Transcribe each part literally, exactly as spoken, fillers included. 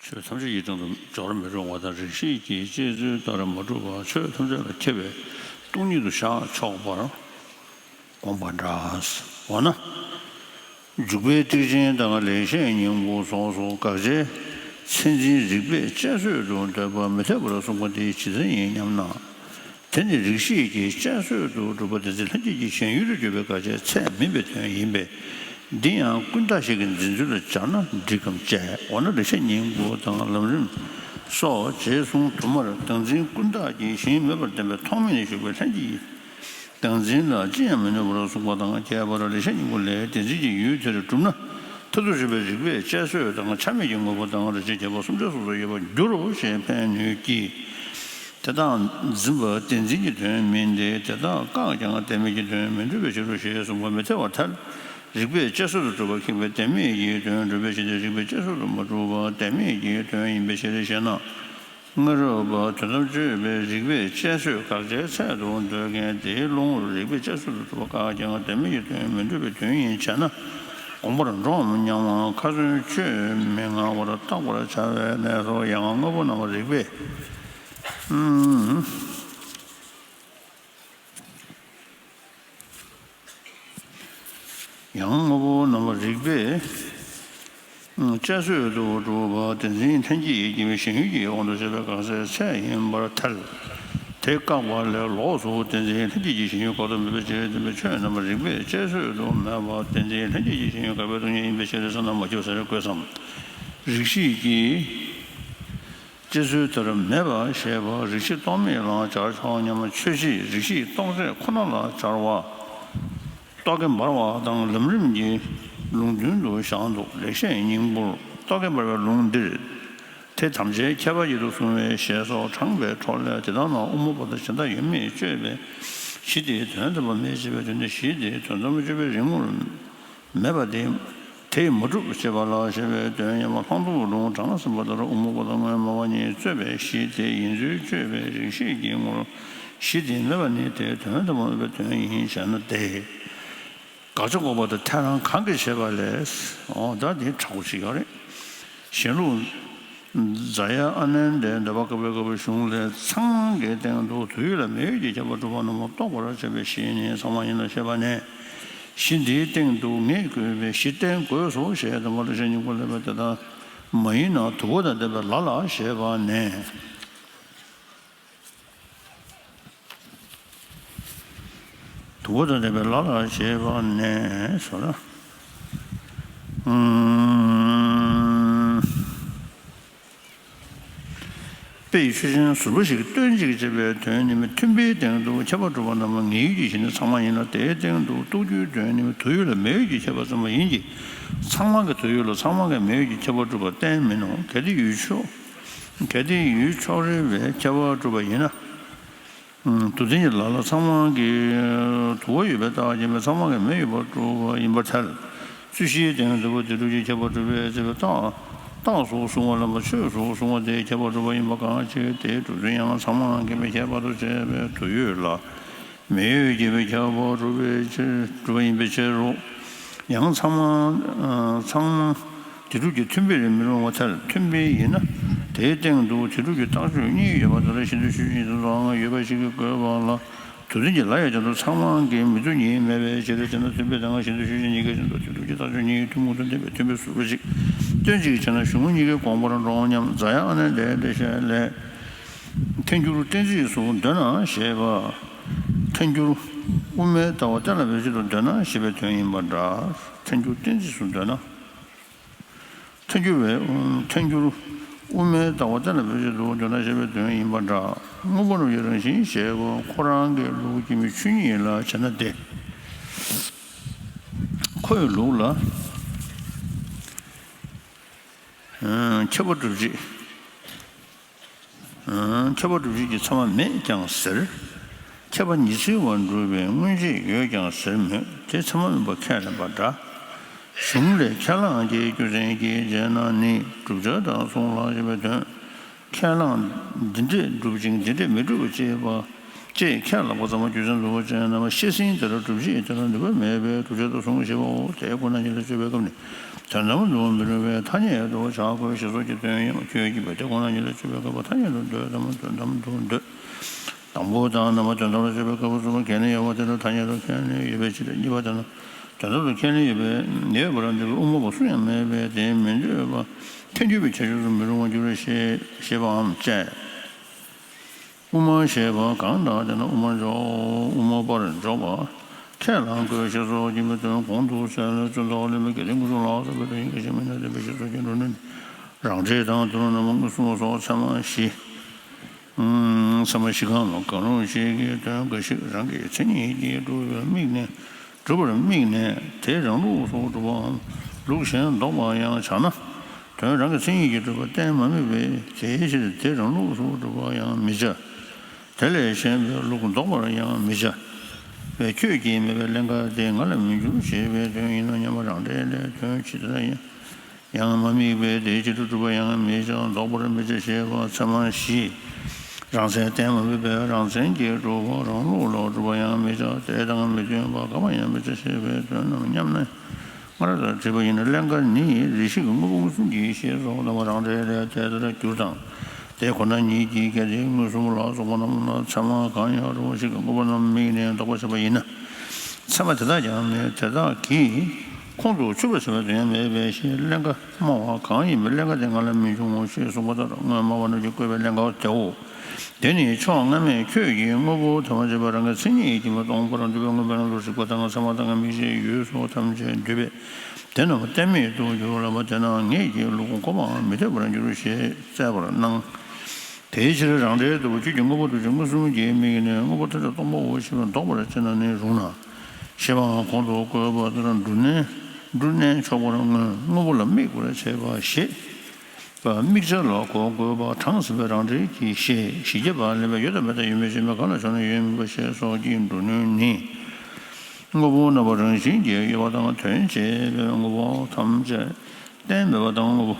ཆོས་ཐམས་ཅད་ཀྱི་སྟེང་དུ་སྦྱོར་མི་རུང་བ་དང་། རིགས་ཤེས་ཀྱི་དཔྱད་ཚུལ་ལྟར་མ་གྲུབ་པ། ཆོས་ཐམས་ཅད་ལ་མཁས་པས་སྟོང་ཉིད་དུ་བཞག་ཆོག་པར་དགོངས་པ་འདྲ། འོ་ན། འཇུག་པའི་ཐེག་ཆེན་དང་ལེགས་བཤད་སྙིང་པོ་སོགས་སུ་དགག་བྱའི་མཚན་འཛིན་རིགས་པས་དཔྱད་བཟོད་དུ་འདོད་པ་མི་འཐད་པར་གསུངས་པ་དེ་ཇི་ལྟར་ཡིན་སྙམ་ན། དེ་ནི་རིགས་ཤེས་ཀྱི་དཔྱད་བཟོད་དུ་གྲུབ་པ་བདེན་འཛིན་ལྷན་སྐྱེས་ཀྱི་ཞེན་ཡུལ་དུ་གྱུར་པའི་དགག་བྱའི་ཚད་མིན་པའི་དོན་ཡིན་པས། འདི་ཡང་ཀུན་བརྟགས་ཤིང་གི་འཛིན་ཚུལ་ལ་སྦྱར་ན་འགྲིག་གམ་དཔྱད། འོ་ན་ལེགས་བཤད་སྙིང་པོ་དང་ལམ་རིམ་སོགས་རྗེས་གསུངས་དུ་མར་བདག་འཛིན་ཀུན་བརྟགས་ཀྱི་ཞེན་མེད་པར་བསྟན་པའི་ཐོག་མེད་ནས་ཞུགས་པའི་ལྷན་སྐྱེས་ཀྱི་བདག་འཛིན་ལ་ཅི་ཡང་མི་གནོད་པར་གསུངས་པ་དང་། ཁྱད་པར་ལེགས་བཤད་སྙིང་པོ་ལས་བདེན་འཛིན་གྱི་ཡུལ་དེར་གྲུབ་ན་མཐར་ཐུག་ཆོས་པའི་རིགས་པས་དཔྱད་བཟོད་དང་ཆ་མེད་ཀྱི་དངོས་པོ་དང་རིགས་ཆད་ཁྱད་པར་གསུམ་ཆར་སོ་སོར་ཡོད་པར་འགྱུར་རོ་ཞེས་ཕན་ནུས་ཀྱི། དེ་དག་འཛིན་པ་བདེན་འཛིན་གྱི་དོན་མིན་ཏེ། དེ་དག་བཀག་ཀྱང་བདེན་མེད་ཀྱི་དོན་མི་འགྲུབ་པའི་ཕྱིར་རོ་ཞེས་གསུངས་པ་མི་འཐད་པར་ཐལ། རིགས་པས་དཔྱད་བཟོད་དུ་གྲུབ་པ་ཁེགས་པའི་བདེན་མེད་ཀྱི་དོན་སྒྲུབ་པའི་ཕྱིར་ཏེ། རིགས་པས་དཔྱད་བཟོད་དུ་མ་གྲུབ་པ་བདེན་མེད་ཀྱི་དོན་ཡིན་པའི་ཕྱིར་ཞེ་ན། སྔ་རབས་པ་དོན་དམ་དཔྱོད་པའི་རིགས་པས་དཔྱད་བཟོད་དགག་བྱའི་ཚད་དུ་འདོད་མཁན་དེའི་བློ་ངོར་རིགས་པས་དཔྱད་བཟོད་དུ་གྲུབ་པ་བཀག་ཀྱང་བདེན་མེད་ཀྱི་དོན་མི་འགྲུབ་པའི་དོན་ཡིན་བྱས་ན་དགོངས་པར་འགྲོའམ་སྙམ་པ། ཁ་ཚོན་གཅོད་མི་མངའ་བར་བརྟག་པར་བྱ་བའི་གནས་སོ། ཡང་དངོས་པོ་རྣམ་པ་རིགས་པས། ཨུམ། ཡང་དངོས་པོ་རྣམ་པ་རིགས་པས་དཔྱད་བཟོད་དུ་གྲུབ་པ་བདེན་འཛིན་ལྷན་སྐྱེས་ཀྱི་ཞེན་ཡུལ་གྱི་དབང་དུ་བྱས་པའི་དགག་བྱའི་ཚད་ཡིན་པར་ཐལ། དེ་བཀག་པ་ལས་ལོགས་སུ་བདེན་འཛིན་ལྷན་སྐྱེས་ཀྱི་ཞེན་ཡུལ་ཁོ་ཐག་མེད་པའི་ཕྱིར། བདེན་པའི་ཆོས་རྣམ་པ་རིགས་པས་དཔྱད་བཟོད་དུ་མེད་པ་བདེན་འཛིན་ལྷན་སྐྱེས་ཀྱི་ཞེན་ཡུལ་འགག་པའི་སྟོང་ཉིད་ཡིན་པའི་ཕྱིར་ཟེར་ན་མ་ཁྱབ་ཟེར་དགོས་སམ། རིགས་ཤེས་ཀྱི་དཔྱད་ཚུལ་ལྟར་མེད་པ་ཞེས་པ་རིགས་ཤེས་རྟོག་མེད་ལ་སྦྱར་ཆོག་སྙམ། ཆོས་ཤེས་རིགས་ཤེས་རྟོག་བཅས་ཁོ་ན་ལ་སྦྱར་བ། རྟོག་གེ་འབར་བ་དང་ལམ་རིམ་གྱི་ལུང་དོན་དུ་བཞག་འདུག། ལེགས་བཤད་སྙིང་པོར་རྟོག་གེ་འབར་བའི་ལུང་འདིར། དེ་ཐམས་ཅད་ཁྱད་པར་ཡོད་དུ་གསུངས་པའི་ཞེས་སོགས་དྲངས་པའི་འཕྲོ་ལས། དེ་དག་ནང་དབུ་མ་པ་དང་གཞན་དག་ཡོད་མེད་དཔྱོད་པའི་གཞི་དེའི་དོན་དམ་པ་མེད་ཅེས་པའི་དོན་དེ། གཞི་དེའི་དོན་དམ་དཔྱོད་པའི་རིག་ངོར་མེད་པ་དེ། དེས་མ་གྲུབ་ཅེས་པ་ལ་ཞེས་པའི་དོན་ཡང་ལྷག་མཐོང་ལུང་དྲངས་ཟིན་པ་ལྟར་དབུ་མ་པ་དང་དབུ་མ་པ་ཉིད་རྩོད་པའི་གཞི་དེ་ཡིན་ཚུལ་དཔྱོད་པའི་རིགས་ཤེས་ཀྱི་ངོར་གཞི་དེ་མེད་པ་ནི་དེའི་དོན་དམ་པ་མེད་པའི་དོན་ཡིན་ཞེ་ན་སྟེ། དགག་བྱ་འགོག་པ་དང་ཐལ་རང་གང་གིས་བྱས་པ་ལས། འོ་ད་དེ་དྲག་པོ་ཞིག་ཡོད་རེད། གཞན་ལུགས་རྫ་ཡ་ཨ་ནནྡའི་འདོད་པ་བཀག་པའི་བཀག་པའི་གཞུང་ལས། ཚང་མ་གི་སྟེང་དུ་དོན་ཡོད་ལ་མེད་ཡོད་ཀྱི་ཁྱད་པར་གྲུབ་པ་རྣམས་རྟོགས་པར་བྱེད་པའི་གཞི་ནི་ཚང་མ་ཡིན་ལ་ཞེས་པ་ནས། གཞི་འདིའི་སྟེང་དུ་ངེས་དགོས་པའི་གཞི་བསྟན་དགོས་སོ་ཞེས་དང་པོ་ལ་བཤད་སྙིང་པོ་ལས་པ་དེ་དག་མ་ཡིན་ན་དུ་བ་དང་ལྡན་པའི་ལ་ལ་ཞེས་པ་ནས། དུ་བ་དང་ལྡན་པའི་ལ་ལ་ཞེས་པ་ནས་སོ་ལ། ཨུམ། དཔེ་ཡི་ཆོས་ཅན་ཟུར་པ་ཞིག་སྟོན་ཅིག་ཅེས་པའི་དོན་ནི་མཐུན་དཔེའི་སྟེང་དུ་ཁྱད་པར་གྲུབ་པ་རྣམས་ངེས་ཡོད་ཀྱི་གཞི་ནི་ཚང་མ་ཡིན་ལ། དེའི་སྟེང་དུ་རྟོགས་རྒྱུའི་དོན་ནི་དོན་ཡོད་ལ་མེད་ཡོད་ཀྱི་ཁྱད་པར་ཙམ་པ་ཡིན་གྱི། ཚང་མ་གི་དོན་ཡོད་ལ་ཚང་མ་གི་མེད་ཡོད་ཀྱི་ཁྱད་པར་གྲུབ་པ་གཏན་མིན་ནོ། གལ་ཏེ་ཡུལ་ཕྱོགས། གལ་ཏེ་ཡུལ་ཕྱོགས་རིས་པའི་ཁྱད་པར་གྲུབ་པ་ཡིན་ན། ཨུམ། དུ་ལྡན་གྱི་ལ་ལ་ཚང་མ་གི་དུ་བ་ཡོད་པའི་རྟགས་ཀྱིས་མེད་ཚང་མ་གི་མེ་ཡོད་པར་གྲུབ་པ་ཡིན་པར་ཐལ། རྩོད་གཞིའི་སྟེང་དུ་བ་དེ་སྒྲུབ་ཀྱི་ཁྱད་པར་གྲུབ་པའི་ཚེ་བའི་རྟགས། རྟགས་སུ་བཟུང་བ་ལ་མ་ཆོས་སུ་བཟུང་བ་དེའི་ཁྱད་པར་གྲུབ་པ་ཡིན་པ་གང་ཞིག་དེའི་གྲུབ་ཚུལ་ཡང་ཚང་མ་གི་མེ་ཁྱད་པར་དུ་བྱས་པའི་དུ་ཡོད་ལ་མེ་ཡོད་ཀྱི་མེ་ཁྱད་པར་གྲུབ་པའི་ཕྱིར་གྲུབ་པ་ཡིན་པའི་ཕྱིར་རོ། ཡང་ཚང་མ་ཚང་མ་དེ་སྒྲུབ་ཀྱི་མཐུན་དཔེ་རེད་མི་རུང་བ་ཐལ། མཐུན་དཔེ་ཡིན་ན་དེའི་སྟེང་དུ་དེ་སྒྲུབ་ཀྱི་རྟགས་ཆོས་གཉིས་ཡོད་པ་དེ་ལ་གཞན་དུ་ཞུགས་ཀྱི་དུ་དང་ཡོད་པ་ཞིག་གི་དགོས་པ་ལ། དུ་ལྡན་གྱི་ལ་ཡང་དོན་དུ་ཚང་མ་གི་མི་དུ་གཉིས་མེད་པའི་ཕྱིར་ཏེ། དེས་ན་མཐུན་དཔེ་དང་གཞན་དུ་ཞུགས་ཀྱི་གཉིས་ཀའི་སྟེང་དུ་དེ་སྒྲུབ་ཀྱི་རྟགས་ཆོས་གཉིས་ཐུན་མོང་དུ་ལྡན་པའི་མཐུན་དཔེ་ཟུར་པ་ཞིག་སྟོན་ཅིག་བྱས་ན་གཞུང་གཉིས་ཀའི་དགོངས་པར་འགྲོ་སྙམ། རྫ་ཡ་ཨ་ནནྡའི་འགྲེལ་བཤད་ལས། ཐལ་འགྱུར་གཏན་ཚིགས་སུ་འདོད་ན་ཞེས་པ། ཐལ་འགྱུར་དབུ་མའི་ལྟ་བ་གཏན་ལ་འབེབས་ཆེད་དུ་འདོད་ན་ཞེས་པའི་དོན་ཡིན་པ་འདྲ། ཐལ་འགྱུར་གཏན་ཚིགས་སུ་འདོད་ན། ཐལ་འགྱུར་བའི་ཐལ་འགྱུར་དབུ་མའི་ལྟ་བ་གཏན་ལ་འབེབས་ཆེད་དུ་འདོད་ན་ཞེས་པའི་དོན་ཡིན་པ་འདྲ། དངོས་པོ་རྣམས་ཀྱི་རང་བཞིན་ཞེས་པ་ཁོ་རང་གི་ལུགས་ཀྱི་མི་ཆོས་ཉིད་ལ་བྱས་ན་སྟེ། ཁོ་ཡི་ལུགས་ལ། ཁྱད་པར་སྒྲུབ་བྱེད། ཁྱད་པར་སྒྲུབ་བྱེད་ཀྱི་ཚད་མ་མེད་ཀྱང་ཟེར། ཁྱད་པར་ཉི་ཚེ་བར་སྒྲུབ་པའི་སྔོན་ཆད་ཡོད་ཀྱང་ཟེར་མོད་དེ་ཚད་མ་མིན་པ་ཁས་ལེན་པ་འདྲ། གཞུང་ལས་ཁས་བླངས་ཀྱི་རྒྱུ་མཚན་གྱིས་བྱས་ན་ནི་བསྒྲུབ་བྱ་དང་གསུངས་ལ་ཞེས་པའི་དོན། ཁས་བླངས་འདི་འདྲས་སྒྲུབ་ཅིང་འདི་འདྲས་མི་སྒྲུབ་ཅེས་པ་ ཅེས་ཁས་བླངས་པ་ཙམ་རྒྱུ་མཚན་རྫོགས་པ་ཅན་རྣམས་ཤེས་ཟིན་དེ་ལ་སྒྲུབ་བྱེད་དེ་ལ་ནུས་པ་མེད་པས་སྒྲུབ་བྱེད་དུ་གསུངས་ཞེས་པའོ། དེ་ཁོ་ན་ཉིད་ལ་དཔྱོད་པའི་སྐབས་ནི་དོན་དམ་དུ་མི་རུང་བས་ཐ་སྙད་དུ་བྱ་དགོས་ཞེས་སོགས་ཀྱི་དོན་ཡང་ཁྱོད་ཀྱིས་འབད་དེ་ཁོ་ན་ཉིད་ལ་དཔྱོད་པའི་སྐབས་ཐ་སྙད་དུ་འདོད་དམ་དོན་དམ་དུ་འདོད། དང་པོ་དང་རྣམ་པ་དོན་དམ་ལ་དཔྱོད་པའི་སྐབས་སུ་ཁས་ལེན་ཡོད་པ་དེ་ལ་ཐ་སྙད་དུ་ཁས་ལེན་ཡོད་པའི་ཕྱིར། གཉིས་པ་དེ་ན་དོན་དམ་དུ་ཁས་ལེན་ཡོད་པའི་ཡོད་པར་འདོད་པའི་དབུ་མ་པ་སུ་ཡང་མེད་པས་དེ་མི་འདོད་པ་ཁས་འདོད་པའི་ཁྱད་ཆོས་སུ་མི་རུང་བར་འགྱུར་ཞེས་ཞེས་པའམ་བཅས། དབུ་མ་ཞེས་པ་གང་དག་དེ་ན་དབུ་མ་འཇོག་དབུ་མ་པར་འཇོག་པ་ཁས་བླང་དགོས་ཞེས་སོགས་ཀྱི་མི་དོན་གོང་དུ་གསལ་ལ་བཙུན་ཐོག་ལས་མི་དགེ་ལྡན་ཀུན་འབྱུང་ལ་སོགས་པའི་དོན་ཡིན་ག་ཞེས་མི་སྣང་བསྟན་པའི་ཞེས་སོགས་ཀྱི་འགྲོ་ནུས་རང་འགྲེལ་དང་དེ་རུ་རྣམ་པ་མངོན་སུམ་སོགས་ཚད་མ་བཞི། ཚད་མ་བཞི་གང་ལ་གང་རུང་ཞིག་གི་དོན་འགའ་ཞིག་རང་གི་མཚན་ཉིད་ཀྱིས་གྲུབ་པའི་དམིགས་ནས་གྲུབ་པར་དམིགས་ནས་དེ་རང་ལུགས་སུ་གྲུབ་པའམ་ལུགས་གཞན་འདོགས་པར་ཡང་བྱ་ན། དོན་རང་གི་མཚན་ཉིད་ཀྱིས་གྲུབ་པ་གཏན་མ་དམིགས་པས་དེའི་ཕྱིར་དེ་རང་ལུགས་སུ་གྲུབ་པར་ཡང་མི་བྱ། དེ་ལས་གཞན་པའི་ལུགས་འདོགས་པར་ཡང་མི་བྱ། བས་ཁྱོད་ཀྱིས་སྨྲས་པའི་ཀླན་ཀ་དེ་ང་ལ་མི་འགྱུར་ཞེས་པའི་དོན་ཡིན་ནོ་སྙམ་པ་རང་འགྲེལ་ལས་དོན་ཇི་ལྟར་ཡང་། ཡང་མ་དམིགས་པས་དེའི་ཕྱིར་དུ་གྲུབ་པར་ཡང་མི་བྱ། འདོགས་པར་མི་བྱ་ཞེས་པ་ཚད་མ་བཞི། རང་མཚན་གཏན་མ་དམིགས་པས་རང་མཚན་གྱིས་གྲུབ་པ་རང་ལུགས་ལ་གྲུབ་པར་ཡང་མི་བྱ། དེ་དང་མི་མཐུན་པ་འགག་པར་ཡང་མི་བྱ་ཞེས་པའི་དོན་རྣམས་སྙམ་ནས་སྔར་ལྟར་དྲིས་པ་ཡིན་ན། ཀླན་ཀ་ནི་རེ་ཞིག་གི་དངོས་པོ་མངོན་སུམ་གྱིས་ཞེས་སོགས་ལ་རང་འགྲེལ་ལས་དེ་ལྟར་འགྱུར་དང་། དེ་ཁོ་ན་ཉིད་ཀྱིས་གལ་ཏེ་མངོན་སུམ་ལ་སོགས་པ་རྣམས་ལ་ཚད་མ་གང་ཡང་རུང་བ་ཞིག་གི་དངོས་པོ་རྣམས་དམིགས་ནས་འདོགས་པར་བྱེད་པ་ཡིན་ན། ཚད་མ་དེ་དག་ཀྱང་མེད། དེ་དག་གིས་ཁོང་དུ་ཆུད་པར་བྱེད་པའི་དོན་ཡང་མེད་པའི་ཕྱིར། ཀླན་ཀ་སྨྲ་བ་གང་ཡིན་པའི་ཀླན་ཀ་དེ་ང་ལ་མི་འབྱུང་ངོ་ཞེས་གསུངས་པ་ལྟར་སྔོན་སྨྲ་བ་རྣམས་ཀྱིས་བཀོད་པའི་ཀླན་ཀ་དེའོ། དེ་ནི་ཕྱོགས་སྔ་མས་ཁྱོད་ཀྱིས་དངོས་པོ་ཐ་མ་ཆད་པ་རང་གི་མཚན་ཉིད་ཀྱིས་མི་སྟོང་པར་འདོད་པའི་དངོས་པོའི་རྣམ་གཞག་རིགས་པ་དང་ཚད་མ་དང་དམིགས་བྱའི་ཡུལ་སོགས་ཐམས་ཅད་འདོད་པས་དེ་རྣམས་གཏན་མེད་དུ་འགྱུར་ལབ་པ་དེ་ན་ངེད་ཀྱི་ལུགས་གོ་བའང་མི་འཐད་པར་འགྱུར་ཞེས་བཙལ་བར་སྣང་། དེའི་ཕྱིར་རང་འགྲེལ་ལྟ་བུ་ཁྱོད་ཀྱིས་དངོས་པོ་ཐམས་ཅད་མངོན་སུམ་གྱིས་དམིགས་ནས་དངོས་པོ་ཐམས་ཅད་སྟོང་པའོ་ཞེས་པ་འདོགས་པར་བྱེད་ན་ནི་རུང་ན། ཞེས་པའང་གོང་དུ་བཀོད་པ་ལྟར་འབྲུ་གནས་འབྲུ་གནས་ཆོག་པར་མངོན། དངོས་པོ་ལ་དམིགས་པར་བྱེད་པ་ཞེས་པ་དམིགས་བྱ་ལ་གོ་དགོས་པ་དྲངས་ཟིན་པའི་རང་འགྲེལ་གྱི་ཞེས་བཞི་བརྒྱ་པ་ལེན་པའི་ཡོད་དང་མེད་དང་ཡོད་མིན་ཞེས་པའི་གང་ལ་ཕྱོགས་ནས་ཡོད་མིན་པ་ཞེས་སོགས་ཀྱི་འབྲུ་གནས་ནི། དངོས་པོ་རྣམ་པ་རང་བཞིན་གྱིས་ཡོད་པ་དང་དོན་བྱེད་པའི་དངོས་པོ་ཐམས་ཅད་གཏན་མེད་པ་དང་དངོས་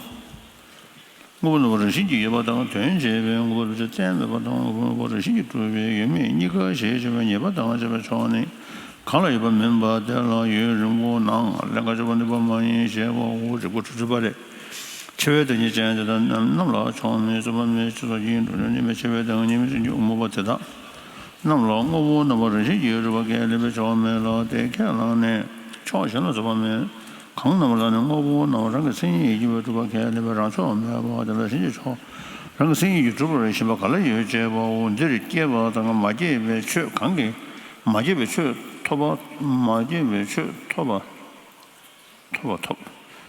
པོ། དངོས་པོ་རྣམ་པ་རང་བཞིན་གྱིས་ཡོད་པ་དང་དོན་བྱེད་པའི་དངོས་པོ་རྣམ་པ་གཏན་མེད་པ་དང་དངོས་པོ་རང་བཞིན་གྱིས་གྲུབ་པའི་ཡོད་མེད་གཉིས་ཀ་ཞེས་བྱ་བའི་ཉེས་པ་དང་བཅས་པའི་ཕྱོགས་ནི་གང་ལ་ཡོད་པ་མིན་པ་དེ་ལ་ཡུན་རིང་པོ་ནང་ཀླན་ཀ་ཆོག་པར་ནུས་པ་མ་ཡིན་ཞེས་པའོ། རིགས་པ་དྲུག་ཅུ་པ་ལས། ཆེ་བའི་བདག་ཉིད་ཅན་དེ་དག་རྣམས་ལ་ཕྱོགས་མེད་རྩོད་པ་མེད་ཅེས་སོགས་ཀྱི་འགྲོ་ལུགས་ནི་མི་ཆེ་བའི་བདག་ཉིད་མི་ཆེན་གྱི་དབུ་མ་པ་དེ་དག་རྣམས་ལ་དངོས་པོ་རྣམ་པ་རང་བཞིན་གྱིས་གྲུབ་པ་ཁས་ལེན་པའི་ཕྱོགས་མེད་ལ། དེ་ཁས་བླངས་ནས་ཕྱོགས་གཞན་ལ་རྩོད་པ་མེད། གང་རྣམས་ལ་ནི་དངོས་པོ་རྣམས་རང་གི་མཚན་ཉིད་ཀྱིས་གྲུབ་པ་ཁས་ལེན་པའི་རང་ཕྱོགས་མེད་པ་དེ་ལ་གཞན་གྱི་ཕྱོགས་རང་གི་མཚན་ཉིད་ཀྱིས་གྲུབ་པར་བཞེད་པ་ག་ལ་ཡོད་ཅེས་པའོ། འདིར་སྐྱེས་པ་དང་མ་སྐྱེས་པའི་ཆོས་གང་གིས་མ་སྐྱེས་པའི་ཆོས་ཐོབ་པ། མ་སྐྱེས་པའི་ཆོས་ཐོབ་པ། ཐོབ་པ་ཐོབ།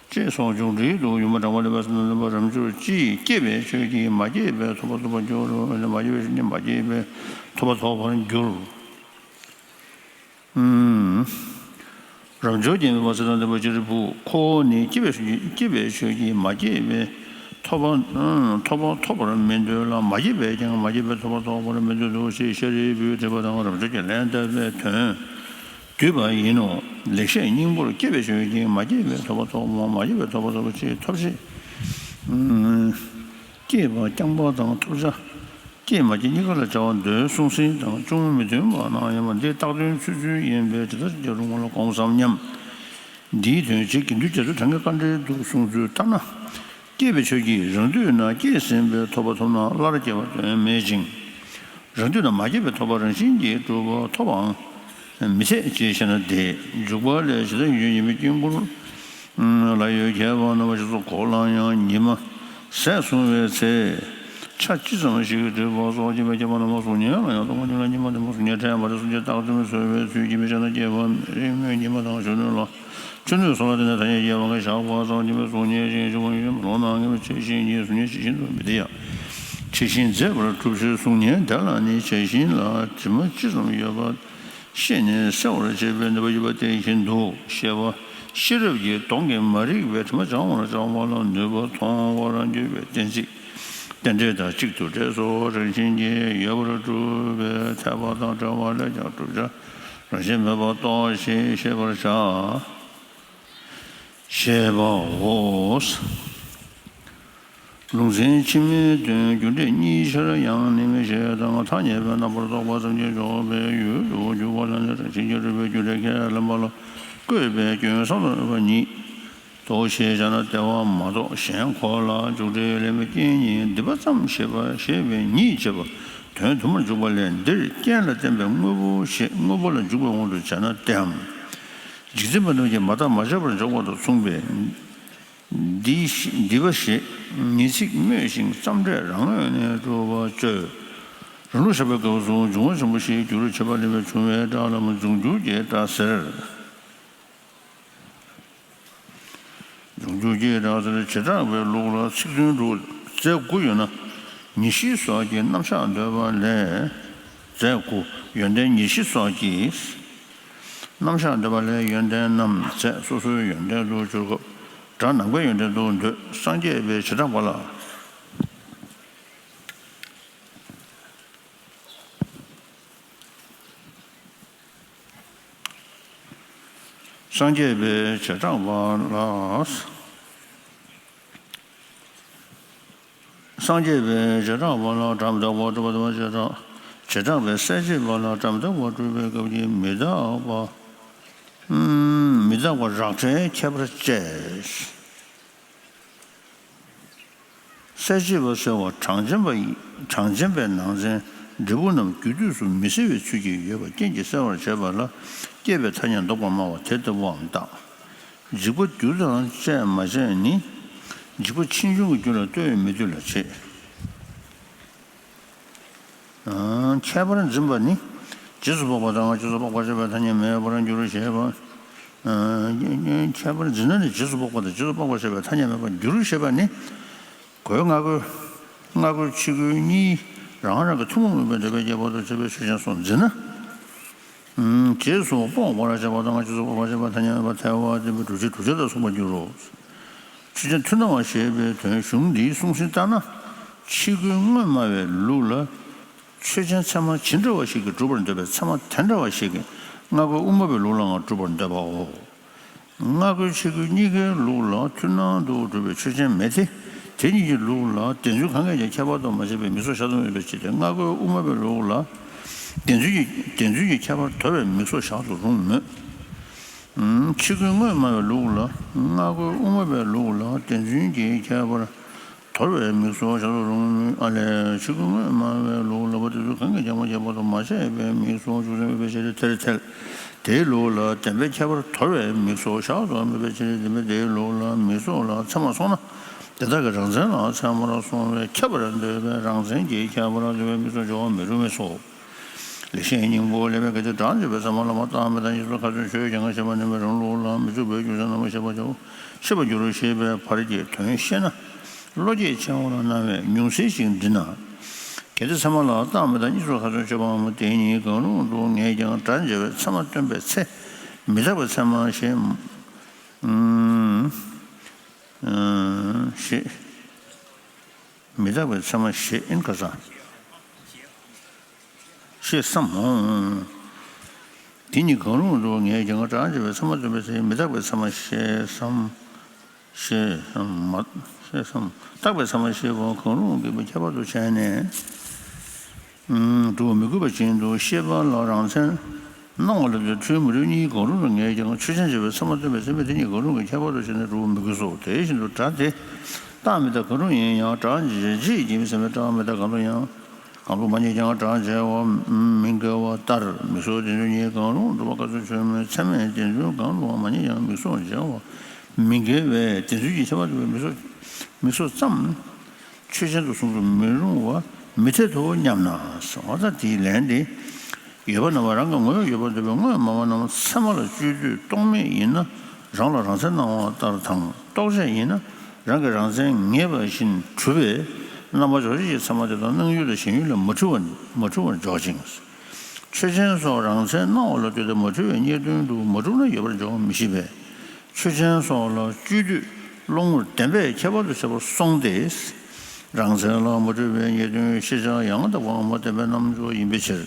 ཅེས་སོགས་འཇུག་འགྲེལ་དུ་ཡུམ་དྲངས་པ་ལས་པ་སེམས་ཙམ་པ་རབ་འབྱོར་གྱིས་སྐྱེས་པའི་ཆོས་ཀྱིས་མ་སྐྱེས་པའི་ཐོབ་པ་ཐོབ་པར་འགྱུར། མ་སྐྱེས་པའི་ཆོས་ཀྱིས་མ་སྐྱེས་པའི་ཐོབ་པ་ཐོབ་པར་འགྱུར། ཨུམ། རབ་འབྱོར་གྱིས་སྨྲས་པ། སེམས་ཙམ་པ་རྗེ་རིན་པོ་ཆེ། ཁོ་བོ་ནི་སྐྱེས་པའི་ཆོས་ཀྱིས་སྐྱེས་པའི་ཆོས་ཀྱིས་མ་སྐྱེས་པའི་ཐོབ་པ་ཐོབ་པར་མི་འདོད་ལ། མ་སྐྱེས་པས་ཀྱང་མ་སྐྱེས་པའི་ཐོབ་པ་ཐོབ་པར་མི་འདོད་དོ་ཞེས་ཤཱ་རིའི་བུས་དྲིས་པ་དང་། རབ་འབྱོར་གྱིས་ལན་བཏབ་པའི་དོན་བསྡུས་པ་ཡིན་ནོ། ལེགས་བཤད་སྙིང་པོར་སྐྱེས་པའི་ཆོས་ཀྱིས་མ་སྐྱེས་པའི་ཐོབ་པ་ཐོབ་མོ། མ་སྐྱེས་པའི་ཐོབ་པ་ཐོབ་ཅེས་ཐོབ་བྱའི་སྐྱེས་པ་རྐྱང་པ་དང་ཐོབ་བྱ་སྐྱེས་མ་སྐྱེས་གཉིས་ཀ་ལ་བྱ་བ་འདོད་གསུངས་ཟིན་དང་ཅུང་མི་མཐུན་པ་སྣང་ཡང་། འདི་རྟགས་དོན་ཚུལ་ཚུལ་ཡིན་པས་ཇི་ལྟར་བྱ་རུང་བ་ལ་དགོངས་སམ་སྙམ། འདིའི་དོན་རྗེ་དགེ་འདུན་རྒྱ་མཚོའི་གྲངས་ཀའི་དཀའ་འགྲེལ་དུ་གསུངས་ཚུལ་ལྟར་ན། སྐྱེས་པའི་ཆོས་ཀྱིས་རང་དུས་ན་སྐྱེས་ཟིན་པའི་ཐོབ་པ་ཐོབ་ན་སླར་སྐྱེ་བ་དོན་མེད་ཅིང་། རང་དུས་ན་མ་སྐྱེས་པའི་ཐོབ་པ་རང་བཞིན་གྱིས་གྲུབ་པ་ཐོབ་པའང་མི་འཐད་ཅེས་བཤད་ན། དེ་འཇུག་པ་ལས་ཇི་ལྟར་ཡོད་ཉིད་མའི་དཀྱིལ་འཁོར་ལ་ཡོད་ཁྱད་པར་རྣམ་པ་བཞི་སོགས་གོ་ལ་ཡང་ཉི་མ་ཟད་སོང་བའི་ཚེ། ཆ་ཅི་ཙམ་ཞིག་འདྲེས་པ་སོགས་སྐྱེས་པའི་ཁྱད་པར་རྣམ་པ་གཟུགས་བརྙན་ལ་ཡང་སྟོང་པ་ཉིད་ལ་ཉི་མ་འདྲེས་པ་གཟུགས་བརྙན་འཕྲད་པ་དེ་གཟུགས་ཅན་རྟགས་ཅན་བཟོ་བའི་ཚུལ་གྱིས་མི་བྱ་ན། སྐྱེས་པ་རིང་མོའི་ཉི་མ་དང་གཞོན་ནུ་ལ་ཆུ་སྣོད་སོགས་ལ་བརྟེན་ནས་ཐ་སྙད་ཡོད་པ་གང་ཞག་པ་ཙམ་གྱིས་མི་གཟུགས་བརྙན་ཅན་ཞིག་ཡོད་མ་རུང་ན། ངེས་པའི་ཆ་ཤས་ཉིད་གཟུགས་བརྙན་ཇི་བཞིན་དུ་མི་བདེ་ཡང་། ཇི་བཞིན་མཛེས་པར་གྲུབ་ཕྱིར་གཟུགས་བརྙན་དེ་ལ་ནི་ཇི་བཞིན་ལ་དྲི་མ་ཅི་ཙམ་ཡོད་པ་ཤེས་ནས་སེལ་བར་བྱེད་པའི་ནུས་པ་ཡོད་པ་དེ་བཞིན་དུ་ཞེས་པ་ཤེས་རབ་ཀྱི་དོང་གིས་མ་རིག་པའི་དྲི་མ་སྦྱང་བར་བྱ་བ་ལ་ནུས་པ་མཐོང་བར་འགྱུར་བའི་གཏན་ཚིགས། རྟེན་འབྲེལ་དང་གཅིག་ཏུ་འབྲེལ་སོགས་རང་བཞིན་གྱིས་ཡོད་པར་གྲུབ་པའི་འཐད་པ་དང་བྲལ་བ་ལས་ཀྱང་བསྒྲུབ་བྱ་རང་བཞིན་མེད་པར་རྟོགས་ཞེས་ཤེས་པར་བྱ། ཞེས་པའོ། ལུང་ཚན་ཕྱི་མའི་དོན་རྒྱུ་འབྲས་གཉིས་ཆར་ཡང་ནི་མི་ཞེས་དང་ཐ་སྙད་པའི་རྣམ་པར་རྟོག་པ་ཙམ་གྱིས་འཇོག་པའི་ཡུལ་དུ་འཇུག་པ་ལ་ནི་རང་བཞིན་གྱིས་གྲུབ་པའི་རྒྱུ་འབྲས་ཁས་ལེན་པ་ལ་བཀོད་པའི་སྐྱོན་བསམ་དུ་མེད་པ་ཉིད་དོ་ཞེས་བྱ་ན་དེ་བ་མ་གཏོགས་གཞན་འཁོར་ལ་འཇུག་འབྲས་ལེན་པའི་རྐྱེན་གཉིས་འདི་པ་ཙམ་ཞེས་པ་ཞེས་པའི་ཉིད་བྱེད་པ་དོན་དུ་མར་འཇུག་པ་ལས། འདིར་རྐྱེན་ལ་བརྟེན་པའི་དངོས་པོ་ཞེས་དངོས་པོ་ལ་འཇུག་པའི་དབང་དུ་བྱས་ན་དེའམ། འཇིག་རྟེན་པ་རྣམས་ཀྱིས་མ་བརྟགས་མ་དཔྱད་པར་འཇོག་པ་དང་མཚུངས་པས། འདི་ཞེས་འདི་པ་ཞེས་ཉི་ཚིག་སྨོས་ཤིང་ཙམ་འབྲས་རང་ངོས་ནས་གྲུབ་པ་བཅོས། རང་ལུགས་བཞག་པའི་སྐབས་སུ་འབྱུང་བ་ཆེན་པོ་ཞེས་འགྱུར་བྱེད་པ་ལས་བྱུང་བའི་སྒྲ་ལ་འབྱུང་འགྱུར་གྱི་སྒྲ་ཟེར། འབྱུང་འགྱུར་གྱི་སྒྲ་ཟེར། བྱེ་བྲག་པའི་ལུགས་ལ་ཚིག་དོན་དྲུག་རྫས་དགུ་ཡོད་ན། ཉེར་བཞི་སོགས་ཀྱི་རྣམ་གཞག་འདོད་པ་ལས། རྫས་དགུ་ཡོན་ཏན་ཉེར་བཞི་སོགས་ཀྱི་རྣམ་གཞག་འདོད་པ་ལས། ཡོན་ཏན་རྣམས་རྫས་སོ་སོའི་ཡོན་ཏན་དུ་གྱུར་སྐབས་སྒྲ་ནམ་མཁའི་ཡོན་ཏན་དུ་འདོད། སངས་རྒྱས་པའི་བྱེ་བྲག་པ་ལ། སངས་རྒྱས་པའི་བྱེ་བྲག་པ་ལ། སངས་རྒྱས་པའི་བྱེ་བྲག་པ་ལ་སྒྲ་མི་རྟག་པ་སྒྲུབ་པ་དང་། བྱེ་བྲག་བྱེ་བྲག་པའི་གསལ་བྱེད་པ་ལ་སྒྲ་མི་རྟག་པ་སྒྲུབ་པའི་སྐབས་ཀྱི་མི་རྟག་པ། མི་རྟག་པ་རགས་ཕྲའི་ཁྱད་པར་བཅས། གསལ་བྱེད་པ་གསལ་བ་གྲངས་ཅན་པ་ཡི་གྲངས་ཅན་པའི་ནང་ཚན་འབྲས་བུ་རྣམས་རྒྱུ་དུས་སུ་མི་གསལ་བའི་ཚུལ་གྱིས་ཡོད་པ་རྐྱེན་གྱིས་གསལ་བར་བྱེད་པ་ལ་སྐྱེས་པའི་ཐ་སྙད་འདོགས་པར་སྨྲ་བ་དེ་ལྟ་བུའམ་བརྟག་འཇིག་པ་རྒྱུ་དང་བཅས་མ་བྱས་ནི། འཇིག་པ་ཕྱིས་འབྱུང་གི་རྒྱུ་ལ་ལྟོས་མི་ལྟོས་ལ་བྱེད། ཁྱད་པར་འཛིན་པ་ནི། རྗེས་སུ་དཔག་པ་དང་རྗེས་སུ་དཔག་པ་ཞེས་པའི་ཐ་སྙད་མེད་པར་འགྱུར་ཞེས་པ། ཁྱད་པར་འཛིན་ན་ནི་རྗེས་སུ་དཔག་པ་དང་རྗེས་སུ་དཔག་པ་ཞེས་པའི་ཐ་སྙད་མེད་པར་འགྱུར་ཞེས་པ་ནི། གོས་སྔ་རྒོལ། སྔ་རྒོལ་ཕྱི་རྒོལ་གཉིས་རང་རང་གི་ཐུན་མོང་མིན་པའི་འདོད་པའི་ཁྱད་པར་དུ་བྱས་པའི་ཆོས་ཅན་སོགས་འཛིན་ན། རྗེས་སུ་དཔོག་པར་བྱ་བ་དང་རྗེས་སུ་དཔོག་པར་བྱ་བའི་ཐ་སྙད་མེད་པར་ཐལ་བ་བསྟན་པའི་སྒྲུབ་བྱེད་སྒྲུབ་བྱེད་དུ་གསུངས་པར་འགྱུར་རོ། ཆོས་ཅན་མཐུན་སྣང་བ་ཞེས་པའི་དོན་གཞུང་འདིའི་གསུང་ཟིན་ལྟར་ན། ཕྱི་རྒོལ་དངོས་སྨྲ་བའི་ལུགས་ལ། ཆོས་ཅན་ཚད་མ་ཇི་འདྲ་བ་ཞིག་གིས་སྒྲུབ་པར་འདོད་པའི་ཚད་མ་དེ་འདྲ་བ་ཞིག་གིས་སྔ་རྒོལ་དབུ་མ་པའི་ལུགས་ལའང་སྒྲུབ་པར་འདོད་པའོ། སྔ་རྒོལ་ཕྱི་རྒོལ་གཉིས་ཀའི་ལུགས་ལ་མཐུན་སྣང་དུ་གྲུབ་པའི་ཆོས་ཅན་མེད་དེ། དེ་གཉིས་ཀྱི་ལུགས་ལ་བདེན་རྫུན་གང་གིས་ཀྱང་ཁྱད་པར་དུ་མ་བྱས་པའི་མིག་སོགས་བཞག་ཏུ་མེད་པའི་ཕྱིར་ཏེ། སྔ་རྒོལ་དབུ་མ་པའི་ལུགས་ལ་བདེན་རྫུན་གྱི་བདེན་རྫུན་གྱི་ཁྱད་པར་དོར་བའི་མིག་སོགས་བཞག་ཏུ་རུང་མོད། ཕྱི་རྒོལ་དངོས་སྨྲ་བའི་ལུགས་ལ། སྔ་རྒོལ་དབུ་མ་པའི་ལུགས་ལ་བདེན་རྫུན་གྱི་ཁྱད་པར་དོར་བའི་མིག་སོགས་བཞག་ཏུ་རུང་མོད། ཨ་ལས། ཕྱི་རྒོལ་དངོས་སྨྲ་བའི་ལུགས་ལ་བདེན་རྫུན་གང་གིས་ཀྱང་ཁྱད་པར་དུ་མ་བྱས་པའི་མིག་སོགས་བཞག་ཏུ་མེད་པའི་ཕྱིར་དེར་ཐལ། དེའི་ལུགས་ལ་བདེན་པའི་ཁྱད་པར་དོར་བའི་མིག་སོགས་བཞག་ཏུ་མེད་པའི་ཕྱིར་བདེན་པའི་དེའི་ལུགས་ལ་མིག་སོགས་ལ་ཚད་མ་སོང་ན། དེ་དག་གི་རང་མཚན་ལ་ཚད་མར་སོང་བས་ཁྱབ་པར་འདོད་པའི་རང་མཚན་གྱིས་ཁྱད་པར་འདོད་པའི་མིག་སོགས་སྦྱོར་བ་མི་རུང་བས་སོ། ལེགས་བཤད་སྙིང་པོ་ལས་པའི་གལ་ཏེ་གྲངས་ཅན་པའི་ཚད་མ་ལ་མ་བརྟགས་མི་རྟག་གཉིས་སུ་ཁ་ཚོན་ཆོད་ཀྱང་ཞེས་པ་ནི་མི་རུང་ལུགས་ལ་མི་འཇུག་པའི་རྒྱུ་མཚན་རྣམ་པར་ཤེས་པར་བྱའོ། ཤེས་པར་འགྱུར་རོ་ཞེས་པའི་བར་གྱི་དོན་ཤེས་ན། བློ་སྐྱེད་ཆེན་པོ་ལ་སྣང་བས་ཉུང་ཟད་ཅིག་འདྲི་ན། གལ་ཏེ་ཚད་མ་ལ་བརྟགས་མི་རྟག་གཉིས་སུ་ཁ་ཚོན་ཆོད་པའམ་དེ་གཉིས་གང་རུང་དུ་ངེས་ཀྱང་གྲངས་ཅན་པའི་ཚད་མ་སྟོན་པའི་ཚེ། མི་རྟག་པའི་ཚད་མ་ཞེས། ཞེས། མི་རྟག་པའི་ཚད་མ་ཞེས་ཨིན་ཁ་སང་། ཞེས་སམ་མོ། དེ་གཉིས་གང་རུང་དུ་ངེས་ཀྱང་གྲངས་ཅན་པའི་ཚད་མ་སྟོན་པའི་ཚེ་མི་རྟག་པའི་ཚད་མ་ཞེས་སམ། ཞེས་སམ་མ། ཞེས་སམ། རྟག་པའི་ཚད་མ་ཞེས་པ་གང་རུང་གི་ཁྱད་པར་དུ་བྱས་ནས། འགྲོ་བ་མི་དགོས་པ་ཅན་དུ་ཤེས་པ་ལ་རང་མཚན་སྣང་བ་ལ་ལྟོས། འཕྲོས་མི་འཕྲོས་གཉིས་གང་རུང་དུ་ངེས་ཀྱང་ཆོས་ཅན་བྱས་པའི་ཚད་མ་སྟོན་པའི་ཚེ་མི་དེ་གཉིས་གང་རུང་གི་ཁྱད་པར་དུ་བྱས་ནས་འགྲོ་བ་མི་དགོས་སོ། དེ་བཞིན་དུ་སྒྲ་དེ་རྟག་མི་རྟག་གང་རུང་ཡིན་ཡང་གྲངས་ཅན་རྗེས་ཀྱི་མི་ཚད་མས་རྟག་མི་རྟག་གང་དུ་ཡང་གང་དུ་མ་ངེས་ཀྱང་གྲངས་ཅན་བ་མི་འགལ་བ་ལྟར་མིག་སོགས་བདེན་རྫུན་གཉིས་གང་རུང་སྒྲུབ་པ་ཁ་ཚོན་ཆོད་མོད། ཚད་མས་བདེན་རྫུན་གང་དུའང་མ་ངེས་ཀྱང་མིག་སོགས་འཇལ་བ་མི་འགལ་བས་བདེན་རྫུན་གྱི་ཁྱད་པར་དུ་བའི་མིག་སོགས་མིག་སོགས་ཙམ། ཆོས་ཅན་དུ་གསུང་དུ་མི་རུང་བ་མི་འཐད་དོ་སྙམ་ན། ཟེར་བ་དང་དེའི་ལན་དེ། ཡོད་པ་རྣམ་པ་རང་གི་ངོ་བོས་ཡོད་པར་འདོད་པའི་དངོས་སྨྲ་བ་རྣམས་ཚད་མ་ལ་དཔྱོད་དུས་རྟོག་མེད་ཡིན་ན་རང་ལ་རང་མཚན་སྣང་བ་ལྟར་དང་རྟོག་བཅས་ཡིན་ན་རང་གི་རང་མཚན་ངེས་པ་བཞིན་གྲུབ་པས་རྣམ་པར་འཇོག་བྱེད་ཀྱི་ཚད་མ་དེ་དག་སྣང་ཡུལ་དང་ཞེན་ཡུལ་ལས་མ་གྲུབ་པར་མ་གྲུབ་པར་འཇོག་ཅིང་། ཆོས་ཅན་སོགས་རང་མཚན་སྣང་བ་ལ་ལྟོས་ཏེ་མ་གྲུབ་པའི་རྙེད་དོན་དུ་མ་གྲུབ་ན་ཡོད་པར་འཇོག་མི་ཤེས་པས། ཆོས་ཅན་སོགས་ལ་དཔྱོད་དུས་བློ་ངོར་བདེན་པས་ཁྱད་པར་དུ་བྱས་པར་སོང་སྟེ། རང་མཚན་ལ་མ་གྲུབ་པའི་རྙེད་དོན་ཤེས་བྱ་ཡང་དག་པའམ་བདེན་པའི་རྣམ་འཇོག་ཡིན་པའི་ཕྱིར།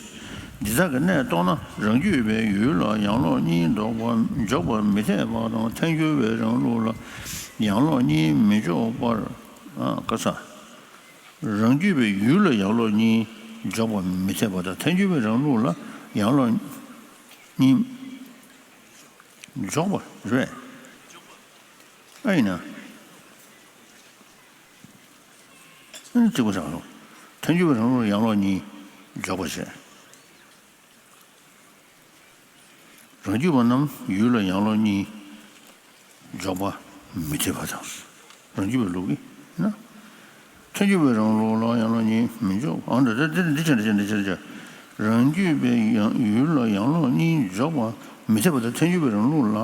འདི་དག་གི་གནས་རྟོགས་ན་རང་རྒྱུད་པའི་ཡུལ་ལ་ཡང་ལོག་གཉིས་འཇོག་པ་འཇོག་པ་མི་འཐད་པ་དང་ཐལ་འགྱུར་བའི་རང་ལུགས་ལ་ཡང་ལོག་གཉིས་མི་འཇོག་པར། ཨ། ཀ་ས། རང་རྒྱུད་པའི་ཡུལ་ལ་ཡང་ལོག་གཉིས་འཇོག་པ་མི་འཐད་པ་དང་། ཐལ་འགྱུར་བའི་རང་ལུགས་ལ་ཡང་ལོག་གཉིས་འཇོག་པ་རེད། ཨ་ཡིན་ན། ཨ་ནི་གཅིག་པ་རང་ལུགས། ཐལ་འགྱུར་བའི་རང་ལུགས་ལ་ཡང་ལོག་གཉིས་འཇོག་པ་བྱས། རང་རྒྱུད་པ་རྣམས་ཡུལ་ལ་ཡང་ལོག་གཉིས་འཇོག་པ་མི་འཐད་པ་དང་། རང་རྒྱུད་པའི་ལུགས་ཀྱིས་ན། ཐལ་འགྱུར་བའི་རང་ལུགས་ལ་ཡང་ལོག་གཉིས་མི་འཇོག་པ། ཨ་འདྲ་འདི་འདི་འདི་བྱས་འདི་བྱས་འདི་བྱས་བྱས། རང་རྒྱུད་པའི་ཡང་ཡུལ་ལ་ཡང་ལོག་གཉིས་འཇོག་པ་མི་འཐད་པ་དང་། ཐལ་འགྱུར་བའི་རང་ལུགས་ལ་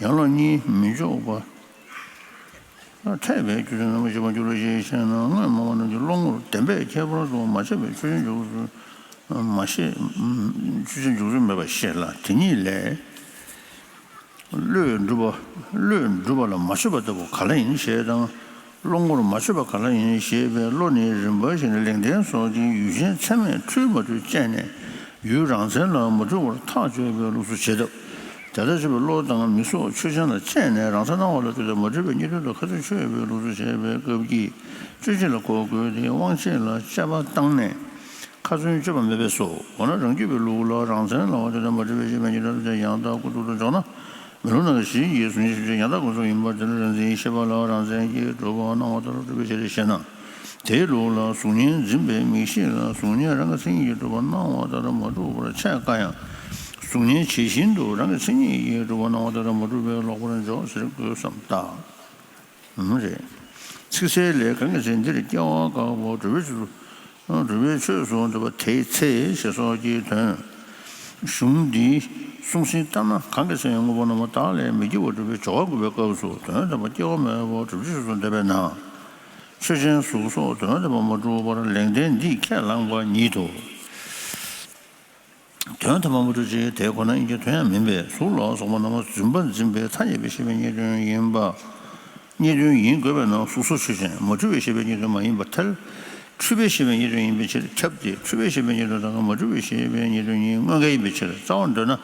ཡང་ལོག་གཉིས་མི་འཇོག་པ། འཐད་པའི་རྒྱུ་མཚན་རྣམ་པ་བཞི་པ་འགྱུར་རོ་ཞེས་བཤད་ན། སྔོན་མ་བ་རྣམས་ཀྱིས་བློ་ངོར་བདེན་པས་ཁྱད་པར་དུ་མ་བྱས་པའི་ཆོས་ཅན་འཇོག་ཚུལ་མ་བཤད། ཆོས་ཅན་འཇོག་ཚུལ་མེད་པར་བཤད་ལ། དེ་ཉིད་ལས། བློས་འགྲུབ་པ། བློས་འགྲུབ་པ་ལ་མ་ཆོད་པ་ལྟ་བུ་ག་ལ་ཡིན་ཞེས་དང་། བློ་ངོར་མ་ཆོད་པ་ག་ལ་ཡིན་ཞེས་པའི་བློ་ནི་རིམ་པ་བཞིན་ལེགས་ལྡན་སོགས་ཀྱིས་ཡུལ་ཅན་ཚད་མས་འཁྲུལ་མ་འཁྲུལ་དཔྱད་ནས། ཡུལ་རང་མཚན་ལ་མ་འཁྲུལ་བར་ཐག་གཅོད་པའི་ལུགས་སུ་བྱེད་སྟབས། དེ་ལྟར་བྱེད་པའི་བློ་དང་མིག་སོགས་ཆོས་ཅན་ལ་དཔྱད་ནས་རང་མཚན་སྣང་བ་ལ་ལྟོས་ཏེ་མ་འཁྲུལ་བའི་གཉིས་དོན་དུ་ཁ་ཚོན་གཅོད་པའི་ལུགས་སུ་བྱེད་པའི་སྐབས་ཀྱི་གཅོད་བྱེད་ལ་གོ་དགོས་ཏེ། དབང་བྱེད་ལ་དཔྱད་པ་བཏང་ནས་ཁ་ཚོན་གཅོད་པ་མེད་པས་སོ། འོ་ན་རང་རྒྱུད་པའི་ལུགས་ལ་རང་མཚན་སྣང་བ་ལ་ལྟོས་ཏེ་མ་འཁྲུལ་བའི་ཤེས་པའི་གཉིས་དོན་དུ་ཡང་དག་ཀུན་རྟོག་ཏུ་འཇོག་ན། མེ་ལོང་ནང་གི་གཞི་ཡི་གཟུགས་བརྙན་ཤེས་བྱ་ཡང་དག་ཀུན་རྫོབ་ཡིན་པར་ཐལ། རང་མཚན་ཤེས་པ་ལ་རང་མཚན་གྱིས་གྲུབ་པ་སྣང་བ་ལྟར་གྲུབ་པའི་ཕྱིར་ཞེ་ན། དེའི་ལུགས་ལ་གཟུགས་བརྙན་འཛིན་པའི་མིག་ཤེས་ལ་གཟུགས་བརྙན་རང་གི་མཚན་ཉིད་ཀྱིས་གྲུབ་པ་སྣང་བ་ལྟར་མ་གྲུབ་པར་འཆད་དཀའ་ཡང་། གཟུགས་བརྙན་ཇི་བཞིན་དུ་རང་གི་མཚན་ཉིད་ཀྱིས་གྲུབ་པ་སྣང་བ་ལྟར་མ་གྲུབ་པས་ལོག་པར་འཇོག་ཟེར་དགོས་བསམ་ལྟ། ཨུམ་རེད། ཚིག་གསལ་ལས། གང་གི་ཚེ་འདིར་སྐྱེ་བ་དཀར་པོ་གྲུབ་པའི་ཆོས་སུ། གྲུབ་པའི་ཆོས་སུ་འདོད་པ་དེའི་ཚེ་ཞེས་སོགས་ཀྱི་དོན། གཞུང་འདིའི་གསུང་ཟིན་ལྟར་ན། གང་གི་ཚེ་དངོས་པོ་རྣམ་པ་དག་ལས་མི་སྐྱེ་བར་གྲུབ་པའི་སྦྱོར་བ་འགོད་པའི་སྐབས་སུ་དོན་དམ་པ་སྐྱེ་བ་མེད་པར་གྲུབ་ཆོས་སུ་འདོད་པས་ན། ཆོས་ཅན་གཟུགས་སོགས་དོན་དམ་པ་མ་གྲུབ་པར་ལེགས་ལྡན་འདིས་ཁས་བླངས་པ་ཉིད་དོ། དོན་དམ་པ་མ་གྲུབ་ཅིང་དེ་ཁོ་ན་ཡིན་གྱི་དོན་ཡང་མིན་པས། གཟུགས་ལ་སོགས་པ་རྣམས་རྫུན་པར་འཛིན་པའི་ཐ་སྙད་པའི་ཤེས་པའི་གཉིས་དོན་ཡིན་པ། གཉིས་དོན་ཡིན་དགོས་པས་ན་གཟུགས་སོགས་ཆོས་ཅན། མ་འཁྲུལ་བའི་ཤེས་པའི་གཉིས་དོན་མ་ཡིན་པར་ཐལ། འཁྲུལ་པའི་ཤེས་པའི་གཉིས་དོན་ཡིན་པའི་ཕྱིར་ཁྱབ་སྟེ། འཁྲུལ་པའི་ཤེས་པའི་གཉིས་དོན་དང་མ་འཁྲུལ་བའི་ཤེས་པའི་གཉིས་དོན་གཉིས་དངོས་འགལ་ཡིན་པའི་ཕྱིར། རྩ་བར་འདོད་ན།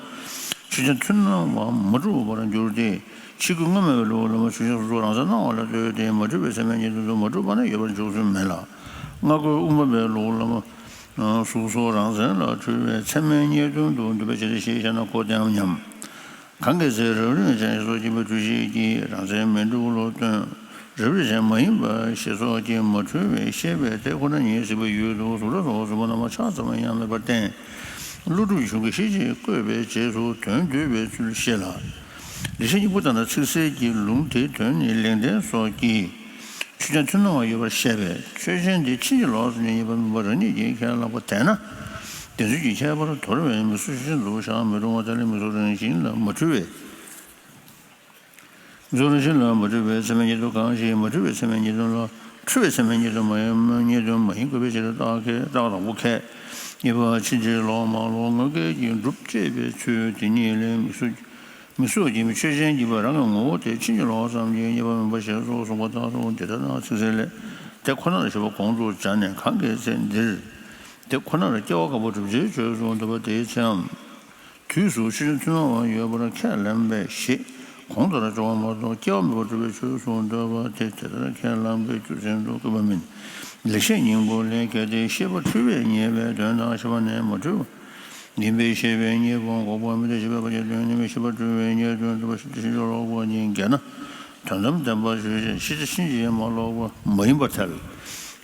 ཆོས་ཅན་མཐུན་སྣང་བ་མ་གྲུབ་པར་འགྱུར་ཏེ། ཕྱི་རྒོལ་དངོས་མེད་པའི་ལུགས་ལ་ཆོས་ཅན་གཟུགས་སོགས་རང་མཚན་སྣང་བ་ལ་ལྟོས་ཏེ་མ་འཁྲུལ་བའི་ཚད་མའི་གཉིས་དོན་དུ་མ་གྲུབ་པ་ནི་ཡོད་པར་འཇོག་ཚུལ་མེད་ལ། སྔ་རྒོལ་དབུ་མ་པའི་ལུགས་ལ། གཟུགས་སོགས་རང་མཚན་ལ་འཁྲུལ་བའི་ཚད་མའི་གཉིས་དོན་དུ་འདོད་པའི་ཕྱིར་ཞེས་བཤད་ན་གོ་བདེའམ་སྙམ། གང་གི་ཚེ་རབ་རིབ་ཅན་ཞེས་སོགས་ཀྱིས་མ་འཁྲུལ་ཤེས་ཀྱིས་རང་མཚན་མི་འཁྲུལ་ལུགས་སྟོན། རབ་རིབ་ཅན་མ་ཡིན་པ་ཞེས་སོགས་ཀྱིས་མ་འཁྲུལ་བའི་ཤེས་པས་དེ་ཁོ་ན་ཉིད་གཟིགས་པའི་ཡུལ་དུ་གཟུགས་སྒྲ་སོགས་རྫུན་པ་རྣམ་པ་ཆ་ཙམ་ཡང་མེད་པར་བསྟན། ཀླུ་སྒྲུབ་གཞུང་གི་ཤེས་བྱེད་བཀོད་པའི་རྗེས་སུ་དོན་བསྡུས་པའི་ཚུལ་བཤད་ལ། ལེགས་བཤད་སྙིང་པོ་ལྟར་ན་ཚིག་གསལ་གྱི་ལུང་དེའི་དོན་ནི་ལེགས་ལྡན་སོགས་ཀྱིས། ཆོས་ཅན་མཐུན་སྣང་བ་ཡོད་པར་བཤད་པས། ཆོས་ཅན་དེ་ཕྱིན་ཅི་ལོག་ཙམ་གྱིས་རྙེད་པ་མིན་པར་རང་ཉིད་ཀྱིས་ཁས་བླངས་པ་དེས་ན། དེ་ཚུལ་གྱི་ཁྱད་པར་དོར་བས་མིག་གཟུགས་ཆོས་ཅན་དུ་བཞག་མི་རུང་བ་དེ་ལས་མིག་གཟུགས་རང་བཞིན་ལ་མ་འཁྲུལ་བའི། མིག་གཟུགས་རང་བཞིན་ལ་མ་འཁྲུལ་བའི་ཚད་མའི་གཉིས་དོན་གང་ཞིག་མ་འཁྲུལ་བའི་ཚད་མའི་གཉིས་དོན་ལ་འཁྲུལ་བའི་ཚད་མའི་གཉིས་དོན་མ་ཡིན་གཉིས་དོན་མ་ཡིན་དགོས་པའི་ཕྱིར། རྟགས་ཁས་རྟགས་དང་པོ་ཁས་རྙེད་པ་ཕྱིན་ཅི་ལོག་མ་ལོག་ངོ་སྐལ་གྱིས་སྒྲུབ་ཅེས་པའི་ཚུལ་དེ་ཉིད་ལས་མིག་གཟུགས། མིག་གཟུགས་ཀྱི་མིག་ཆོས་ཅན་གྱི་བར་རང་གི་ངོ་བོ་དེ་ཕྱིན་ཅི་ལོག་ཙམ་གྱིས་རྙེད་པ་མིན་པ་ཞེས་སོགས་གསུངས་པ་ལྟར་དུ། འདི་ལྟར་ན་ཚིག་གསལ་ལས། དེ་ཁོ་ན་ལ་ཞེས་པ་གོང་དུ་སྦྱར་ནས་གང་གི་ཚེ་འདིར། དེ་ཁོ་ན་ལ་སྐྱེ་བ་དཀར་པོ་གྲུབ་ཆའི་ཆོས་སུ་འདོད་པ་དེའི་ཚེའམ། དུས་སུ་ཆོས་ཅན་མཐུན་སྣང་བ་ཡོད་པར་ཁས་ལེན་པའི་ཞེས་གོང་ལྟར་སྦྱོར་བ་མ་གཏོགས་སྐྱེ་བ་མེད་པར་གྲུབ་པའི་ཆོས་སུ་འདོད་པ་དེ་དེ་ལྟར་ཁས་བླངས་པའི་རྒྱུ་མཚན་དུ་བཀོད་པ་མིན། ལེགས་བཤད་སྙིང་པོ་ལས། གལ་ཏེ་ཤེས་པ་འཁྲུལ་བས་རྙེད་པའི་དོན་དང་ཤེས་པ་ནི་མ་འཁྲུལ་བ། ཡིན་པས་ཤེས་པའི་རྙེད་པ་འགོག་པ་མིན་ཏེ། ཤེས་པའི་བར་གྱི་དོན་ནི་ཤེས་པ་འཁྲུལ་བའི་རྙེད་དོན་འགྲུབ་པ་ཕྱིན་ཅི་ལོག་པ་ཉིད་འགལ་ན། དོན་དམ་བདེན་པར་ཆོས་ཅན། ཤེས་བྱ་ཕྱིན་ཅི་མ་ལོག་པ་མ་ཡིན་པར་ཐལ།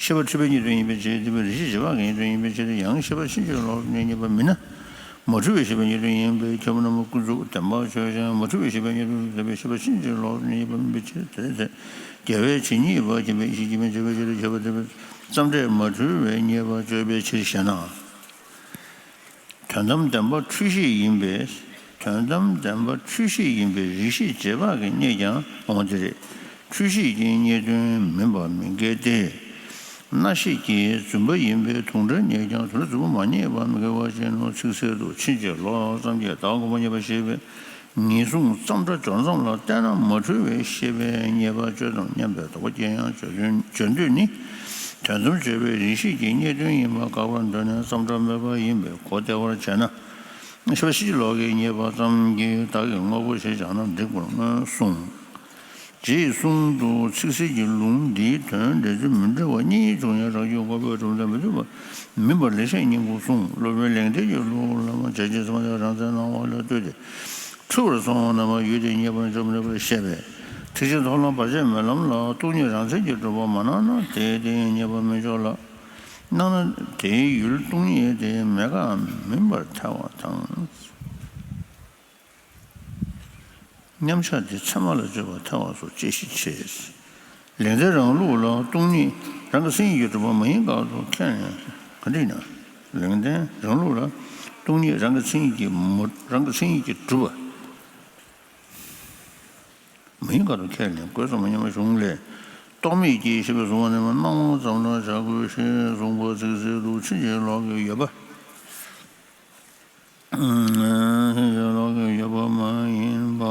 ཤེས་པ་འཁྲུལ་པའི་གཉིས་དོན་ཡིན་པའི་ཕྱིར། འདུས་པའི་རིགས་ཤེས་བྱེད་པ་གི་གཉིས་དོན་ཡིན་པའི་ཕྱིར། ཡང་ཤེས་པ་ཕྱིན་ཅི་ལོག་ཏུ་རྙེད་པ་མིན་ན། མ་འཁྲུལ་བའི་ཤེས་པའི་གཉིས་དོན་ཡིན་པས་ཁྱབ་པ་རྣམས་ཀུན་རྫོབ་བདེན་པ་ཆོས་ཅན། མ་འཁྲུལ་བའི་ཤེས་པའི་གཉིས་དོན་དུ་ཐལ་བའི་ཤེས་པ་ཕྱིན་ཅི་ལོག་ཏུ་རྙེད་པ་མིན་པའི་ཕྱིར། དེ་ལྟར་རྒྱལ་བས་ཇི་སྙེད་པ་མཁྱེན་པའི་ཡེ་ཤེས་ཀྱི་མིག་འབྱེད་པའི་ཕྱིར། ཁྱབ་པ་ཐལ་བའི་ཙམ་འབྲས་མ་འཁྲུལ་བས་རྙེད་པ་གཅོད་པའི་ཕྱིར་ཞེ་ན། དོན་དམ་བདེན་པ་འཁྲུལ་ཤེས་ཡིན་པས། དོན་དམ་བདེན་པ་འཁྲུལ་ཤེས་ཡིན་པས་རིགས་ཤེས་རྗེས་དཔག་གི་གཉིས་ཀྱང་འོང་དེ་རེད། འཁྲུལ་ཤེས་ཀྱི་གཉིས་དོན་མིན་པ་མི་འགལ་ཏེ། རྣ་ཤེས་ཀྱིས་རྫུན་པ་ཡིན་པས་དུང་སྒྲ་རྙེད་ཀྱང་དུང་སྒྲ་རྫུན་པ་མ་རྙེད་པ་མི་འགལ་བ་བཞིན་ནོ། ཚིག་གསལ་དུ་ཕྱིན་ཅི་ལོག་ཙམ་གྱིས་བདག་གོ་མ་རྙེད་པ་ཞེས་པའི་ངེས་བཟུང་ཙམ་སྒྲ་སྦྱོར་མཚམས་ལ་བལྟས་ན་མ་འཁྲུལ་བའི་ཤེས་པས་རྙེད་པ་གཅོད་དམ་སྙམ་པའི་དོགས་པ་སྐྱེ་ཡང་། བརྗོད་དོན་བརྗོད་འདོད་ནི་དོན་དམ་བརྗོད་པའི་རིགས་ཤེས་ཀྱི་གཉིས་དོན་ཡིན་པ་དགག་པར་འདོད་ནས་ཙམ་སྒྲ་སྨོས་པ་ཡིན་པས་གོ་བདེ་བར་བྱས་ན། ཤེས་པ་ཕྱིན་ཅི་ལོག་གིས་རྙེད་པ་ཙམ་གྱིས་བདག་གི་དངོས་པོ་ཞེས་བྱ་ན་འགྲིག་པར་མངོན་གསུངས། ཅེས་གསུངས་འདུག་ཚིག་གསལ་གྱི་ལུང་འདིའི་དོན་འགྲེལ་ཚུལ་མི་འདྲ་བ་གཉིས་བྱུང་ཡང་རང་རྒྱུད་འགོག་པའི་གྲུབ་མཐའ་མི་མཐུན་པ་མིན་པར་ལེགས་བཤད་སྙིང་པོ་གསུངས། སློབ་དཔོན་ལེགས་ལྡན་གྱི་ལུགས་ལ་བྱ་བྱེད་ཚད་མ་དང་རང་མཚན་སྣང་བ་ལ་ལྟོས་ཏེ་འཁྲུལ་པར་སོང་བ་རྣམ་པར་ཡོད་དེ་རྙེད་པར་འཇོག་མི་ནུས་པར་བཤད་པས། ཐེག་ཆེན་མཐོང་ལམ་བར་ཆད་མེད་ལམ་ལ་སྟོང་ཉིད་རང་མཚན་གྱིས་གྲུབ་པ་མ་སྣང་ན་དེའི་སྟེང་རྙེད་པར་མི་འཇོག་ལ། སྣང་ན་དེའི་ཡུལ་སྟོང་ཉིད་དེ་མེད་དགག་མིན་པར་ཐལ་བ་དང་། མཉམ་གཞག་དེ་ཚད་མ་ལ་དཔྱོད་པར་ཐལ་བ་སོགས་དཔྱད་གཞི་ཆེ། ལེགས་ལྡན་རང་ལུགས་ལ་སྟོང་ཉིད་རང་གི་མཚན་ཉིད་ཀྱིས་གྲུབ་པ་མ་ཡིན་དགག་ཏུ་ཁས་ལེན། ག་འདྲ་ཡིན་ན། ལེགས་ལྡན་རང་ལུགས་ལ་སྟོང་ཉིད་རང་གི་མཚན་ཉིད་ཀྱིས་མ་རང་གི་མཚན་ཉིད་ཀྱིས་གྲུབ་པ་མ་ཡིན་དགག་ཏུ་ཁས་ལེན་དགོས་སོ་མ་ཉམས་པ་གཞུང་ལས། རྟོག་མེད་ཀྱིས་ཞེས་པའི་གཟུང་བ་ནི་སྣང་བ་ཙམ་ལ་བྱ་དགོས་ཞེས་གསུངས་པ་ཚིག་གསལ་དུ་ཕྱིན་ཅི་ལོག་གི་ཡོད་པ། ཕྱིན་ཅི་ལོག་གི་ཡོད་པ་མ་ཡིན་པ་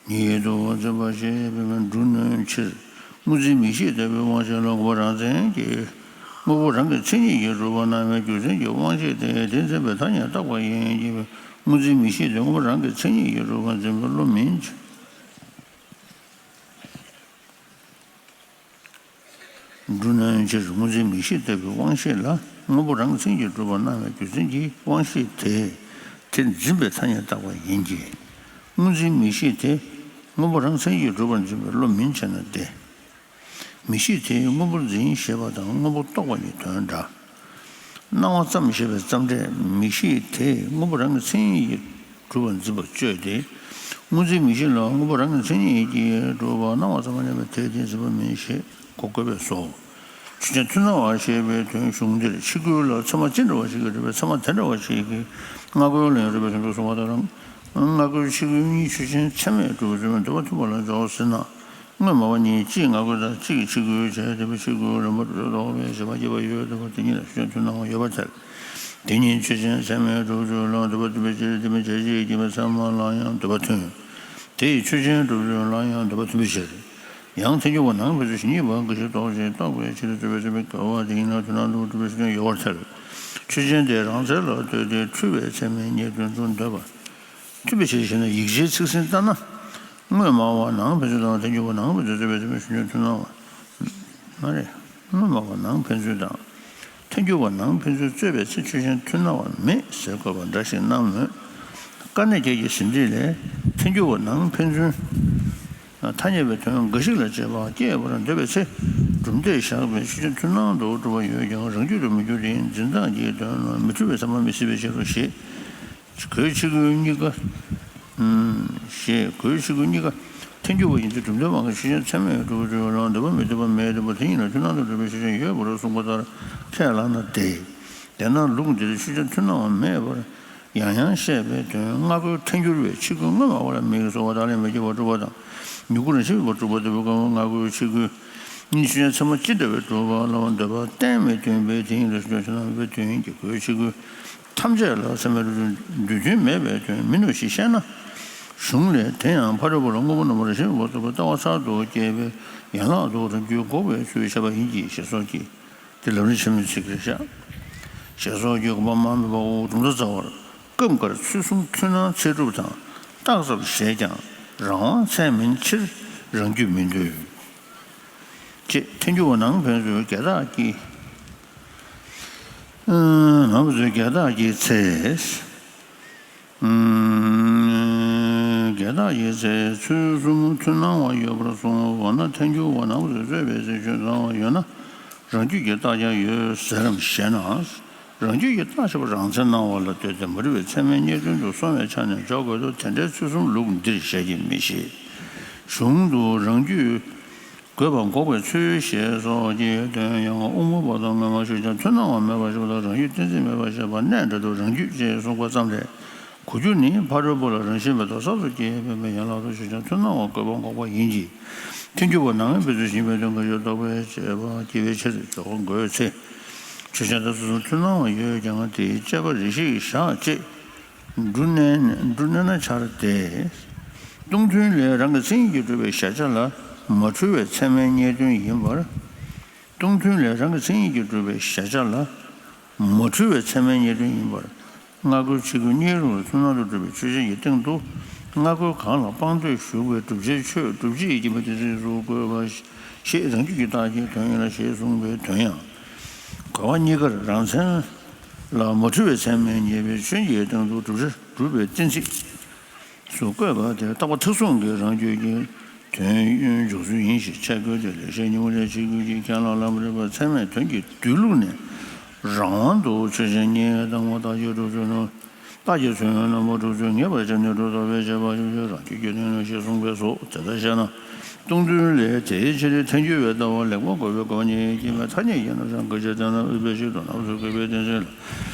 ཉིད་དུ་འཛིན་པ་ཞེས་པའི་འབྲུ་སྣོན་ཕྱིར། སྔོ་འཛིན་མིག་ཤེས་ལྟ་བུའི་དབང་ཤེས་ལ་དངོས་པོ་རང་མཚན་གྱིས། དངོས་པོ་རང་གི་མཚན་ཉིད་ཀྱིས་གྲུབ་པར་སྣང་བའི་རྒྱུ་མཚན་གྱི་དབང་ཤེས་དེ་དེ་འཛིན་པའི་ཐ་སྙད་བཏགས་པ་ཡིན་གྱི། སྔོ་འཛིན་མིག་ཤེས་དེ་དངོས་པོ་རང་གི་མཚན་ཉིད་ཀྱིས་གྲུབ་པར་འཛིན་པའི་བློ་མིན། འབྲུ་སྣོན་ཕྱིར། སྔོ་འཛིན་མིག་ཤེས་ལྟ་བུའི་དབང་ཤེས་ལ་དངོས་པོ་རང་མཚན་གྱིས་གྲུབ་པར་སྣང་བའི་རྒྱུ་མཚན་གྱིས་དབང་ཤེས་དེས་དེ་འཛིན་པའི་ཐ་སྙད་བཏགས་པ་ཡིན་གྱི། སྔོ་འཛིན་མིག་ཤེས་དེ་དངོས་པོ་རང་མཚན་གྱིས་གྲུབ་པར་འཛིན་པའི་བློ་མིན་ཕྱིར་ན་སྟེ། མིག་ཤེས་དེས་དངོས་པོར་འཛིན་ཞེས་པ་དང་དངོས་པོ་རྟོགས་པ་གཉིས་དོན་འདྲ། སྣང་བ་ཙམ་ཞེས་པའི་ཙམ་སྒྲས་མིག་ཤེས་དེས་དངོས་པོ་རང་གི་མཚན་ཉིད་ཀྱིས་གྲུབ་པར་འཛིན་པ་བཅོས་ཏེ། སྔོ་འཛིན་མིག་ཤེས་ལ་དངོས་པོ་རང་གི་མཚན་ཉིད་ཀྱིས་གྲུབ་པ་སྣང་བ་ཙམ་པ་ཉམས་པའི་དེ་དེ་འཛིན་པ་མིན་ཞེས་གོ་དགོས་པས་སོ། ཆོས་ཅན་མཐུན་སྣང་བ་ཞེས་པའི་དོན་གཞུང་འདིར་ཕྱི་རྒོལ་ལ་ཚད་མ་ཅི་འདྲ་བ་ཞིག་གིས་གྲུབ་པའི་ཚད་མ་དེ་འདྲ་བ་ཞིག་གིས་སྔ་རྒོལ་ལ་ཡང་གྲུབ་པའི་དོན་དུ་གསུངས་པ་ལྟར། སྔ་རྒོལ་ཕྱི་རྒོལ་གཉིས་ཆོས་ཅན་ཚད་མས་གྲུབ་པར་འཛིན་པའི་འདོད་པ་མཐུན་པ་ལ་འཇོག་ཟེར་ན། དངོས་སྨྲ་བ་གཉིས་གཅིག་སྔ་རྒོལ་དང་གཅིག་ཕྱི་རྒོལ་བྱས་ཏེ་ཕྱི་རྒོལ་རིམ་པར་གྲུབ་པ་རྟོགས་པའི་བྱེད་པ་སྐྱེས་པ་ཡོད་འདུག་པ་དེ་གཉིས་ལ་ཆོས་ཅན་མཐུན་སྣང་བ་ཡོད་པར་ཐལ། དེ་ཉིད་ཆོས་ཅན་ཚད་མས་གྲུབ་ཚུལ་ལ་འདོད་པ་མཐུན་པའི་ཕྱིར། དེ་མིན་བྱ་བྱེད་ཀྱི་རྒྱུ་མེད་ཚད་མ་ལ་ཡང་འདོད་པ་མཐུན། དེ་ཡི་ཆོས་ཅན་གྲུབ་ཚུལ་ལ་ཡང་འདོད་པ་མཐུན་པའི་ཕྱིར། ཡང་ཐལ་འགྱུར་བ་ནང་ཕན་ཚུན་གཞན་གཉིས་པ་འགའ་ཞིག་ལྡོག་ཅིང་རྟོགས་པའི་ཕྱིར་རྩོད་པའི་ཚད་མས་འགལ་བ་དེ་ཡིན་ན་མཐུན་སྣང་དུ་གྲུབ་པའི་ཕྱིར་ཡང་ཡོད་པར་ཐལ། ཆོས་ཅན་དེ་རང་མཚན་ལ་ལྟོས་ཏེ་འཁྲུལ་པའི་ཚད་མས་རྙེད་དོན་དུ་འདོད་པ། མཐུན་པའི་ཕྱིར་ཞེ་ན། ཡིག་ཆའི་ཚིག་ཟིན་ལྟར་ན། དངོས་སྨྲ་བ་ནང་ཕན་ཚུན་དང་། ཐལ་འགྱུར་བ་ནང་ཕན་ཚུན་རྩོད་པའི་ཚད་མས་གཞན་ཕན་ཚུན་མཐུན་སྣང་བ། མ་རེད། དངོས་སྨྲ་བ་ནང་ཕན་ཚུན་དང་། ཐལ་འགྱུར་བ་ནང་ཕན་ཚུན་རྩོད་པའི་ཚེ་ཆོས་ཅན་མཐུན་སྣང་བ་མེད་ཟེར་དགོས་པ་འདྲ་ཞིག་སྣང་མོད། དཀའ་གནད་བརྒྱད་ཀྱི་ཟིན་བྲིས་ལས། ཐལ་འགྱུར་བ་ནང་ཕན་ཚུན་ཐ་སྙད་པའི་དོན་འགའ་ཞིག་ལ་དཔྱད་པ་སྐྱེ་བར་འདོད་པའི་ཚེ། གྲུབ་མཐས་བཞག་པའི་ཆོས་ཅན་མཐུན་སྣང་དུ་གྲུབ་པ་ཡོད་ཀྱང་རང་རྒྱུད་དུ་མི་འགྱུར་ཏེ་འཛིན་སྟངས་ཀྱི་དོན་ལ་མི་འཁྲུལ་བའི་ཚད་མ་མི་སྲིད་པའི་ཕྱིར་རོ་ཞེས། རྒོལ་ཕྱི་རྒོལ་གཉིས་ཀ་ཞེས་རྒོལ་ཕྱི་རྒོལ་གཉིས་ཀ་ཐལ་འགྱུར་བ་ཡིན་ཚེ་གྲུབ་མཐའི་དབང་གིས་ཆོས་ཅན་ཚད་མས་གྲུབ་པར་འགྱུར་བ་ལ་འདོད་པ་མི་མཐུན་པ་མེད་དེ་འབུ་དེ་ཉིད་ལ་མཐུན་སྣང་དུ་གྲུབ་པའི་ཆོས་ཅན་ཡོད་པར་གསུངས་པ་ལྟར་ཁས་བླངས་ན་སྟེ། དེས་ན་ལུགས་འདིར་ཆོས་ཅན་མཐུན་སྣང་བ་མེད་པར་ཡང་ཡང་བཤད་པའི་དོན་སྔ་རྒོལ་ཐལ་འགྱུར་བས་ཕྱི་རྒོལ་དངོས་སྨྲ་བ་ལ་མིག་གིས་གཟོ་བ་དག་ལས་མི་སྐྱེ་བར་སྒྲུབ་པ་དང་། མྱུ་གུ་རང་བཞིན་མེད་པར་སྒྲུབ་པ་ལྟ་བུའི་སྐབས་སྔ་རྒོལ་ཕྱི་རྒོལ་གཉིས་ཆོས་ཅན་ཚད་མ་ཅི་འདྲ་བས་གྲུབ་པ་ལ་འདོད་པ་གཏན་མེད་དོན་པའི་དེ་ཉིད་ལ་ཆོས་ཅན་མཐུན་སྣང་མེད་པའི་དོན་གྱི་རྒོལ་ཕྱི་རྒོལ་ཐམས་ཅད་ལ་ཚད་མས་གྲུབ་ཚུལ་འདོད་དོན་མེད་པའི་དོན་མིན་ནོ་ཞེས་བཤད་ན། གཞུང་ལས། དེ་ཡང་ཕ་རོལ་པོ་ལ་དངོས་པོ་རྣམ་པ་རང་བཞིན་མེད་པར་རྟོགས་པའི་ལྟ་བ་གསར་དུ་སྐྱེས་པའི་ཡན་ལག་ཏུ་རང་རྒྱུད་འགོག་པའི་ཚུལ་བཤད་པ་ཡིན་གྱི་ཞེས་སོགས་ཀྱི། དེ་ལམ་རིམ་ཆེན་མོའི་ཚིག་རེད་བཞག་ཞེས་སོགས་ཀྱི་དགོངས་པ་མ་སྨོས་པའོ། གྲུབ་མཐའ་རྩ་བར་སྐབས་འགར་ཚུལ་གསུམ་མཐུན་སྣང་ཚད་གྲུབ་དང་རྟགས་ཙམ་བཞེད་ཀྱང་རང་དབང་ཚད་མིན་ཕྱིར་རང་རྒྱུད་མི་འདོད། ཅེས་ཐལ་འགྱུར་བ་ནང་ཕན་ཚུན་འགལ་རྟགས་ཀྱི། ནང་ཕན་ཚུན་འགལ་རྟགས་ཀྱི་ཚེ། འགལ་རྟགས་ཀྱི་ཚེ་ཚུལ་གསུམ་མཐུན་སྣང་བ་ཡོད་པར་གསུངས། འོ་ན་ཐལ་འགྱུར་བ་ནང་ཕན་ཚུན་རྩོད་པའི་ཚེ་ཆོས་སྣང་བ་ཡོད་ན་རང་རྒྱུད་ཀྱི་རྟགས་ཀྱང་ཡོད་ཟེར་རམ་ཞེ་ན། རང་རྒྱུད་ཀྱི་རྟགས་ཞེས་པ་རང་མཚན་སྣང་བ་ལ་ལྟོས་ཏེ་མ་གྲུབ་པའི་ཚད་མའི་རྙེད་དོན་དུ་སོང་བའི་ཆ་ནས་འཇོག་དགོས་སོ། དེ་འདྲའི་ཚུལ་གསུམ་ལུགས་འདིར་བཤད་ཀྱི་མི་ཤེས། གཞུང་དུ་རང་རྒྱུད་འགོག་པ་འགོག་པའི་ཚུལ་ཞེས་སོགས་ཀྱི་དོན་ཡང་དབུ་མ་པ་དང་སྔ་མ་ཞུགས་ཀྱང་མཐུན་སྣང་བ་མེད་པར་ཞེས་པ་དང་། རང་རྒྱུད་གཏན་ཚིགས་མེད་པར་བཤད་པ་གནད་འགྲེལ་དུ་རང་རྒྱུད་ཅེས་གསུངས་པ་ཙམ་ལས། གོ་རྒྱུ་ནི་ཕ་རོལ་པོ་ལ་རང་བཞིན་མེད་དོ་གསར་དུ་སྐྱེས་པའི་ཡན་ལག་ཏུ་ཆོས་ཅན་མཐུན་སྣང་བ་འགོག་པ་འགོག་པ་ཡིན་གྱི། ཐལ་འགྱུར་བ་ནང་ཕན་ཚུན་ཞེན་པའི་དོན་འགའ་ཞིག་རྟོགས་པའི་དཔྱད་པ་སྐྱེ་བའི་ཕྱིར་འཇོག་དགོས་ཚེ། ཆོས་ཅན་དང་ཚུལ་གསུམ་མཐུན་སྣང་བ་ཡོད་ཀྱང་དེའི་དཔྱད་པ་རེ་ཞིག་བཞག་ཅེས། འབྲུ་བསྣན་འབྲུ་བསྣན་ན་འཆར་ཏེ། སྟོང་ཐུན་ལས་རང་གི་མཚན་ཉིད་ཀྱིས་གྲུབ་པའི་གཞལ་བྱ་ལ་མ་འཁྲུལ་བའི་ཚད་མའི་རྙེད་དོན་ཡིན་པར། སྟོང་ཐུན་ལས་རང་གི་མཚན་ཉིད་ཀྱིས་གྲུབ་པའི་གཞལ་བྱ་ལ་མ་འཁྲུལ་བའི་ཚད་མའི་རྙེད་དོན་ཡིན་པར། སྔ་རྒོལ་ཕྱི་རྒོལ་གཉིས་རུང་ལ་མཐུན་སྣང་དུ་གྲུབ་པའི་ཆོས་ཅན་གྱི་སྟེང་དུ་ སྔ་རྒོལ་གང་ལ་དཔང་འདོད་ཞུགས་པའི་བསྒྲུབ་བྱའི་ཆོས་བསྒྲུབ་བྱེད་ཀྱི་རྒྱུ་མ་དེ་སྲིད་སུ་བཀོད་པ་ཞེས་རང་རྒྱུད་ཀྱི་རྟགས་ཀྱི་དོན་ཡིན་ལ་ཞེས་གསུངས་པའི་དོན་ཡང་། རྒོལ་བ་གཉིས་ཀར་རང་མཚན་ལ་མ་འཁྲུལ་བའི་མཚན་མས་ངེས་པའི་ཆོས་ཀྱི་སྟེང་དུ་བསྒྲུབ་བྱ་སྒྲུབ་པའི་གཏན་ཚིགས་སུ་བཀོད་པ་དེ་རྟག་པ་མཐའ་བཟུང་གི་རང་རྒྱུད་ཀྱི་དོན་ཡོད་འཇོག་ཚུལ་ཡིན་ཞེས་འཆད་དགོས་ཏེ། ལེགས་བཤད་སྙིང་པོ་ལས་ཕྱི་རྒྱུད་ཀྱི་ཁས་བླངས་ལམ་རིམ་པ་ཚད་མའི་དོན་གྱི་སྡོད་ལུགས་ནས་རང་དབང་དུ་ཆོས་ཅན་གཉིས་དང་པོ་རྟགས་ཀྱི་ཚུལ་རྣམ་པར་སྒྲུབ་ཚུལ་ངེས་པར་བྱས་ནས་སྒྲུབ་ཐུབ་པའི་བྱེད་པ་ཆོས་ཅན་རང་རྒྱུད་ཀྱི་དོན་ལ་ཞེས་གསུངས་པས་སོ། དེ་ལྟར་བཤད་ན་སྟོང་ཐུན་ལས་དེའི་ཕྱིར་ཐལ་འགྱུར་བའི་ལྟ་བ་ལེགས་པར་རྒོལ་བའི་རྒོལ་བ་གཉིས་ཀྱིས་མེད་ཐ་སྙད་ཡིན་ན་རང་དགག་བྱ་བསྟན་ན་ཨུཏྤལ་ཞིག་ཏུ་ནགས་སུ་བཀོད་པའི་གཏན་ཚིགས་ལ།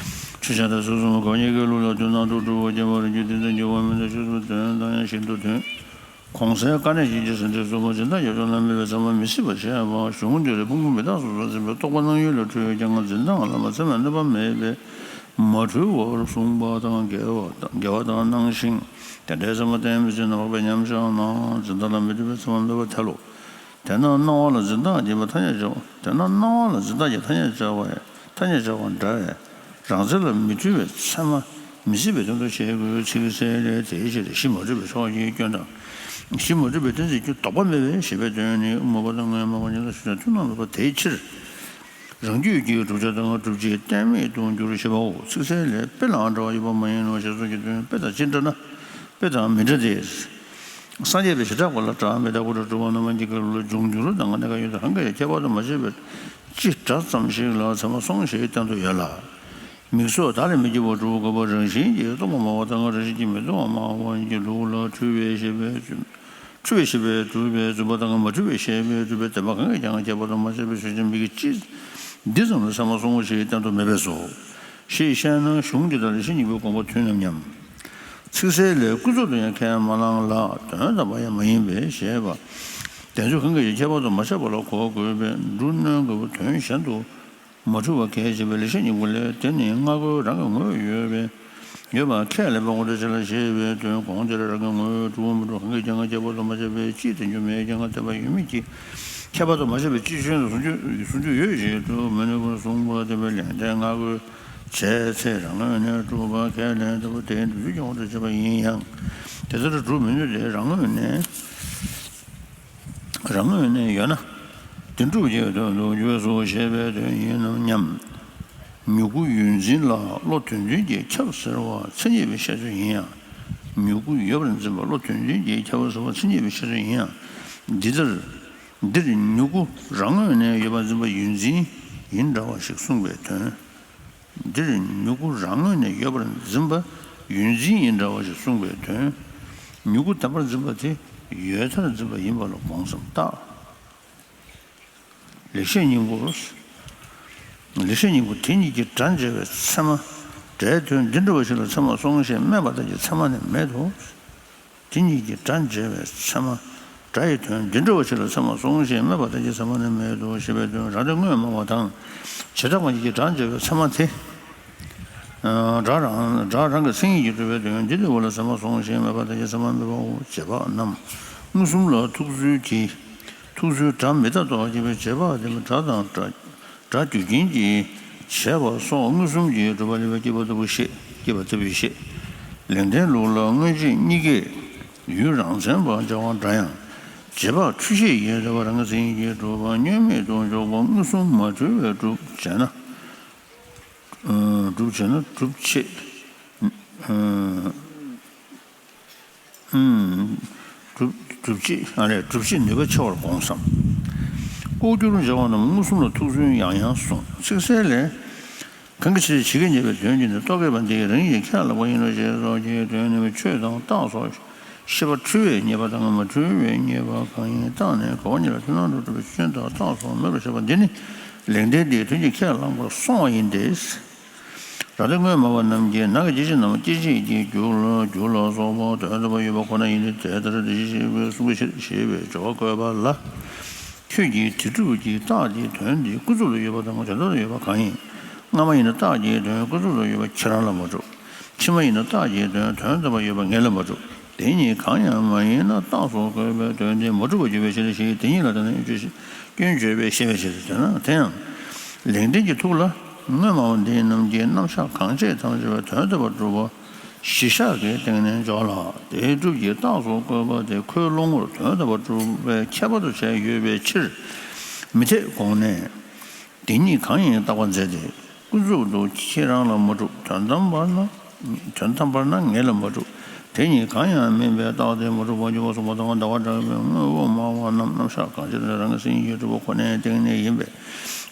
ཆོས་ཅན་དང་ཚུལ་གསུམ་རྒོལ་བ་གཉིས་ཀྱི་ལུགས་ལ་དོན་དམ་དུ་གྲུབ་པ་སྐྱེ་བར་འགྱུར་ཏེ་དོན་གྱི་དབང་མེད་དུ་ཤེས་སུ་དོན་དང་ཡང་ཞིང་དུ་དོན། གོང་གསལ་དཀའ་གནད་ཀྱི་རྗེས་སུ་འབྲེལ་གསུམ་པོ་འཛིན་སྟངས་ཡོད་ཚུལ་རྣམ་སྨིན་པའི་ཚད་མ་མི་སྲིད་པར་བཤད་པ་གཞུང་འདིར་ཕུང་པོ་མི་རྟག་སོ་སོར་འཛིན་པའི་རྟོག་པ་སྣང་ཡུལ་ལ་འཁྲུལ་ཡོད་ཀྱང་འཛིན་སྟངས་ལ་མ་ཚད་མ་གནོད་པ་མེད་པས་མ་འཁྲུལ་བར་གསུངས་པ་དང་འགལ་བ་དང་འགལ་བ་དང་སྣང་ཞིང་། དེ་འདྲའི་ཚད་མ་གཏན་མི་ཚིག་ན་འཕགས་པའི་མཉམ་གཞག་ན་འཛིན་སྟངས་ལ་མི་འཁྲུལ་བའི་ཚད་མ་མེད་པར་ཐལ་ལོ། དེས་ན་སྣང་བ་ལ་འཛིན་སྟངས་ཀྱི་ཐ་སྙད་བྱ་བ། དེས་ན་སྣང་བ་ལ་འཛིན་སྟངས་ཀྱི་ཐ་སྙད་བྱ་བ་ཐ་སྙད་བྱ་བ་འདྲ་བས་རང་མཚན་ལ་མི་འཁྲུལ་བའི་ཚད་མ་མི་སྲིད་པའི་དོན་དུ་བཤད་དགོས། ཚིག་གསལ་ལས་དེའི་ཕྱིར་གཞི་མ་གྲུབ་པའི་ཕྱོགས་ཀྱི་སྐྱོན་དང་། གཞི་མ་གྲུབ་པའི་གཏན་ཚིགས་ཀྱི་ལྡོག་པ་མེད་པའི་ཞེས་པའི་དོན་ནི་སྨྲ་བ་དང་སྔོན་སྨྲ་བ་གཉིས་ལ་ཞེ་ན་མཐུན་ལམ་མེད་པ་དེའི་ཕྱིར། རང་རྒྱུད་ཀྱི་བསྒྲུབ་བྱ་དང་བསྒྲུབ་བྱེད་གཏན་མེད་དུ་འགྱུར་ཞེས་པའོ། ཚིག་གསལ་ལས་དཔེ་ལའང་འདྲ་བ་ཡོད་པ་མ་ཡིན་ནོ་ཞེས་སོགས་ཀྱི་དོན་དཔེ་དང་ཅི་འདྲ་ན་དཔེ་དང་མི་འདྲ་སྟེ། སངས་རྒྱས་པའི་བྱེ་བྲག་པ་ལ་སྒྲ་མི་རྟག་པར་སྒྲུབ་པ་རྣམ་པ་གཉིས་ཀྱི་ལུགས་ལ་འབྱུང་འགྱུར་དང་གནས་སྐབས་ཡོད་དོ། གང་གིས་ཁྱད་པར་དུ་མ་བྱས་པའི་སྤྱི་སྒྲ་ཙམ་ཞིག་ལ་ཚད་མ་སོང་ཞེས་བསྟན་དུ་ཡོད་ལ། མིང་སོགས་བདག་ལས་མི་སྐྱེ་བར་སྒྲུབ་དགོས་པ་རང་བཞིན་གྱིས་སྟོང་པར་སྨྲ་བ་དང་རང་བཞིན་གྱིས་མི་སྟོང་བར་སྨྲ་བ་གཉིས་ཀྱི་ལུགས་ལ་འཁྲུལ་བས་ཞེས་པའི། འཁྲུལ་བས་ཞེས་པའི་སྒྲུབ་པའི་རྫུན་པ་དང་མ་འཁྲུལ་བས་ཞེས་པའི་སྒྲུབ་པའི་བདེན་པ་གང་གིས་ཀྱང་ཁྱད་པར་དུ་མ་བྱས་པའི་ཆོས་ཅན་མིག་གི་སྤྱི་འདི་ཙམ་ལ་ཚད་མ་སོང་ངོ་ཞེས་བསྟན་དུ་མེད་པས་སོ། ཞེས་བཤད་ན་གཞུང་འདི་དང་ལེགས་བཤད་སྙིང་པོའི་དགོངས་པ་མཐུན་ནམ་སྙམ། ཚིག་གསལ་ལས་ཀུན་རྫོབ་ཏུ་ཡང་ཁས་མ་བླངས་ལ་དོན་དམ་པར་ཡང་མ་ཡིན་པས་ཞེས་པ། བདེན་རྫུན་གང་གིས་ཀྱང་ཁྱད་པར་དུ་མ་བྱས་པ་ལ་གོ་དགོས་པས་འབྲུ་གནོན་དགོས་པ་དོན་གཞན་དུ་མ་འཁྲུལ་བ་གལ་ཆེ་བས་ལེགས་བཤད་སྙིང་པོ་ལས་དེ་ནི་སྔ་རྒོལ་རང་གི་ངོས་ཡོད་པས་ཡོད་པ་ཁས་ལེན་པ་ངོ་སྤྲོད་བྱེད་ལ་ཞེས་པའི་དོན་གོང་དེར་རང་གི་ངོས་གྲུབ་པ་མི་འགྲུབ་གང་གིས་ཀྱང་ཁྱད་པར་དུ་མ་བྱས་པའི་སྤྱི་དེ་རྒྱུ་མེད་ཀྱང་འཐད་པ་ཡོད་མེད་ཀྱི་ཁྱད་པར་དུ་མ་བྱས་པའི་སྤྱི་ཆོས་དང་གསུང་རྒྱུ་གསུང་རྒྱུ་ཡོད་ཅེས་སུ་མི་ནུས་པར་གསུངས་པ་དེ་བས་ལན་ལྡན་སྔ་རྒོལ་བྱས་ཚེ་རང་ངོས་ནས་གྲུབ་པ་ཁས་ལེན་ཐུབ་པ་དེ་འདི་ཚོའི་ཀྱང་ངོ་སྤྲོད་བྱེད་པ་ཡིན་ཡང་དེ་ལྟར་གྲུབ་མི་ནུས་ཏེ་རང་ངོས་ནས། རང་ངོས་ནས་ཡོད་ན། དེ་སྒྲུབ་བྱེད་དོན་དུ་འགྱུར་སོ་ཞེས་པའི་དོན་ཡིན་ནམ་སྙམ། མྱུ་གུ་ཡོད་འཛིན་ལ་བློ་དོན་མཐུན་གྱིས་ཁྱབ་ཟེར་བ་མཚན་ཉིད་པའི་བཤད་ཚུལ་ཡིན་ཡང་། མྱུ་གུ་ཡོད་པར་འཛིན་པ་བློ་དོན་མཐུན་གྱིས་ཁྱབ་ཟེར་བ་མཚན་ཉིད་པའི་བཤད་ཚུལ་ཡིན་ཡང་། འདི་ལྟར། འདིར་མྱུ་གུ་རང་ངོས་ནས་ཡོད་པར་འཛིན་པ་ཡོད་འཛིན་ཡིན་འདྲ་བ་ཞིག་གསུངས་པའི་དོན། འདིར་མྱུ་གུ་རང་ངོས་ནས་ཡོད་པར་འཛིན་པ་ཡོད་འཛིན་ཡིན་འདྲ་བ་ཞིག་གསུངས་པའི་དོན། མྱུ་གུ་བདེན་པར་འཛིན་པ་དེ་ཡོད་མཐར་འཛིན་པ་ཡིན་པ་ལ་དགོངས་སམ་བརྟག། ལེགས་བཤད་སྙིང་པོ། ལེགས་བཤད་སྙིང་པོ་དེ་གཉིས་ཀྱི་སྒྲ་འཇལ་བའི་ཚད་མ། སྒྲའི་དོན་འདི་འདྲ་བ་ཞིག་ལ་ཚད་མ་སོང་ཞེས་སྨྲས་པ་ལྟར་གྱི་ཚད་མ་ནི་མེད་དོ། དེ་གཉིས་ཀྱི་སྒྲ་འཇལ་བའི་ཚད་མ། སྒྲ་ཡི་དོན་འདི་འདྲ་བ་ཞིག་ལ་ཚད་མ་སོང་ཞེས་སྨྲས་པ་ལྟར་གྱི་ཚད་མ་ནི་མེད་དོ་ཞེས་པའི་དོན་རང་སྒྲ་དངོས་སྨྲ་བ་དང་། བྱེ་བྲག་པ་ཉིད་ཀྱི་སྒྲ་འཇལ་བའི་ཚད་མ་དེ། སྒྲ་རང་སྒྲ་རང་གི་མཚན་ཉིད་ཀྱིས་གྲུབ་པའི་དོན་འདི་འདྲ་བ་ལ་ཚད་མ་སོང་ཞེས་སྨྲས་པ་ལྟར་གྱི་ཚད་མ་མེད་པའོ། རྗེས་དཔག་རྣམས་མངོན་སུམ་ལ་ཐུག་ཚུལ་གྱིས། ཐུག་ཚུལ་སྒྲ་མི་རྟག་ཏུ་སྐྱེ་བའི་རྗེས་དཔག་དེ་ནི་སྒྲ་དང་སྒྲ། སྒྲ་རྒྱུ་རྐྱེན་གྱིས་བྱས་པ་སོགས་མངོན་སུམ་གྱིས་གྲུབ་པ་ལ་སྐྱེས་པ་ལྟ་བུ་ཤེས། སྐྱེས་པ་ལྟ་བུའི་ཤེས། ལེགས་ལྡན་ལུགས་ལ་དངོས་གཅིག་གཉིས་ཀས་ཡུལ་རང་མཚན་པར་བྱ་བ་འདྲ་ཡང་། རྗེས་དཔག་འཁྲུལ་ཤེས་ཀྱིས་འདོད་པ་རང་གི་མཚན་ཉིད་ཀྱིས་གྲུབ་པ་བསྙོན་མེད་དུ་འཇོག་པ་མངོན་སུམ་མ་འཁྲུལ་བས་སྒྲུབ་བྱས་ན། སྒྲུབ་བྱས་ན་སྒྲུབ་བྱེད། སྒྲུབ་སྒྲུབ་བྱེད་ཨ་ལས་སྒྲུབ་བྱེད་ནུས་པ་ཆེ་བར་དགོངས་སམ། ལྐོག་གྱུར་འཇལ་བ་རྣམས་མངོན་སུམ་ལ་ཐུག་ཚུལ་ཡང་ཡང་གསུངས། ཚིག་གསལ་ལས། གང་གི་ཕྱིར་ཇི་སྐད་བསྙད་པའི་དོན་གྱིས་ནི་རྟོག་གེ་པ་འདི་ཡིས་རང་ཉིད་ཀྱིས་ཁས་བླངས་པ་ཡིན་ནོ་ཞེས་སོགས་ཀྱི་དོན་ནི་ཆོས་དང་རྟགས་སོགས་ཤེས་པ་འཁྲུལ་བས་བསྙད་པ་དང་མ་འཁྲུལ་བས་བསྙད་པ་གང་ཡིན་བརྟགས་ནས་རྒོལ་བ་གཉིས་ལ་མཐུན་ལམ་དུ་གྲུབ་པའི་ཆོས་དང་རྟགས་སོགས་མེད་པར་བཞག་པ་འདི་ནི་ལེགས་ལྡན་འདས་ཀྱི་དོན་གྱིས་ཁས་བླངས་པར་སོང་བ་ཡིན་ཏེ། རང་སྒྲ་དངོས་སྨྲ་བ་རྣམས་ཀྱིས་ནང་གི་སྐྱེ་མཆེད་རྣམས་སྐྱེ་མཆེད་ཀྱི་རྒྱུ་ལ་རྒྱུ་ལ་སོགས་པ་དོན་དམ་པར་ཡོད་པ་ཁོ་ན་ཡིན་ཏེ། དེ་ལྟར་དེ་བཞིན་གཤེགས་པས་གསུངས་པའི་ཕྱིར་ཞེས་པའི་སྦྱོར་བ་བཀོད་པ་ལ། ཁྱོད་ཀྱིས་དེ་སྒྲུབ་ཀྱི་རྟགས་ཀྱི་དོན་འདི་ཀུན་རྫོབ་ཏུ་ཡོད་པ་དང་དོན་དམ་དུ་ཡོད་པ་གང་ཡིན། སྔ་མ་ཡིན་ན་རྟགས་ཀྱི་དོན་ཀུན་རྫོབ་ཏུ་ཡོད་པ་ཁྱེད་རང་ལ་མ་གྲུབ། ཕྱི་མ་ཡིན་ན་རྟགས་ཀྱི་དོན་དོན་དམ་པར་ཡོད་པ་ངེད་ལ་མ་གྲུབ། དེ་གཉིས་གང་ཡང་མ་ཡིན་ན་རྟགས་སུ་བཀོད་པའི་དོན་དེ་མ་གྲུབ་པར་འགྱུར་བའི་ཕྱིར་ཞེས་དེ་གཉིས་ལ་བརྟེན་ནས་སྐྱོན་བརྗོད་པས་བཤད་པའི་ཕྱིར་ཟེར་ན། དེ་ཡང་ལེགས་ལྡན་གྱི་ཐུགས་ལ་དངོས་སྨྲ་བ་འདི་རྣམས་ཀྱིས་རྣམ་གཞག་གང་བྱས་ཐམས་ཅད་པ་དོན་དམ་པར་གྲུབ་པ་ གཞི་བཞག་གི་སྟེང་ནས་འཇོག་ལ། དེའི་སྒྲུབ་ཀྱི་རྟགས་སུ་བཀོད་པ་དེ་ཁོའི་བློ་ངོར་དོན་དམ་པར་གྲུབ་པའི་ཁྱད་པར་དུ་བྱས་ཡོད་པའི་ཕྱིར། མི་འཐད་དགོངས་ནས། དེ་གཉིས་གང་ཡིན་བརྟག་པ་མཛད་དེ། ཀུན་རྫོབ་ཏུ་ཁྱེད་རང་ལ་མ་གྲུབ། དོན་དམ་པར་ན། དོན་དམ་པར་ན་ངེད་ལ་མ་གྲུབ། དེ་གཉིས་གང་ཡང་མིན་པའི་རྟགས་དེ་མ་གྲུབ་པར་འགྱུར་བ་གསུངས་པ་དང་། ཟླ་བ་གྲགས་པའི་དངོས་པོ་སྨྲ་བ་རྣམས་རྣམ་གཞག་གང་ཕྱིར་རང་གི་སེམས་ཉིད་ཀྱིས་གྲུབ་པ་ཁོ་ནའི་སྟེང་ནས་ཡིན་པས།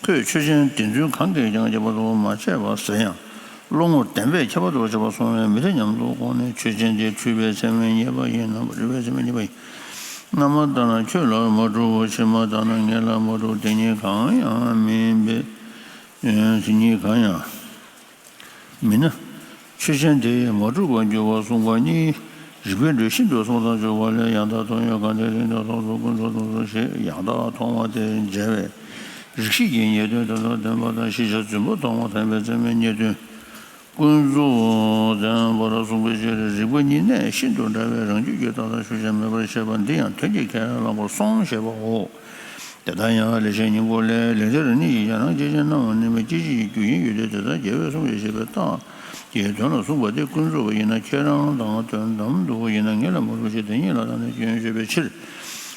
ཁོས་ཆོས་ཅན་དེ་ཚུན་གང་གིས་ཀྱང་ཁྱད་པར་དུ་མ་བྱས་པ་ཟེར་ཡང་། བློ་ངོར་བདེན་པས་ཁྱད་པར་དུ་བྱས་པ་སོང་བས་མི་འཐད་སྙམ་དུ་དགོངས་ནས། ཆོས་ཅན་དེ་འཁྲུལ་པའི་མཚན་མ་རྙེད་པ་ཡིན་ནམ། འཁྲུལ་པའི་མཚན་མ་རྙེད་པ་ཡིན། སྔ་མ་ལྟར་ན་ཁྱོད་ལ་མ་གྲུབ་བོ། ཕྱི་མ་ལྟར་ན་ངེད་ལ་མ་གྲུབ། དེ་གཉིས་གང་ཡང་མིན་པས། དེ་གཉིས་གང་ཡང་མིན་ན། ཆོས་ཅན་དེ་མ་གྲུབ་པར་འགྱུར་བ་གསུངས་པ་གཉིས། རིགས་པས་འགྲོས་ཤིན་ཏུ་གསུམ་དང་འཇུག་པ་ལས། ཡང་དག་མཐོང་ཡུལ་གང་དེ་རིགས་འདྲ་མཐོང་ཚུལ་ཀུན་རྫོབ་མཐོང་ཚུལ་ཞེས་ཡང་དག་མཐོང་བ་དེ་འཇལ་བའི་རིགས་ཤེས་ཀྱི་ངེས་དོན་དོན་དམ་བདེན་པ་དང་། ཤེས་བྱ་རྫུན་པ་མཐོང་བ་བདེན་པའི་མཚན་མའི་ངེས་དོན་ཀུན་རྫོབ་བདེན་པར་གསུངས་པའི་ཕྱིར། རིགས་པ་གཉིས་གནད་ཤིན་ཏུ་འདྲ་བའི་རང་རྒྱུད་ཀྱི་རྟགས་དང་ཤུགས་ཀྱང་མེད་པར་བཤད་པ་འདི་ཡང་དོན་གྱིས་ཁས་བླངས་པར་སོང་ཞེས་པའོ། དེ་ལྟར་ཡང་ལེགས་བཤད་སྙིང་པོ་ལས། ལེགས་ལྡན་རང་ཉིད་ཀྱིས་ཀྱང་རང་སྐྱེ་མཆེད་སྣང་བ་གནས་པའི་སྐྱེ་མཆེད་ཀྱི་རྒྱུ་ཡིན་ཡོད་དེ། དེ་ལྟར་རྒྱལ་བས་གསུངས་པའི་ཞེས་པའི་རྟགས་ཀྱི་དོན་ལ་གསུངས་པ་དེ་ཀུན་རྫོབ་པ་ཡིན་ན་ཁྱེད་རང་དང་། དོན་དམ་དུ་ཡིན་ན་ངེད་ལ་མ་གྲུབ་ཞེས་དེ་གཉིས་ལ་བརྟགས་ནས་སྐྱོན་བརྗོད་པའི་ཕྱིར།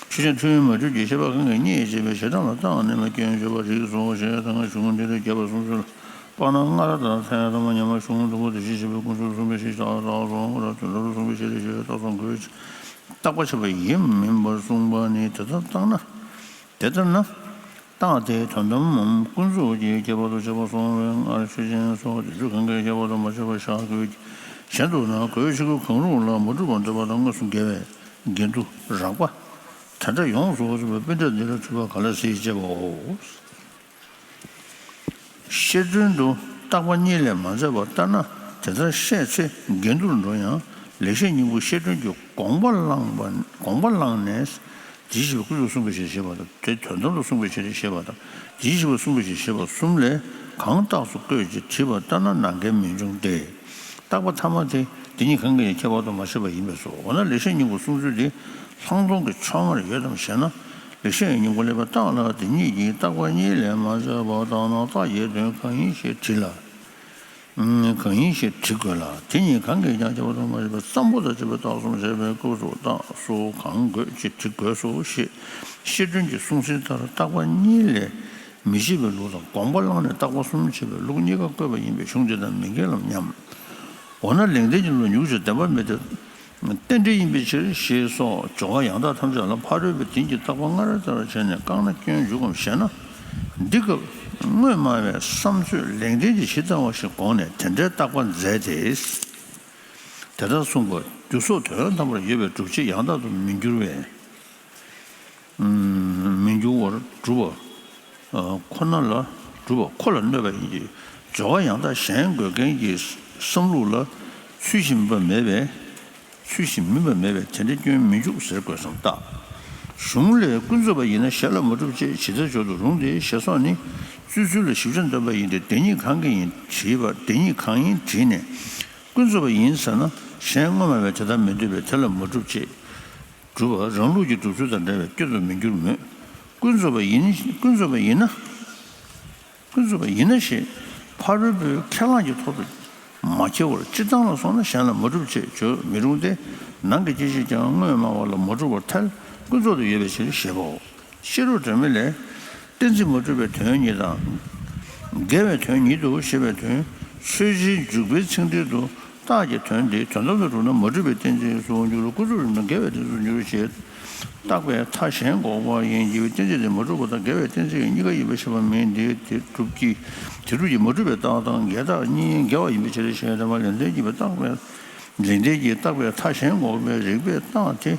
ཆོས་ཅན་འཁྲུལ་པས་མ་གྲུབ་ཀྱི་ཤེས་པ་གང་གིས་རྙེད་ཅེས་པའི་བྱེ་བྲག་ལ་བརྟགས་ནས་སྐྱོན་བརྗོད་པར་རིགས་སོ་ཞེས་དང་། གཞུང་འདི་ལས་རྒྱས་པར་གསུངས་ཚུལ། དཔེར་ན་སྔར་ལྟར་མཚན་ཉིད་དང་མ་ཉམས་པ་གཞུང་དུམ་བུ་དེ་བཞིན་གཤེགས་པའི་ཀུན་རྫོབ་གསུངས་པའི་ཕྱིར་ཞེས་བརྟགས་སོ། སྔར་དོན་དམ་དུ་གསུངས་པའི་ཕྱིར་ཞེས་བརྟགས་སོ། རྟག་པ་ཁྱབ་པ་ཡིན་མིན་པར་གསུངས་པ་ནི། དེ་ལྟར་བརྟགས་ན། དེ་ལྟར་ན། རྟགས་དེ་དོན་དམ་མམ་ཀུན་རྫོབ་ཀྱི་ཁྱད་པར་དུ་བྱས་པ་སོང་བས། སྔར་ཆོས་ཅན་སོགས་དེ་ཚུན་གང་གིས་ཁྱད་པར་དུ་མ་བྱས་པར་བཞག་དགོས། གཞན་དུ་ན་གོས་ཆེན་པོ་གང་རུང་ལ་མ་གྲུབ་པར་འདོད་པ་དང་། དངོས་སུ་འགལ་བའི་འགལ་འདུ་རགས་པ་དེ་འདྲ་ཡོངས་སུ་རྫོགས་པའི་པཎྜི་ཏ་འདི་ལ་འཁྲུལ་པ་ག་ལ་སྲིད་ཅེས་པའོ། བཤད་དོན་དུ་བརྟག་པ་གཉིས་ལས་མ་འཛེགས་པར་ལྟ་ན། དེ་ལྟར་བཤད་ཚེ་འགལ་འདུར་འགྲོ་ཡང་། ལེགས་བཤད་སྙིང་པོ་བཤད་དོན་གྱི་དགོངས་པ་བླངས་པ། དགོངས་པ་བླངས་ནས། དེ་བཞིན་གཤེགས་པའི་ཀུན་རྫོབ་གསུངས་པའི་ཕྱིར་ཞེས་པ་དང་། དེ་དོན་དམ་དུ་གསུངས་པའི་ཕྱིར་ཞེས་པ་དང་། དེ་བཞིན་གཤེགས་པས་གསུངས་པའི་ཕྱིར་ཞེས་པ་གསུམ་ལས་གང་རྟགས་སུ་བཀོད་ཅེས་དྲིས་པར་ལྟ་ན་ནམ་འགལ་མི་འབྱུང་སྟེ། བརྟག་པ་ཐ་མ་དེ་དེ་གཉིས་གང་གིས་ཀྱང་ཁྱད་པར་དུ་མ་བྱས་པ་ཡིན་པས་སོ། འོ་ན་ལེགས་བཤད་སྙིང་པོ་གསུངས་ཚུལ་དེ་ལྷག་མཐོང་གི་ཕྱོགས་སྔར་ཡོད་དམ་ཞེ་ན། ལེགས་བཤད་སྙིང་པོ་ལས་པའི་རྟགས་ལ་དེ་གཉིས་ཀྱིས་བརྟག་པ་གཉིས་ལས་མ་འཛེགས་པར་བརྟགས་ན་རྟགས་ཀྱི་དོན་གང་ཡིན་ཞེས་དྲིས་ལ། གང་ཡིན་ཞེས་དྲི་དགོས་ལ། དེ་གཉིས་གང་གིས་ཀྱང་ཁྱད་པར་དུ་མ་བྱས་པ་ཙམ་པོ་དང་བཅས་པའི་རྟགས་གསུམ་བྱས་པའི་སྐབས་སུ་རྟགས་སུ་གང་དགོས་ཅེས་དྲི་དགོས་སོ་ཞེས་བཤད་དོན་གྱི་གསུང་སྲོལ་ལྟར་བརྟག་པ་གཉིས་ལས་མི་བྱེད་པའི་ལུགས་དང་། དགོངས་པ་བླངས་ནས་བརྟག་པ་གསུམ་བྱེད་པའི་ལུགས་གཉིས་ཀ་བཀོད་པ་ཡིན་པས་གཞུང་འདི་དང་མི་འགལ་ལམ་སྙམ། འོ་ན་ལེགས་ལྡན་གྱི་ལུགས་ལ་མྱུར་ཞིང་བདེན་པ་མེད་དེ། རྟེན་འབྲེལ་ཡིན་པའི་ཕྱིར་ཞེས་སོགས་སྦྱོར་བ་ཡང་དག་ཐམས་ཅད་ལ་ཕ་རོལ་པོའི་དོན་གྱི་བརྟག་པ་སྔར་ལྟར་བྱས་ནས་བཀག་ན་སྐྱོན་འཇུག་གམ་ཞེ་ན། འདི་སྐབས་དངོས་སྨྲ་བའི་བསམ་ཚོད་ལེགས་ལྡན་གྱི་ཇི་ལྟ་བ་བཞིན་དགོངས་ནས་དེ་འདྲའི་བརྟག་པ་མཛད་དེ། དེ་ལྟར་གསུངས་པ་རྒྱུ་སོགས་དོན་དམ་པར་ཡོད་པའི་སྒྲུབ་བྱེད་ཡང་དག་ཏུ་མི་འགྱུར་བས། མི་འགྱུར་བར་སྒྲུབ་པ་ཁོ་ན་ལ། སྒྲུབ་པ་ཁོ་ལ་གནོད་པ་ཡིན་གྱི། སྦྱོར་བ་ཡང་དག་གཞན་དགོས་མཁན་གྱི་བསམ་ལུགས་ལ་ཚུལ་བཞིན་མིན་པ་མེད་པས། ཚུལ་བཞིན་མིན་པ་མེད་པས་དེ་འདྲའི་སྐྱོན་མི་འཇུག་ཟེར་དགོས་སམ་བརྟག། གཞུང་ལས་ཀུན་རྫོབ་པ་ཡིན་ན་གཞན་ལ་མ་གྲུབ་ཅེས་ཇི་ལྟར་སྦྱོར་དུ་རུང་སྟེ་ཞེས་སོགས་ནི་རྩོད་ཚུལ་ལ་ཞིབ་ཆ་འདོན་པ་ཡིན་ཏེ། དེ་གཉིས་གང་གིས་ཡིན་དྲིས་པ། དེ་གཉིས་གང་ཡིན་དྲིས་ནས་ཀུན་རྫོབ་པ་ཡིན་ཟེར་ན་གཞན་དངོས་སྨྲ་བས་དེ་ལྟར་མི་འདོད་པས་དེ་ལ་མ་གྲུབ་ཅེས་སྒྲུབ་པ་རང་ལུགས་ཀྱི་སྒྲུབ་ཚུལ་དང་འདྲ་བས་སྐྱོན་དུ་མི་འགྱུར་མོད། ཀུན་རྫོབ་པ་ཡིན། ཀུན་རྫོབ་པ་ཡིན་ན། ཀུན་རྫོབ་པ་ཡིན་ན་ཞེས་ཕ་རོལ་པོའི་ཁས་བླངས་ཀྱི་ཐོག་ཏུ་མ་ཁེལ་བར་སྤྱིར་བཏང་ལ་སོང་ན་གཞན་ལ་མ་གྲུབ་ཅེས་བརྗོད་མི་རུང་སྟེ། ནང་གི་སྐྱེ་མཆེད་ཀྱང་དངོས་སྨྲ་བ་ལ་མ་གྲུབ་པར་ཐལ། ཀུན་རྫོབ་ཏུ་ཡོད་པའི་ཕྱིར་ཞེས་པའོ། ཤེས་རབ་སྒྲོན་མེ་ལས། གཏན་ཚིགས་མ་གྲུབ་པའི་དོན་ཉིད་དང་། འགལ་བའི་དོན་ཉིད་དུ་ཞེས་པའི་དོན། ཆོས་ཅན་འཇུག་པའི་ཚིག་འགྲེལ་དུ། རྟགས་ཀྱི་དོན་དེ་དོན་དམ་དུ་གྲུབ་ན་མ་གྲུབ་པའི་གཏན་ཚིགས་སུ་འགྱུར། ཀུན་རྫོབ་རིགས་ན་འགལ་བའི་གཏན་ཚིགས་སུ་འགྱུར་ཞེས་བརྟག་པའི་མཐའ་གཞན་འགོག་པ་ཡིན་གྱི། གཏན་ཚིགས་དེ་མ་གྲུབ་པ་དང་འགལ་བའི་གཏན་ཚིགས་གཉིས་ཀ་ཡིན་པའི་ཕྱིར་མིན་ཏེ། དེ་སྒྲུབ་ཀྱི། དེ་སྒྲུབ་ཀྱི་མ་གྲུབ་པའི་རྟགས་དང་འགལ་རྟགས་གཉིས་འགལ་བ་ཡིན་པའི་ཕྱིར་ཞེས་དྲན་པ་ལེགས་ལྡན་གྱིས་བརྟག་པའི། ལེགས་ལྡན་གྱིས་བརྟག་པའི་མཐའ་གཞན་འགོག་པའི་རིགས་པས་བརྟགས་ཏེ།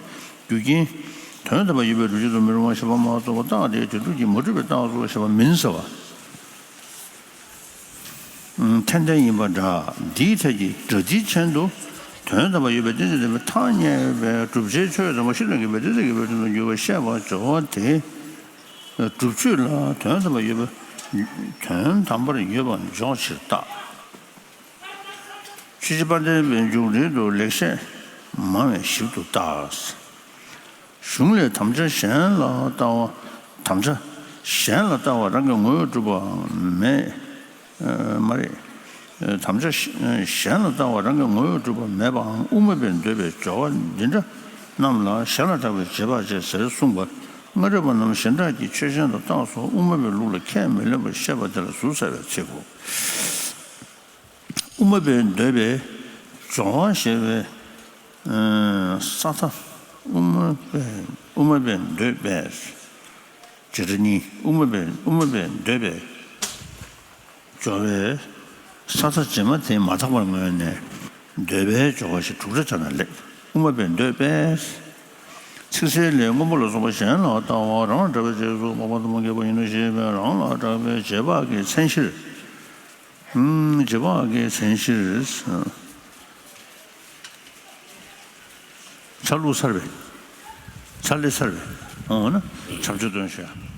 རྒྱུ་རྐྱེན། དོན་དམ་པར་ཡོད་པའི་སྒྲུབ་བྱེད་དུ་མི་རུང་བ་ཞེས་པ་མ་རྟོགས་པ་བརྟགས་ཏེ། དེ་སྒྲུབ་ཀྱི་མ་གྲུབ་པའི་རྟགས་སོ་ཞེས་པ་མིན་ཟེར་བ། འཐད་ལྡན་ཡིན་པ་འདྲ། འདིའི་ཐད་ཀྱི་སྒྲ་དེའི་ཆེན་དུ། དོན་དམ་པར་ཡོད་པའི་གཏན་ཚིགས་བདེན་པའི་ཐ་སྙད་པའི་བསྒྲུབ་བྱའི་ཆོས་དང་པོ་ཤིན་ཏུ་འགལ་བའི་གཏན་ཚིགས་འགལ་བའི་དོན་དུ་འགྱུར་བ་བཤད་པར་སྦྱོར་བ་དེ། སྒྲུབ་ཆོས་ལ་དོན་དམ་པར་ཡོད་པའི། དོན་དམ་པར་ཡོད་པར་འཇོག་ཕྱིར་བརྟག། ཆོས་རྗེ་དཔལ་ལྡན་པའི་མཇུག་འགྲིལ་དུ་ལེགས་བཤད་མང་བས་ཞིབ་ཏུ་བརྟག། གཞུང་ལས་དམ་བཅའ་གཞན་ལ་ལྟ་བ། དམ་བཅའ་གཞན་ལ་ལྟ་བ་རང་གི་ངོས་གྲུབ་པའང་མེད། ཨ། མ་རེད། དམ་བཅའ་གཞན་ལ་ལྟ་བ་རང་གི་ངོ་བོས་གྲུབ་པ་མེད་པའམ་དབུ་མ་པས་འདོད་པའི་སྦྱོར་བ་འདི་འདྲ་རྣམས་ལ་གཞན་ལ་གྲགས་པའི་རྗེས་དཔག་ཅེས་ཟེར་གསུངས་པ། སྔ་རོལ་པ་རྣམས་གཞན་གྲགས་ཀྱི་ཆོས་ཅན་དུ་བཏགས་སོ། དབུ་མ་པའི་ལུགས་ལ་ཁས་མི་ལེན་པར་བཤད་པ་དེ་ལ་ཟུར་ཟ་བའི་ཚིག་གོ། དབུ་མ་པས་འདོད་པའི་སྦྱོར་བ་ཞེས་པའི་ས་མཐའ། དབུ་མ་པས་དབུ་མ་པས་འདོད་པའི་བྱེ་བྲག་གཉིས། དབུ་མ་པས་དབུ་མ་པས་འདོད་པའི་སྦྱོར་བའི་ས་མཐའ་རྗེས་མ་དེ་མ་དག་པར་མངོན་ནས་འདོད་པའི་སྦྱོར་བ་ཞེས་དྲུག་སྒྲ་བྱ་ན་ལེགས། དབུ་མ་པས་འདོད་པས། ཚིག་གསལ་ལས་སྔོན་པོ་ལ་སོགས་པ་གཞན་ལ་ལྟ་བ་རང་ལ་གྲགས་པའི་རྗེས་སུ་དཔག་པ་དང་མ་འགལ་བ་ཡིན་ནོ་ཞེས་པའི་རང་ལ་གྲགས་པའི་རྗེས་དཔག་གི་མཚན་གཞིར། རྗེས་དཔག་གི་མཚན་གཞིར། ཆ་ལུགས་ཚར་བས། ཆ་ལས་ཚར་བས། འོ་ན་ཁྱབ་བྱེད་སྟོན་ཞེས།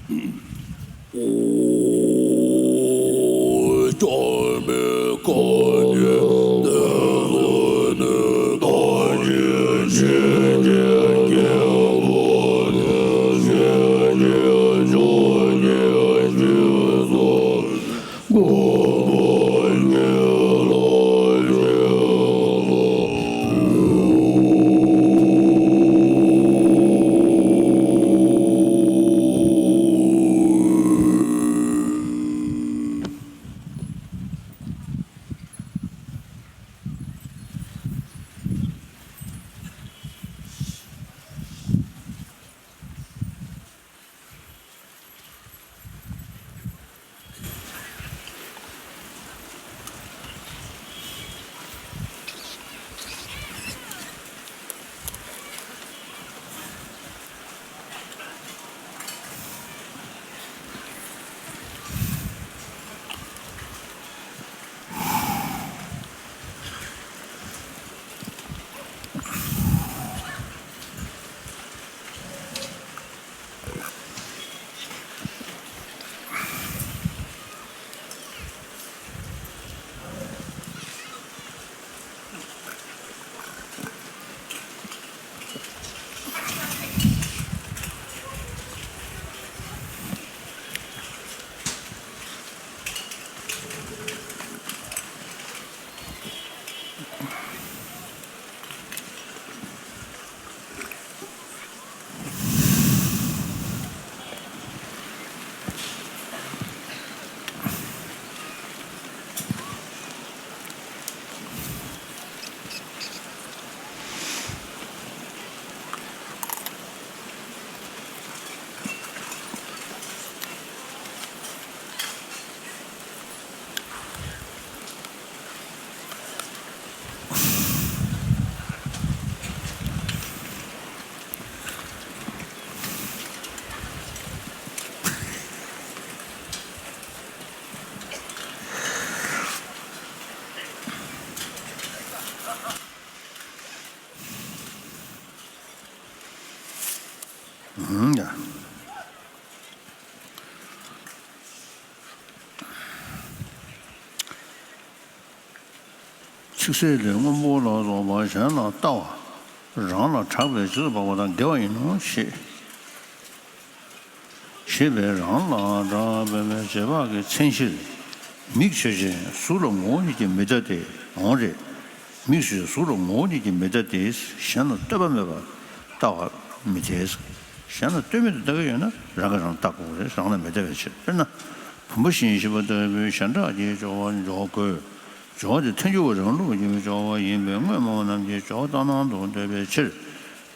ཚིག་གསལ་ལས་སྔོན་པོ་ལ་སོགས་པ་གཞན་ལ་ལྟ་བ་རང་ལ་གྲགས་པའི་རྗེས་སུ་དཔག་པ་དང་འགལ་བ་ཡིན་ནོ་ཞེས། ཞེས་པའི་རང་ལ་གྲགས་པའི་རྗེས་དཔག་གི་མཚན་གཞིར། མིག་ཆོས་ཅན་གཟུགས་ལ་ངོ་བོ་ཉིད་ཀྱིས་མི་ལྟ་སྟེ། འོང་རེད། མིག་ཆོས་ཅན་གཟུགས་ལ་ངོ་བོ་ཉིད་ཀྱིས་མི་ལྟ་སྟེ། གཞན་ལ་ལྟོས་པ་མེད་པར་ལྟ་བ་མི་འཐད། གཞན་ལ་ལྟོས་མེད་དུ་ལྟ་གི་ཡོད་ན་རང་གིས་རང་ལ་ལྟ་དགོས་རེད། རང་ལ་མི་ལྟ་བའི་ཕྱིར། དཔེར་ན། བུམ་པ་བཞིན་ཞེས་པ་ལྟ་བུའི་གཞན་གྲགས་ཀྱི་སྦྱོར་བ་འཇོག་དགོས། སྦྱོར་བ་དེ་ཐལ་འགྱུར་བ་རང་ལུགས་ཀྱི་སྦྱོར་བ་ཡིན་པས་དངོས་སྨྲ་བ་རྣམས་ཀྱིས་སྦྱོར་བ་ལྟར་སྣང་དུ་འདོད་པའི་ཕྱིར།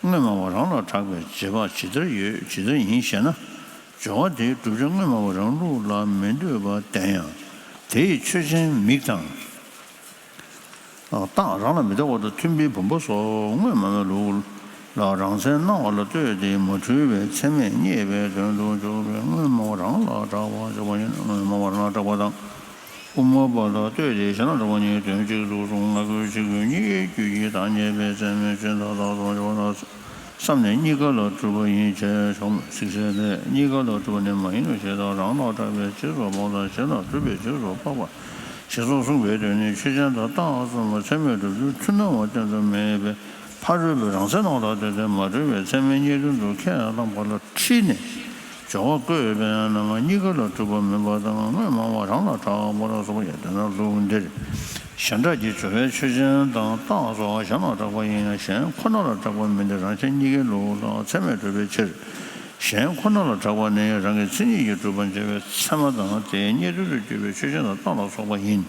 དངོས་སྨྲ་བ་རང་ལ་གྲགས་པའི་རྗེས་དཔག་ཇི་ལྟར་ཡོད་ཇི་ལྟར་ཡིན་ཞེ་ན། སྦྱོར་བ་དེའི་བསྒྲུབ་བྱ་དངོས་སྨྲ་བ་རང་ལུགས་ལ་མི་འདོད་པར་བསྟན་ཡང་། དེ་ཡི་ཆོས་ཅན་མིག་དང་། རྟགས་རང་ལ་མི་ལྟ་བ་དང་མཐུན་པའི་བུམ་པ་སོགས་དངོས་སྨྲ་བའི་ལུགས་ལ་རང་མཚན་སྣང་བ་ལ་ལྟོས་ཏེ་མ་འཁྲུལ་བའི་མཚན་མས་བསྙད་པའི་དོན་དུ་འཇོག་པའི་དངོས་སྨྲ་བ་རང་ལ་གྲགས་པ་འཇོག་པ་ཡིན་ན། དངོས་སྨྲ་བ་རང་ལ་གྲགས་པ་དང་། དབུ་མ་པ་ལ་ལྟོས་ཏེ་གཞན་ལ་གྲགས་པ་གཉིས་དོན་གཅིག་ཏུ་གསུངས། སྔ་རྒོལ་ཕྱི་རྒོལ་གཉིས་ཀའི་རྒྱུད་ཀྱི་བདག་ཉིད་པའི་མཚན་མའི་ཆོས་མཐའ་དག་ཏུ་འཇོག་ན། བསམས་ནས་གཉིས་ཀ་ལ་གྲུབ་པ་ཡིན་ཞེས་ཞོག་མོད། ཚིག་གསལ་ལས་གཉིས་ཀ་ལ་གྲུབ་པ་ནི་མ་ཡིན་ནོ་ཞེས་དང་། རང་ལ་གྲགས་པའི་རྗེས་སུ་དཔག་དང་གཞན་ལ་གྲུབ་པའི་རྗེས་སུ་དཔག་པ་ཞེས་སོགས་གསུངས་པའི་དོན་ནི་ཆོས་ཅན་དང་རྟགས་གསུམ་པོ་ཚད་མས་གྲུབ་ཚུལ་མཐུན་སྣང་བ་བསྟན་དུ་མེད་པས། ཕ་རོལ་པོའི་རང་མཚན་སྣང་བ་དང་ལྟོས་ཏེ་མ་གྲུབ་པའི་ཚད་མའི་རྙེད་དོན་དུ་ཁས་བླངས་པ་ལ་ཁྲིད་ནས། སྦྱོར་བ་བཀོད་པས་ན་གཉིས་ཀ་ལ་གྲུབ་པ་མིན་པ་དང་། དངོས་སྨྲ་བ་རང་ལ་གྲགས་པར་གསུངས་པ་ཡང་དེ་ན་ལུགས་འདིར། གཞན་གྲགས་ཀྱི་སྦྱོར་བའི་ཆོས་ཅན་དང་རྟགས་སོགས་གཞན་ལ་གྲགས་པ་ཡིན་ཡང་གཞན་ཁོ་ན་ལ་གྲགས་པ་མིན་ཏེ། རང་གཞན་གཉིས་ཀའི་ལུགས་ལ་ཚད་མས་གྲུབ་པའི་ཕྱིར། གཞན་ཁོ་ན་ལ་གྲགས་པ་ནི་རང་གི་མཚན་ཉིད་ཀྱིས་གྲུབ་པར་བྱ་བའི་ཚད་མ་དང་། དེའི་རྙེད་དོན་དུ་གྱུར་པའི་ཆོས་ཅན་དང་རྟགས་ལ་སོགས་པ་ཡིན།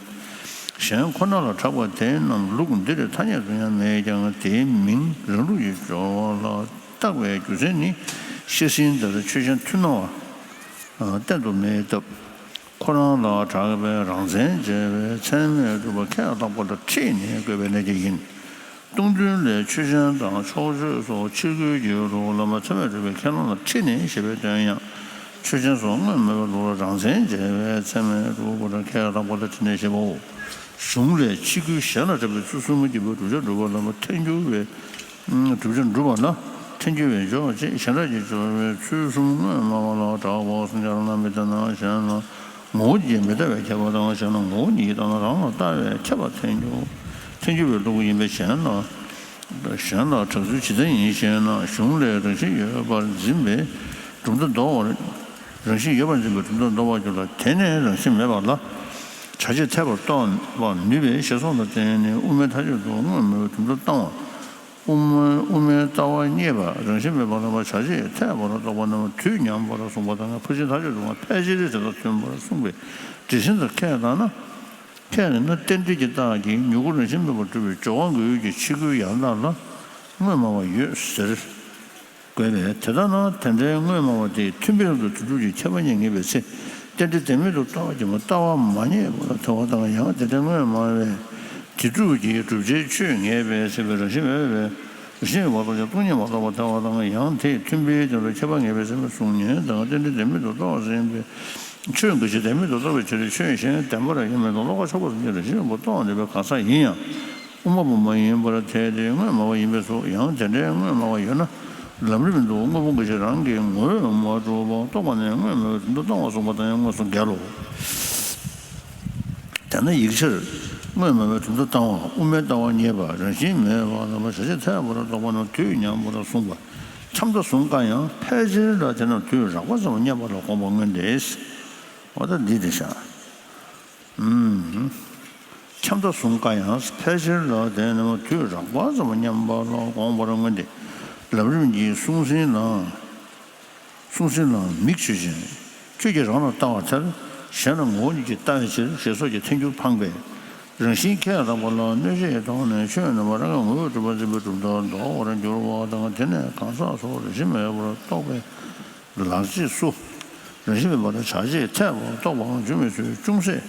གཞན་ཁོ་ན་ལ་གྲགས་པ་དེ་རྣམས་ལུགས་འདིར་ཐ་སྙད་དུ་ཡང་མེད་ཀྱང་། དེའི་མིང་རང་ལུགས་ཀྱི་སྦྱོར་བ་ལ་བཏགས་པའི་རྒྱུ་མཚན་ནི། ཤེར་ཕྱིན་ལྟར་ཆོས་ཅན་མཐུན་སྣང་བ་གཏན་དུ་མེད་སྟབས། ཁོ་རང་ལ་གྲགས་པའི་རང་མཚན་བྱས་པའི་ཚད་མས་གྲུབ་པ་ཁས་བླངས་པ་ལ་ཁྲིད་ནས་བཀོད་པའི་གནད་ཀྱིས་ཡིན། སྟོང་ཐུན་ལས་ཆོས་ཅན་དང་ཕྱོགས་ཆོས་སོགས་ཕྱི་རྒོལ་གྱི་ལུགས་ལ་ཚད་མས་གྲུབ་པའི་ཁས་བླངས་ལ་ཁྲིད་ནས་ཞེས་པའི་དོན་ཡང་། ཆོས་ཅན་སོགས་དངོས་སྨྲ་བའི་ལུགས་ལ་རང་མཚན་བྱས་པའི་ཚད་མས་གྲུབ་པ་ལ་ཁས་བླངས་པ་ལ་ཁྲིད་ནས་ཞེས་པའོ། གཞུང་ལས་ཕྱི་རྒོལ་གཞན་ལ་གྲགས་པའི་ཚུལ་གསུམ་གྱིས་བསྒྲུབ་བྱ་སྒྲུབ་པ་ལ་ཐལ་འགྱུར་བའི། བསྒྲུབ་བྱ་འགྲུབ་པ་ལ་ཐལ་འགྱུར་བའི་འཇོག་ཅེས། གཞན་གྲགས་ཀྱི་སྦྱོར་བའི་ཚུལ་གསུམ་དངོས་སྨྲ་བ་ལ་གྲགས་པ་གསུངས་ཀྱང་། རང་ལ་མི་ལྟ་ན་གཞན་ལ་ངོ་བོ་ཉིད་ཀྱིས་མི་ལྟ་བས་ཁྱབ་པ་དང་། གཞན་ལ་ངོ་བོ་ཉིད་ཀྱིས་ལྟ་ན་རང་ལ་ལྟ་བས་ཁྱབ་པ་ཐལ་འགྱུར། ཐལ་འགྱུར་བའི་ལུགས་ཡིན་པས་གཞན་ལ། གཞན་ལ་གྲགས་ཚུལ་ཇི་ལྟ་ཡིན་ཞེ་ན། གཞུང་ལས་རང་བཞིན་ཡོད་པར་འཛིན་པའི་གྲུབ་མཐའ་འདོར་བར། རང་བཞིན་ཡོད་པར་འཛིན་པའི་གྲུབ་མཐའ་འདོར་བར་འགྱུར་ལ། དེ་ནས་རང་བཞིན་མེད་པ་ལ། བྱ་བྱེད་འཐད་པར་རྟོགས་པར་ནུས་པའི་ཞེས་སོགས་ལ་བརྟེན་ནས་དབུ་མའི་མཐའ་དཔྱོད་དུ་དངོས་སྨྲ་བའི་གྲུབ་མཐའ་བཏང་བ། དབུ་མ་དབུ་མའི་ལྟ་བ་རྙེད་པ་རང་བཞིན་མེད་པ་ལ་བྱ་བྱེད་འཐད་པར་རྟོགས་པ་རྣམས་དུས་མཉམ་པར་གསུངས་པ་དང་། ཕར་ཕྱིན་མཐའ་དཔྱོད་དུ་ཕལ་ཆེར་དེ་དང་མཐུན་པར་གསུངས་པའི་འགྲེལ་ཆེན་དུ་ཁས་བླངས་ན། ཁས་བླངས་ན་རྟེན་འབྲེལ་གྱི་རྟགས་ཀྱིས་མྱུ་གུ་རང་བཞིན་མེད་པར་གྲུབ་པའི་སྦྱོར་བ་འགལ་གྱི་ཕྱི་རྒོལ་ཡང་དག་ལ་དངོས་སྨྲ་བ་ཡོད་ཟེར་དགོས་པས། དེ་ལྟ་ན་དེ་འདྲའི་དངོས་སྨྲ་བ་དེས་མཐུན་དཔེ་རབ་ཏུ་དོན་གྲུབ་ཀྱི་ཁྱད་པར་གཉིས་ངེས་པའི་ཚེ། རྟེན་འབྲེལ་ལྡན་མིན་དུ་ལྟ་བ་ཀྱང་ལྟ་བ་མ་རྙེད་པར་ཐལ་བ་དང་། ཡང་དེ་འདྲའི་དངོས་སྨྲ་བས་དེ་སྒྲུབ་ཀྱི་བསྒྲུབ་བྱའི་ཆོས་ངེས་པའི་ཚེ། རང་བཞིན་མེད་པའི་རང་བཞིན་མེད་པར་རྟོགས་ཀྱང་སྟོང་ཉིད་མ་རྟོགས་པར་ཐལ་བ་དང་། ཡང་དེས་མཐུན་དཔེའི་དོན་ལ་ཁྱད་པར་ངེས་པའི་ཚེ། གསུང་ཉིད་དང་རྟེན་འབྲེལ་ལྡན་མིན་དུ་རྟོགས་ཟིན་པའི་ཆོས་འགལ་བྱེད་ལྡན་མིན་དུ་རྟོགས་པའི་ཕྱིར། ཆོས་གཞན་བདེན་པར་ཡང་མིན་ལ། བློ་ཁ་ཕྱོགས་པ་གསུམ་གྱིས་རང་བཞིན་མེད་པར་རྟོགས་ནུས་པའི་གང་ཟག་ཡིན་ཡང་། དབུ་མ་པ་མ་ཡིན་པར་ཐལ་ཏེ། དངོས་སྨྲ་བ་ཡིན་པས་སོ། ཡང་དེ་འདྲའི་དངོས་སྨྲ་བ་ཡོད་ན། ལམ་རིམ་དུ་དངོས་པོ་འགལ་བྱེད་རང་གི་ངོ་བོས་མ་གྲུབ་པ་རྟོགས་པ་ནས་དངོས་སྨྲ་བའི་གྲུབ་མཐའ་བཏང་བ་གསུངས་པ་དང་ཡང་དངོས་སུ་འགལ་ལོ། དེས་ན་ཡིག་ཆར་དངོས་སྨྲ་བའི་གྲུབ་མཐའ་བཏང་བ། དབུ་མའི་ལྟ་བ་རྙེད་པ། རང་བཞིན་མེད་པ་ལ་བྱ་བྱེད་འཐད་པར་རྟོགས་པ་རྣམས་དུས་མཉམ་པར་གསུངས་པ། ཁྱབ་མཐའ་གསུམ་ཀ་ཡང་ཕལ་ཆེར་ལ་དེ་རྣམས་དུས་རགས་པ་ཙམ་མཉམ་པ་ལ་དགོངས་པ་མངོན་ཏེ། འོ་ད་འདི་དེ་བཞག་ཁྱབ་མཐའ་གསུམ་ཀ་ཡང་ཕལ་ཆེར་ལ་དེ་རྣམས་དུས་རགས་པ་ཙམ་མཉམ་པ་ལ་དགོངས་པར་མངོན་ཏེ། ལམ་རིམ་གྱི་གསུང་ཟིན་ལའང་། གསུང་ཟིན་ལའང་མིག་ཆོས་ཅན། ཁྱོད་ཀྱིས་རང་ལ་ལྟ་བར་ཐལ། གཞན་ལ་ངོ་བོ་ཉིད་ཀྱིས་ལྟ་བའི་ཕྱིར་ཞེས་སོགས་ཀྱི་ཐལ་འགྱུར་འཕངས་པས། རང་བཞིན་ཁས་བླངས་པ་ལ་གནོད་བྱེད་བཏང་ནས་ཆོས་རྣམ་པ་རང་གི་ངོ་བོས་གྲུབ་པར་འཛིན་པའི་གྲུབ་མཐའ་འདོར་བར་འགྱུར་བ་དང་། དེ་ནས་གང་ཟག་སོགས་རང་བཞིན་མེད་པར་རྟོགས་པའི་ལག་རྗེས་སུ། རང་བཞིན་མེད་པ་ལ་བྱ་བྱེད་འཐད་པར་རྟོགས་པའང་འབྱུང་བའི་ཚུལ་ཅུང་ཟད་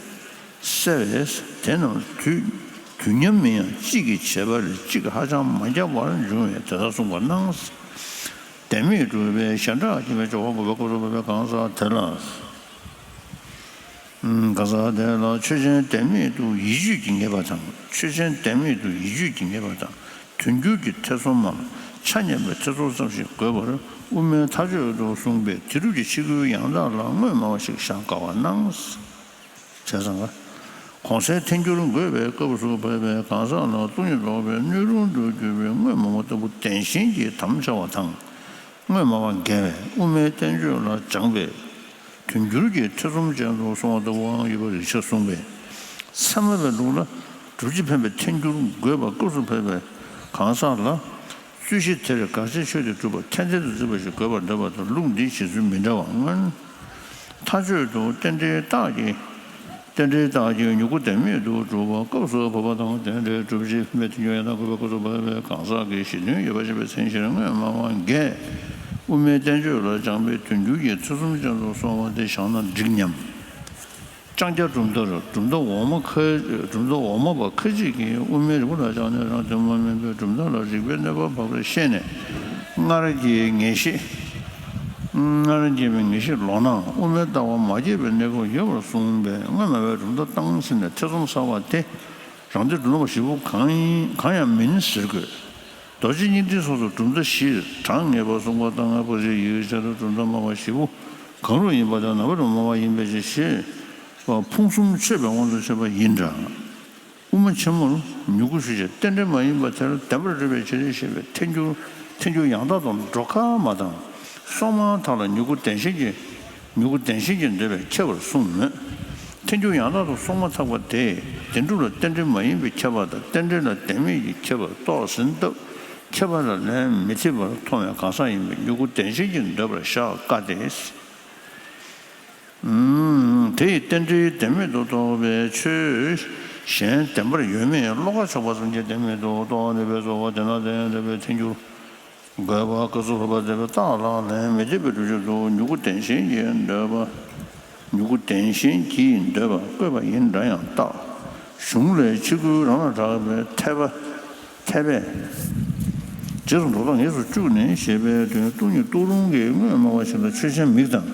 གསལ་བས། དེ་རྣམས་དུས་དུས་མཉམ་མིན་ཡང་གཅིག་གི་བྱེད་པ་ལས་གཅིག་ཧ་ཅང་མ་ཁྱབ་པར་འབྱུང་བས་དེ་ལྟར་གསུངས་པར་སྣང་། བདེན་མེད་གྲུབ་པའི་གཞན་གྲགས་ཀྱིས་སྦྱོར་བ་འགོག་པའི་སྐབས་སུ་བབས་པའི་གང་ཟག་དེ་ལ། གང་ཟག་དེ་ལ་ཆོས་ཅན་བདེན་མེད་དུ་ཡིད་དཔྱོད་ཀྱིས་ངེས་པ་དང་། ཆོས་ཅན་བདེན་མེད་དུ་ཡིད་དཔྱོད་ཀྱིས་ངེས་པ་དང་། དོན་འགྱུར་གྱི་ཐེ་ཚོམ་མམ་ཆ་མཉམ་པའི་ཐེ་ཚོམ་ཙམ་ཞིག་དགོས་པར་དབུ་མའི་མཐའ་དཔྱོད་དུ་གསུངས་པས། དེ་སྒྲུབ་ཀྱི་ཕྱི་རྒོལ་ཡང་དག་ལ་དངོས་སྨྲ་བ་ཞིག་བཞག་དཀའ་བར་སྣང་། བྱས་ཙང་། གོང་གསལ་ཐལ་འགྱུར་འགོད་པའི་སྐབས་སུ་བབས་པའི་གང་ཟག་ལ་སྟོང་ཉིད་རྟོགས་པའི་སྣོད་རུང་དུ་གྱུར་པའི་དངོས་སྨྲ་བ་ལྟ་བུ་བདེན་ཞེན་གྱིས་དམ་འཆའ་བ་དང་། དངོས་སྨྲ་བ་འགལ་བས་དབུ་མའི་བསྟན་བཅོས་ལ་སྦྱངས་པས། དོན་འགྱུར་གྱི་ཐེ་ཚོམ་ཅན་དུ་སོང་བ་ལྟ་བུའང་ཡོད་པར་རིགས་ཆད་གསུངས་པས། ཚད་མ་པའི་ལུགས་ལ་སྒྲུབ་བྱེད་འཕེན་པའི་ཐལ་འགྱུར་འགོད་པ་སྐབས་སུ་བབས་པའི་གང་ཟག་ལ། རྩོད་གཞི་དེར་དགག་བྱའི་ཆོས་དེ་སྒྲུབ་པ་ཁྱད་མཚར་དུ་བརྩི་བ་ཞིག་དགོས་པར་འདོད་པ་དང་། ལུགས་འདིའི་བྱེད་ཚུལ་མི་འདྲ་བ་མངོན། མཐའ་དཔྱོད་དུ་རྟེན་འབྲེལ་རྟགས་ཀྱིས། རྟེན་འབྲེལ་རྟགས་ཀྱིས་མྱུ་གུ་བདེན་མེད་དུ་གྲུབ་པ་སྐབས་སུ་བབས་པ་དང་། དེ་འདྲའི་སྒྲུབ་བྱེད་འཕེན་པའི་ཐལ་འགྱུར་ཡང་དག་འགོད་པ་སྐབས་སུ་བབས་པའི་གང་ཟག་གི་གཞི་མཐུན་ཡོད་པ་ཞེས་པའི་མཚན་གཞིར་དངོས་སྨྲ་བ་འགས་དབུ་མའི་བསྟན་བཅོས་ལ་སྦྱངས་པའི་དོན་འགྱུར་གྱི་ཐེ་ཚོམ་ཅན་དུ་སོང་བ་དེ་བཞག་ན་འགྲིག་སྙམ། ལྕང་སྐྱ་གྲུབ་མཐར་གྲུབ་མཐའ་འོག་མ་ཁ་གྲུབ་མཐའ་འོག་མ་པ་ཁ་ཅིག་གིས་དབུ་མའི་རིགས་པ་ལ་སྦྱངས་ནས་རང་དོན་མ་སྨིན་པའི་གྲུབ་མཐའ་ལ་རིགས་པའི་གནོད་པ་བབས་པར་ཤེས་ནས། སྔར་གྱི་ངེས་ཤེས། སྔར་སྐྱེས་པའི་ངེས་ཤེས་ལོག་ནའང་དབུ་མའི་ལྟ་བ་མ་སྐྱེས་པའི་གནས་སྐབས་ཡོད་པར་གསུངས་པས། དངོས་སྨྲ་བའི་གྲུབ་མཐའ་བཏང་ཟིན་ནས་ཐེ་ཚོམ་ཟ་བ་དེ། རང་དོན་གྲུབ་མཐའ་བཞི་པོ་གང་ཡིན་གང་ཡང་མིན་ཟེར་དགོས། རྡོ་རྗེ་སྙིང་ཐིག་སོགས་སུ་གྲུབ་མཐའ་བཞིར་གྲངས་ངེས་པར་གསུངས་པ་དང་། ཕར་ཕྱིན་ཡི་གེ་ཆ་ལ་གྲུབ་མཐའ་སྨྲ་བ་བཞི་པོ་གང་རུང་ཡིན་པ་དང་། རྣམ་པར་སྨྲ་བ་ཡིན་པའི་ཕྱིར་ཞེས་པ་ཕུང་གསུམ་ཆོད་པའི་དབང་དུ་བྱས་པ་ཡིན་འདྲ། དབུ་མ་ཆེན་མོར་མྱུ་གུ་ཞུ་བྱ་རྟེན་འབྲེལ་མ་ཡིན་པ་དེར་བདེན་པར་གྲུབ་པའི་ཕྱིར་ཞེས་པའི་ཐལ་འགྱུར་ཐལ་འགྱུར་ཡང་དག་དང་འགྲོ་ཁ་མ་དང་ སོང་མ་ཐག་ལ་མྱུ་གུ་བདེན་ཞེན་གྱི། མྱུ་གུ་བདེན་ཞེན་གྱིས་འདོད་པའི་ཁྱབ་པར་གསུངས་མོད། ཐལ་འགྱུར་ཡང་དག་ཏུ་སོང་མ་ཐག་པ་དེས་བདེན་གྲུབ་ལ་རྟེན་འབྲེལ་མ་ཡིན་པའི་ཁྱབ་པ་དང་རྟེན་འབྲེལ་ལ་བདེན་མེད་ཀྱི་ཁྱབ་པར་རྟོགས་ཟིན་སྟབས། ཁྱབ་པ་ལ་ལན་མི་ཐེབས་པར་མཐོང་བའི་གང་ཟག་ཡིན་པས་མྱུ་གུ་བདེན་ཞེན་གྱིས་འདོད་པར་བཞག་དཀའ་སྟེ། དེ་ཡི་རྟེན་འབྲེལ་བདེན་མེད་དུ་རྟོགས་པའི་ཆོས་གཞན་བདེན་པར་ཡོད་མེད་བློ་ཁ་ཕྱོགས་པ་ཙམ་གྱིས་བདེན་མེད་དུ་རྟོགས་ནུས་པའི་རྩོལ་བ་དེ་ན་བདེན་འདོད་པའི་ཐལ་འགྱུར་འགོད་པ་སྐབས་སུ་བབ་པ་འདོད་པའི་རྟགས་ལ་ལན་མི་ཐེབས་པའི་སྒྲུབ་བྱེད་དུ་མྱུ་གུ་བདེན་ཞེན་གྱིས་འདོད་པ། མྱུ་གུ་བདེན་ཞེན་གྱིས་འདོད་པ་བཀོད་པ་ཡིན་འདྲ་ཡང་རྟགས། གཞུང་ལས་ཕྱི་རྒོལ་རང་ལ་གྲགས་པའི་འཐད་པ། འཐད་པས། རྗེས་སུ་འགྲོ་རྟགས་ངེས་སུ་བཅུག་ནས་ཞེས་པའི་དོན་སྟོང་ཉིད་རྟོགས་རུང་གི་དངོས་སྨྲ་བ་ཞིག་ལ་ཆོས་ཅན་མིག་དང་།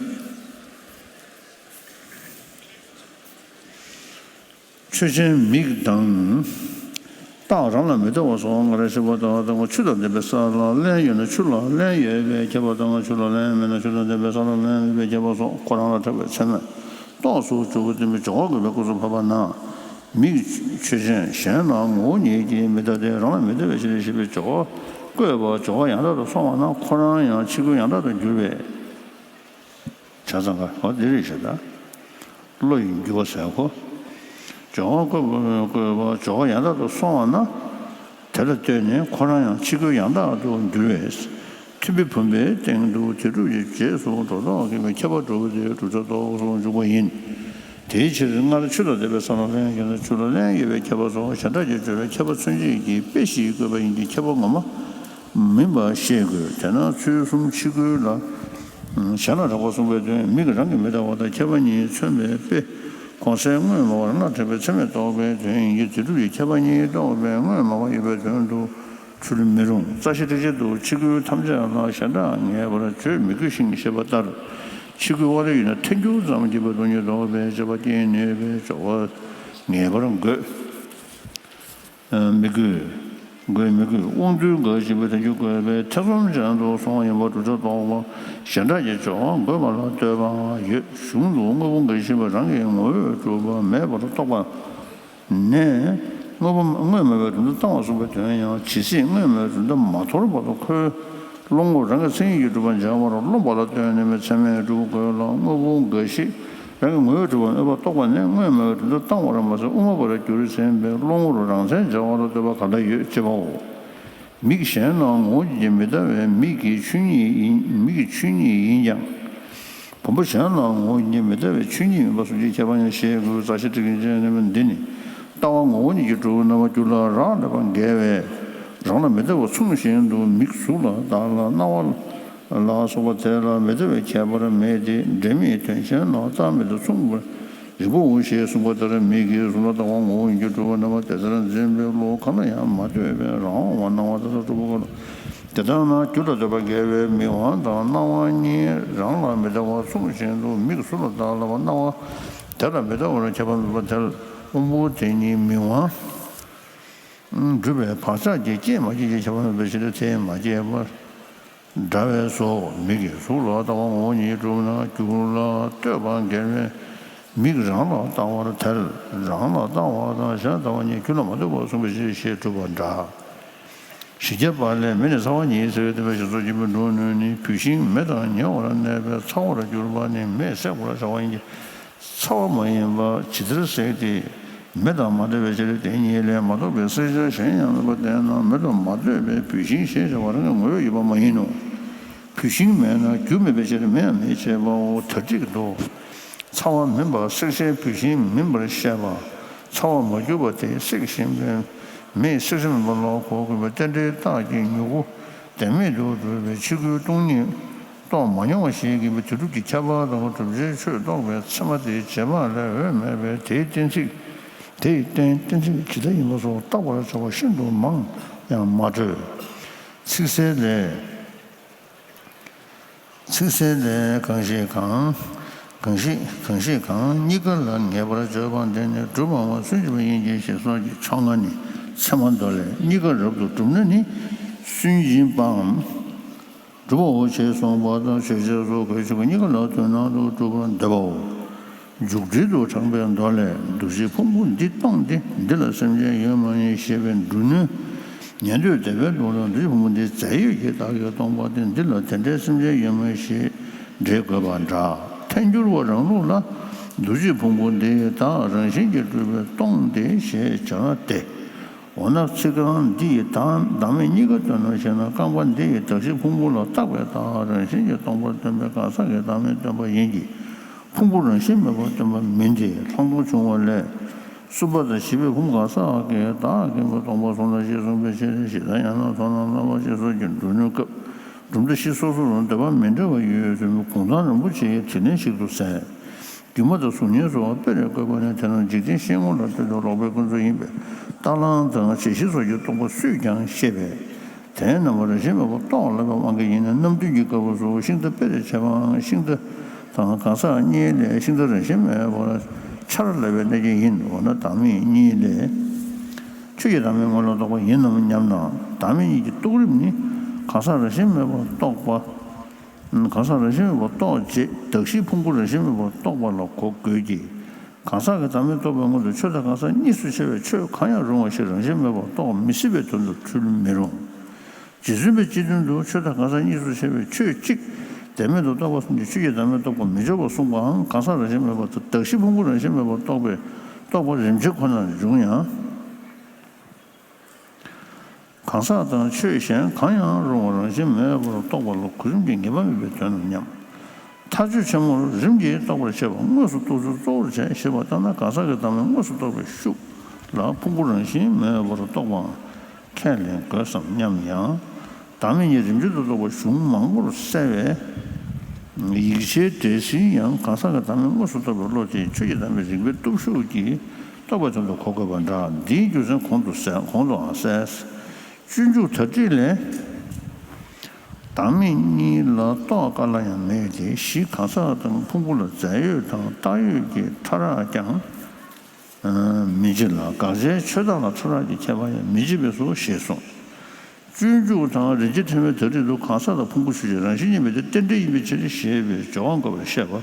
ཆོས་ཅན་མིག་དང་། རྟགས་རང་ལ་མི་ལྟ་བ་སོགས་སྔར་བཤད་པ་ལྟར་ལྟ་བ་ཆུ་དང་ལྡན་པའི་ས་ལ་རླན་ཡོད་ན་ཆུ་ལ་རླན་ཡོད་པའི་ཁྱབ་པ་དང་ཆུ་ལ་རླན་མེད་ན་ཆུ་དང་ལྡན་པའི་ས་ལ་རླན་མེད་པའི་ཁྱབ་པ་སོགས་ཁོ་རང་ལ་གྲགས་པའི་ཚད་མས་རྟོགས་སུ་འཇུག་པ་བསྟན་པའི་སྦྱོར་བ་དགོས་པའི་སྐབས་སུ་བབ་པ་ན། མིག་ཆོས་ཅན་གཞན་ལ་ངོ་བོ་ཉིད་ཀྱིས་མི་ལྟ་སྟེ་རང་ལ་མི་ལྟ་བའི་ཕྱིར་ཞེས་པའི་སྦྱོར་བ་བཀོད་པ་སྦྱོར་བ་ཡང་དག་ཏུ་སོང་བ་ན་ཁོ་རང་ཡང་ཕྱི་རྒོལ་ཡང་དག་ཏུ་འགྱུར་བས། བྱས་ཙང་ག་འོ་འདི་རེད་ཤག་ད། བློ་ཡི་འགྱུར་བ་ཟེར་གོ། སྦྱོར་བ་བཀོད་པ་བཀོད་པ་སྦྱོར་བ་ཡང་དག་ཏུ་སོང་བ་ན། དེ་ལ་ལྟོས་ནས་ཁོ་རང་ཡང་ཕྱི་རྒོལ་ཡང་དག་ཏུ་འགྱུར་བས། མཐུན་དཔེ་བུམ་པའི་སྟེང་དུ་དེ་སྒྲུབ་ཀྱི་རྗེས་སུ་འགྲོ་ལྡོག་གི་ཁྱབ་པ་སྒྲུབ་པ་དེ་བསྒྲུབ་བྱ་རྟོགས་སུ་འཇུག་པ་ཡིན། དེའི་ཕྱིར་སྔར་ཆུ་དང་ལྡན་པའི་ས་ལ་རླན་ཡོད་ན་ཆུ་ལ་རླན་ཡོད་པའི་ཁྱབ་པ་སོགས་གཞན་དག་གི་སྦྱོར་བའི་ཁྱབ་པ་མཚོན་བྱེད་ཀྱི་དཔེ་བཞིས་བཀོད་པ་ཡིན་གྱི་ཁྱབ་པ་ངོ་མ་མིན་པ་ཤེས་དགོས། དེས་ན་ཚུལ་གསུམ་ཕྱི་རྒོལ་ལ། གཞན་ལ་གྲགས་པ་གསུངས་པའི་དོན་མིག་རང་གིས་མི་ལྟ་བ་དང་ཁྱབ་པ་གཉིས་མཚོན་པའི་དཔེ། གོང་གསལ་དངོས་སྨྲ་བར་སྣ་དྲངས་པའི་ཚད་མས་རྟོགས་པའི་དོན་ཡིན་གྱི་དེ་སྒྲུབ་ཀྱི་ཁྱབ་པ་གཉིས་རྟོགས་པའི་དངོས་སྨྲ་བ་ཡོད་པའི་དོན་དུ་འཁྲུལ་མི་རུང་། རྩ་ཤེ་ཊཱིཀ་ཆེན་དུ་ཕྱི་རྒོལ་ཐམས་ཅད་ལ་གཞན་གྲགས་ངེས་པར་བརྗོད་མི་དགོས་ཤིང་ཞེས་པ་ལྟར། ཕྱི་རྒོལ་བ་ལས་ཡིན་ན་ཐལ་འགྱུར་ཙམ་གྱིས་པ་སྟོང་ཉིད་རྟོགས་པའི་དཔྱད་པ་སྐྱེ་ནུས་པའི་སྦྱོར་བ་ངེས་པར་དགོས། མི་དགོས། དགོས་མི་དགོས་དབང་རྟུལ་འགའ་ཞིག་པའི་ཐལ་འགྱུར་བཀོད་པའི་ཐེ་ཚོམ་ཅན་དུ་སོང་བ་ཡིན་པ་བསྒྲུབ་བྱ་རྟོགས་པ་གཞན་གྲགས་ཀྱི་སྦྱོར་བ་འགོད་པ་ལ་ལྟོས་པའང་ཡོད། གཞུང་དུ་དངོས་པོ་འགའ་ཞིག་པའི་རང་གི་ངོ་བོས་གྲུབ་པ་མེད་པར་རྟོགས་པ་ནས། དངོས་པོ་དངོས་སྨྲ་བའི་གྲུབ་མཐའ་བཏང་བ་གསུངས་པའི་དོན་ཡང་ཇི་སྲིད་དངོས་སྨྲ་བའི་གྲུབ་མཐའ་མ་དོར་བར་དུ་ཁོའི་བློ་ངོར་རང་གི་མཚན་ཉིད་ཀྱིས་གྲུབ་པར་འཇལ་བར་རློམ་པ་ལ་ལྟོས་ནས་མི་ཚད་མས་སྒྲུབ་དགོས་ལ། དངོས་པོ་འགའ་ཞིག་རང་གི་ངོ་བོས་གྲུབ་པ་མེད་པར་རྟོགས་པ་ནི་དངོས་སྨྲ་བའི་གྲུབ་མཐའ་བཏང་བར་མ་ཟད་དབུ་མ་པར་གྱུར་ཟིན་པའི་བློ་ངོར་རང་མཚན་སྦྱར་བ་ལ་ལྟོས་པ་གང་འདྲ་ཡོད་ཅེས་པའོ། མིག་གཞན་ལ་ངོ་བོ་ཉིད་ཀྱིས་མི་ལྟ་བས་མིག་གི་ཆོས་ཉིད་ཡིན། མིག་གི་ཆོས་ཉིད་ཡིན་ཀྱང་། བུམ་པ་གཞན་ལ་ངོ་བོ་ཉིད་ཀྱིས་མི་ལྟ་བས་ཆོས་ཉིད་མིན་པ་གསུམ་གྱི་ཁྱད་པར་ཡང་ཤེས་དགོས། རྩ་ཤེ་ཊཱིཀ་ཆེན་ཅན་ནི་འདི་ནི། ལྟ་བ་ངོ་བོ་ཉིད་ཀྱིས་གྲུབ་རྣམ་པར་འགྱུར་ལ་རག་ལས་པ་འགལ་བས། རང་ལ་མི་ལྟ་བར་མཚུངས་བཞིན་དུ་མིག་གཟུགས་ལ་བལྟ་ལ་རྣ་བ་ལ་སོགས་པ་དེ་ལ་མི་ལྟ་བའི་ཁྱད་པར་མེད་དེ། འབྲེལ་མེད་དོན་གཞན་ལ་རྟག་མེད་དུ་མཚུངས་པར་རིགས་པའོ་ཞེས་གསུངས་པ་ལྟར་མིག་གིས་གཟུགས་ལ་ལྟ་བ་ངོ་བོ་ཉིད་ཀྱིས་གྲུབ་པ་རྣམ་པ་དེ་ལྟར་འཛིན་པའི་བློ་གང་ལ་ཡང་མ་ལྟོས་པའི་རང་དབང་བ་སྣང་བ་ལྟ་ས་གྲུབ་པ་དེ་ལྟར་ན་རྒྱུ་ལ་ལྟོས་པ་འགལ་བས་མིག་དབང་དང་རྣ་བ་གཉིས་རང་ལ་མི་ལྟ་བར་མཚུངས་བཞིན་དུ་མིག་གཟུགས་ལ་བལྟ་ལ་བ་རྣ་བ་དེ་ལ་མི་ལྟ་བར་ཁྱད་པར་མེད་པ་དེར་དབང་པོ་དེ་གཉིས་མིག་དབང་སྒྲུབ་པའི་བག་ཆགས་ཀྱིས་སྐྱེད་མ་སྐྱེད་ཀྱི་ཁྱད་པར་མེད་པའི་ཕྱིར་དེས་མ་སྐྱེད་པར་འདྲ་བས་སོ། མིག་གིས་གཟུགས་ལ་ལྟ་བ་ངོ་བོ་ཉིད་གྲུབ་ན་རྒྱུ་ལ་ལྟོས་པ་འགལ་བས་མིག་རང་ལ་ལྟ་བར་ཐལ། རང་ལ་ལྟ་བ་དང་གཞན་ལ་ལྟ་བ་གཉིས་རྒྱུ་ལ་མ་ལྟོས་པར་གསུངས་པའི་ཕྱིར་ཞེས་གྲུབ་པ་འདྲ། བཞི་བརྒྱ་པ་ལས་མེ་ནི་ཚ་བ་ཉིད་ཟེར་བའི་བསྟན་པའི་བཞེད་སོགས་ཀྱི་མི་འགྲོ་ནུས་ནི་བུད་ཤིང་མེ་དང་ཉེ་བར་གནས་པའི་ཚ་བར་གྱུར་པ་ནི་མེས་བསྲེག་པར་བྱ་བ་ཡིན་གྱི། ཚ་བ་མ་ཡིན་པ་ཇི་ལྟར་བསྲེག་སྟེ། མེ་དང་མ་འདྲ་བའི་ཕྱིར་དེ་ཉིད་ལས་མ་གཏོགས་པའི་བསྲེག་བྱ་གཞན་ཡང་མེད་པར་བསྟན་ན་མེ་དང་མ་འདྲ་བའི་བུད་ཤིང་ཞེས་བྱ་བ་རང་གི་ངོ་བོས་ཡོད་པ་མ་ཡིན་ནོ། བུད་ཤིང་མེད་ན་རྒྱུ་མེད་པའི་ཕྱིར་མེ་ཡང་མེད་ཅེས་པའོ། ད་འགྲིག་ཏུ། ཚ་བ་མིན་པ་བསྲེག་བྱའི་བུད་ཤིང་མིན་པར་བཤད་པ། ཚ་བ་མ་གྱུར་པ་དེ་བསྲེག་བཞིན་པའི་མེས་བསྲེག་བྱ་མིན་པ་ལ་གོ་དགོས་པའི་རྟེན་འབྲེལ་རྟགས་ཀྱི་མྱུ་གུ་བདེན་མེད་དུ་གྲུབ་པའི་ཕྱི་རྒོལ་སྟོང་ཉིད་རྟོགས་མ་མྱོང་བ་ཞིག་གིས་དེ་སྒྲུབ་ཀྱི་ཁྱབ་པ་དང་བསྒྲུབ་བྱའི་ཆོས་རྟོགས་པའི་ཚད་མ་དེ་རྗེས་དཔག་ལས་འོས་མེད་པས་དེའི་གཏན་ཚིགས། དེ་ཡི་རྟེན་གཏན་ཚིགས་ཇི་ལྟ་ཡིན་པ་སོགས་བརྟག་པར་བྱ་བ་ཤིན་ཏུ་མང་ཡང་མ་འཕྲོད། ཚིག་གསལ་ལས། ཚིག་གསལ་ལས་གང་ཞིག་གང་། གང་ཞིག་གང་ཞིག་གང་། གཉིས་ཀ་ལ་ངེས་པར་བརྗོད་པ་འདི་ནི་སྒྲུབ་པའམ་སུན་འབྱིན་པ་ཡིན་གྱི་ཞེས་སོགས་ཀྱི་ཕྱོགས་སྔ་ནས་ཚད་མ་མདོ་ལས་གཉིས་ཀ་རབ་ཏུ་གྲུབ་ན་ནི་སུན་འབྱིན་པའམ་སྒྲུབ་པའོ་ཞེས་གསུངས་པ་དང་ཆོས་ཅན་སོགས་གོས་ཆོད་པ་གཉིས་ཀ་ལ་དོན་སྣང་དུ་གྲུབ་པར་འདོད་པའོ། མཇུག་སྒྲིལ་དུ་དྲངས་པའི་མདོ་ལས་འདུ་བྱེད་ཕུང་པོ་འདི་སྟོང་སྟེ་འདི་ལ་སེམས་ཅན་ཡོད་མ་ཡིན་ཞེས་པའི་འབྲུ་སྣོད་ ཉན་ཐོས་སྡེ་པའི་ལུགས་ལ་འདུ་བྱེད་ཕུང་པོ་འདི་རྫས་ཡོད་ཀྱི་བདག་གིས་སྟོང་པ་སྟེ། འདི་ལ་དེ་འདྲའི་སེམས་ཅན་ཡོད་མོད་ཞེས་འགྲེལ་དགོས་པ་འདྲ། ཐལ་འགྱུར་བ་རང་ལུགས་ལ་འདུ་བྱེད་ཕུང་པོ་འདི་བདག་རང་བཞིན་གྱིས་གྲུབ་པས་སྟོང་སྟེ་ཞེས་བྱ་སྟེ། འོ་ན་ཚིག་རྐང་འདི་ཡིས་བདག་བདག་མེད་གཉིས་ཀ་སྟོན་ནོ་ཞེ་ན། རྐང་པ་འདི་ཡིས་གདགས་གཞི་ཕུང་པོ་ལ་བཏགས་པའི་བདག་རང་བཞིན་གྱིས་སྟོང་པར་སྟོན་པའི་གང་ཟག་གིས་བདག་མེད་སྟོན་པ་ཡིན་གྱི། ཕུང་པོ་རང་བཞིན་མེད་པར་སྟོན་པ་མིན་ཏེ། ལྷག་མཐོང་ཕྱུང་བ་ལས། གསུམ་པ་དང་བཞི་པའི་ཕུང་གང་ཟག་གིས་བདག་གི་མགོན་པོ་སྟོང་པར་གསུངས་ལ་ཞེས་གསུངས་པའི་ཕྱིར། ཞེ་སྡང་ཡང་དག་ཚོར་རྣམས་བསླབ་པ་ཞེས་སོགས་ཀྱི་སྒྲུབ་ནུས་སྐབས་གྲུབ་མཐའ་བཞི་སོ་སོ་རུ་འདོད་པ་མི་འདྲ་བ་ཡོད་ཟེར་བའི་གུང་ཐང་རིན་པོ་ཆེའི་དྲིས་ལན་ཞིག་ཏུ་གསལ། སྒྱུ་མ་དང་གཟུགས་བརྙན་སོགས་པ་དཔེ་ལས་བཀོད་པ་ནི་དེ་རྣམས་འཇིག་རྟེན་ཤེས་ངོ་ལ་ལྟོས་དང་ལོག་པའི་ཀུན་རྫོབ་ཡིན་པས། རྟ་གླང་དང་བྱད་བཞི་སོགས་ཀྱི་སྟོང་པ་སུས་ཀྱང་ཤེས་པས། དེའི་རྣམ་པ་རང་བཞིན་མེད་པར་རྟོགས་ལབ་པའི་དབང་གིས་ཡིན་ན། རྣམ་བདུན་གྱི་བཀའ་པོད་སོགས་ཤིང་རྟ་དཔེ་ལས་ཕྱེ་བའང་ཤིང་རྟ་དང་གང་ཟག་གཉིས་ལས་ཤིང་རྟ་རང་བཞིན་མེད་པར་འཆར་ལབ་པའི་གནད་ཀྱིས་ཡིན། འོ་ན་བདག་མེད་གཉིས་ལས་ཆོས་ཀྱི་བདག་མེད་དངོས་ལ་རྟོགས་པ་ཡིན་ནམ་སྙམ་ན། བདག་མེད་གཉིས་ཀྱི་རྟོགས་རིམ་ནི་གང་ཟག་རང་བཞིན་མེད་པར་རྟོགས་པ། གང་ཟག་རང་བཞིན་མེད་པར་རྟོགས་རྗེས་གདགས་གཞི་ཕུང་པོ་རང་བཞིན་མེད་པར་རྟོགས་པ་ལ་གོ་དགོས་ཀྱི། གང་ཟག་གི་བདག་མེད་རྟོགས་པའི་སྔོན་དུ་ཆོས་དང་གང་ཟག་གཉིས་སུ་ཕྱེ་བའི་ཆོས་གང་ཡང་རུང་བ་ཞིག་རང་བཞིན་མེད་པར་རྟོགས་མི་སྲིད་པའི་དོན་དུ་འཁྲུལ་མི་རུང་། རྗེ་བཙུན་པའི་སྤྱི་དོན་དུ་ཆོས་དང་གང་ཟག་གཉིས་སུ་ཕྱེ་བའི་ཆོས་གཅིག་བདེན་མེད་དུ་རྟོགས་པ་གསུམ་གྱིས་ཆོས་ཀྱི་བདག་མེད་རྟོགས་པར་མི་འགྱུར་བར་གསུངས་པའང་གང་ཟག་རང་བཞིན་མེད་པ་དང་གདགས་གཞི་ཕུང་པོ་རང་བཞིན་མེད་པར་རྟོགས་པའི་རྟོགས་པ་རིམ་བྱེད་ཁོ་ནར་འབྱུང་ཡང་། གང་ཟག་དང་ཆོས་གཞན་གང་ཡང་རུང་བ་རང་བཞིན་མེད་པར་རྟོགས་པ་ལ་གོ་རིམ་གྱི་ངེས་པ་མེད་པའི་དོན་དམ་སྙམ། མཐའ་དཔྱོད་ཆེན་མོར་རིམ་གྱིས་རྟོགས་པར་བྱེད་པ་དངོས་སུ་རྟོགས་ཚུལ་གཙོ་བོར་བྱས་ཞེས་པ་ལྟར་ན། གང་ཟག་གི་བདག་མེད་དངོས་སུ་རྟོགས་པའི་ཤུགས་ལ་ཕུང་པོ་རང་བཞིན་མེད་པར་རྟོགས་པའང་ཁས་ལེན་དགོས་སམ་སྙམ་ཡང་། བདག་མེད་གཉིས་རིམ་བྱོན་དུ་རྟོགས་པ་གཞུང་མང་པོར་གསལ་བས། ཡིག་ཆའི་འགྲེལ་ཟིན་ཡང་གང་ཟག་གི་བདག་མེད་དངོས་སུ་རྟོགས་པའི་བློ་དེ་ཆོས་ཀྱི་བདག་མེད་རིགས་པའི་སྟོབས་ཤུགས་ཀྱིས་རྟོགས་པའི་དོན་དུ་གོ་དགོས་པ་འདྲ། འདིའི་རྒྱུ་མཚན་གོང་དུ་གསལ། གོང་དུའང་གསལ། སྤྱོད་འཇུག་དར་ཊིག་ལས། བདག་མེད་གཉིས་ལ་རྟོགས་དཀའ་སླ་ཡང་མེད་དེ། གཞི་གང་ཟག་དང་ཕུང་པོ་ལ་རྫས་ཡོད་དང་བཏགས་ཡོད་ཀྱི་ཕྲ་རགས་ཀྱང་མི་བྱེད་ལ། དགག་བྱའི་ཆོས་བདག་ལ་ཕྲ་རགས་ཀྱི་ཁྱད་པར་ཡང་མི་བྱེད་པས་སོ་ཞེས་གསུངས། སྤྱོད་འཇུག་དང་རིན་ཆེན་ཕྲེང་བའི་དར་ཊིག་ཏུ་གང་ཟག་དང་ཕུང་པོ་ཆོས་ཅན་རང་བཞིན་གཉིས་མེད་དེ་རྟེན་འབྲེལ་ཡིན་པའི་ཕྱིར་ཞེས་པའི་སྦྱོར་དབང་བཀོད་པར་བཤད་པ།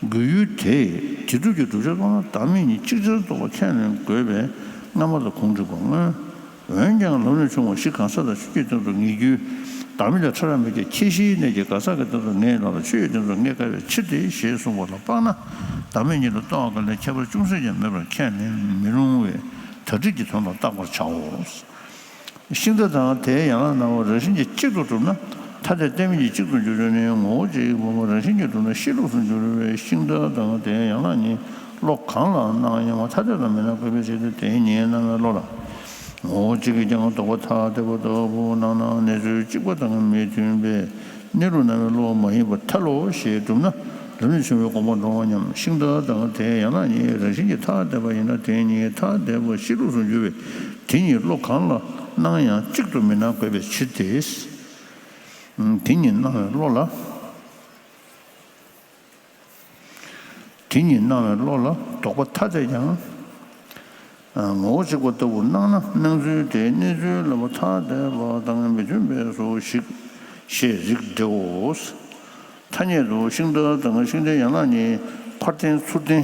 དགོས་ཡུལ་དེས་དེ་སྒྲུབ་ཀྱི་བསྒྲུབ་བྱ་ལྟར་ན་བདག་མེད་གཉིས་ཅིག་ཅར་རྟོགས་པ་ཁས་ལེན་དགོས་པས་སྔ་མ་ལ་གོང་བསྒྲིགས་པ་མངོན། འོན་ཀྱང་ལམ་ལས་བྱུང་བ་གཞི་གང་ཟག་དང་ཆོས་ཀྱི་སྟེང་དུ་ངེས་རྒྱུ། བདག་མེད་ལ་ཕྲ་རགས་མེད་ཀྱང་ཁྱད་གཞིའི་གནས་ཀྱིས་གང་ཟག་གི་སྟེང་དུ་ངེས་ལ་ལ་ཆོས་ཀྱི་སྟེང་དུ་ངེས་དཀའ་བའི་ཕྱིར་ཏེ་ཞེས་གསུངས་པ་ལ་དཔག་ན། བདག་མེད་གཉིས་ལ་རྟོགས་དཀའ་ལས་ཁྱད་པར་ཅུང་ཟད་ཀྱང་མེད་པར་ཁས་ལེན་མི་རུང་བས་དར་ཊིག་གི་དོན་ལ་བརྟག་པར་བྱའོ། ཤིང་རྟ་དང་དེའི་ཡན་ལག་རྣམ་པ་རང་བཞིན་གྱིས་གཅིག་ཏུ་གྲུབ་ན། ཐ་དད་གཏན་མེད་ཀྱི་གཅིག་ཏུ་འགྱུར་ཚུལ་ནི་ངོ་བོ་གཅིག་གི་བུམ་པ་རང་བཞིན་གྱིས་གྲུབ་ན་ཤེས་ལུགས་སུ་འགྱུར་བས། ཤིང་རྟ་དང་དེའི་ཡན་ལག་གཉིས་བློ་གང་ལ་སྣང་ཡང་མ་ཐ་དད་ལ་མི་སྣང་དགོས་པའི་ཕྱིར་ཏེ། དེ་ཉིད་སྣང་བའི་བློ་ལ་ངོ་བོ་གཅིག་གིས་ཀྱང་ལྡོག་པ་ཐ་དད་པ་ལྟ་བུ་སྣང་ན་གནས་ཚུལ་གཅིག་པ་དང་མི་མཐུན་པས་གནས་ལུགས་སྣང་བའི་བློ་མ་ཡིན་པར་ཐལ་ལོ་ཞེས་གྲུབ་ན། ལམ་ལས་བྱུང་བའི་དགོངས་པ་འགྲོ་བ་སྙམ། ཤིང་རྟ་དང་དེའི་ཡན་ལག་གཉིས་རང་བཞིན་གྱིས་ཐ་དད་པ་ཡིན་ན་དེ་ཉིད་ཐ་དད་པ་ཤེས་ལུགས་སུ་འགྱུར་བས། དེ་ཉིད་བློ་གང་ལ་སྣང་ཡང་གཅིག་ཏུ་མི་སྣང་དགོས་པའི་ཕྱིར་ཏེ། དེ་ཉིད་སྣང་བའི་བློ་ལ། དེ་ཉིད་སྣང་བའི་བློ་ལ་ལྡོག་པ་ཐ་དད་ཀྱང་། ངོ་བོ་གཅིག་པ་ལྟ་བུར་སྣང་ན་སྣང་ཚུལ་དེའི་གནས་ཚུལ་ལ་ཐ་དད་པ་དང་མི་མཐུན་པས་སོ་ཞེས་རིགས་འགྲེའོ། ཐ་སྙད་དུ་ཤིང་རྟ་དང་ཤིང་རྟའི་ཡན་ལག་གཉིས་ཕར་འཐེན་ཚུར་འཐེན་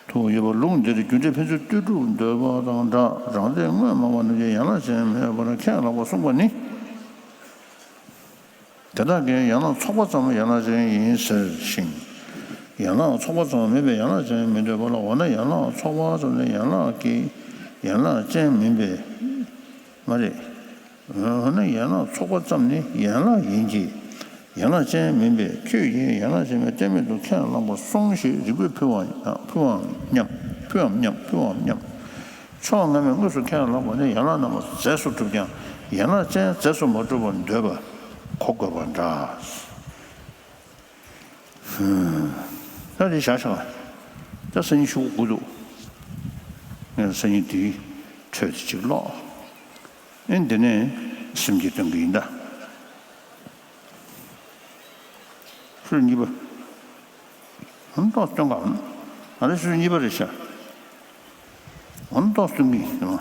དུ་ཡོད་པ་ལུགས་འདིར་རྒྱུ་འབྲས་ཕན་ཚུན་ལྟོས་གྲུབ་འདོད་པ་དང་འདྲ། རང་སྡེ་དངོས་མ་པ་རྣམས་ཀྱིས་ཡན་ལག་ཅན་མེད་པར་ཁས་བླངས་པ་གསུངས་པ་ནི། དེ་དག་གི་ཡན་ལག་ཚོགས་པ་ཙམ་ཡན་ལག་ཅན་ཡིན་ཟེར་ཞིང་། ཡན་ལག་ཚོགས་པ་ཙམ་མིན་པའི་ཡན་ལག་ཅན་མི་འདོད་པ་ལ། འོ་ན་ཡན་ལག་ཚོགས་པ་ཙམ་ནི་ཡན་ལག་གི་ཡན་ལག་ཅན་མིན་པས་མ་རེད། འོ་ན་ཡན་ལག་ཚོགས་པ་ཙམ་ནི་ཡན་ལག་ཡིན་གྱི། ཡན་ལག་ཅན་མིན་པས་ཁྱོད་ཀྱིས་ཡན་ལག་ཅན་མིན་གཏན་མེད་དུ་ཁས་བླངས་པར་སོང་ཞེས་རིགས་པས་ཕུལ་བའམ་ཕུལ་བའམ་སྙམ། ཕུལ་བའམ་སྙམ། ཕུལ་བའམ་སྙམ། ཕྱོགས་སྔ་མས་དངོས་སུ་ཁས་བླངས་པ་ནི་ཡན་ལག་རྣམ་པ་རྫས་སུ་གྲུབ་ཀྱང་ཡན་ལག་ཅན་རྫས་སུ་མ་གྲུབ་པར་འདོད་པ་གོ་དགོས་པ་འདྲ། ད་དེ་བཞག་བཞག་ད་སང་ཉིན་ཤོག་དགོས་འདུག་ངས་སང་ཉིན་དེའི་འཕྲོས་དེ་གཅིག་ཀློག་ཨེ་འདི་ནས་སེམས་ཀྱི་སྟོན་གྱི་ཡིན་ད། ཤོག་གཉིས་པ། ཨང་ཏོག་སྟོན་ག་ཨ་རེ་ཤོག་གཉིས་པ་རེད་ཤག་ཨང་ཏོག་སྟོན་གྱི་ཡིན།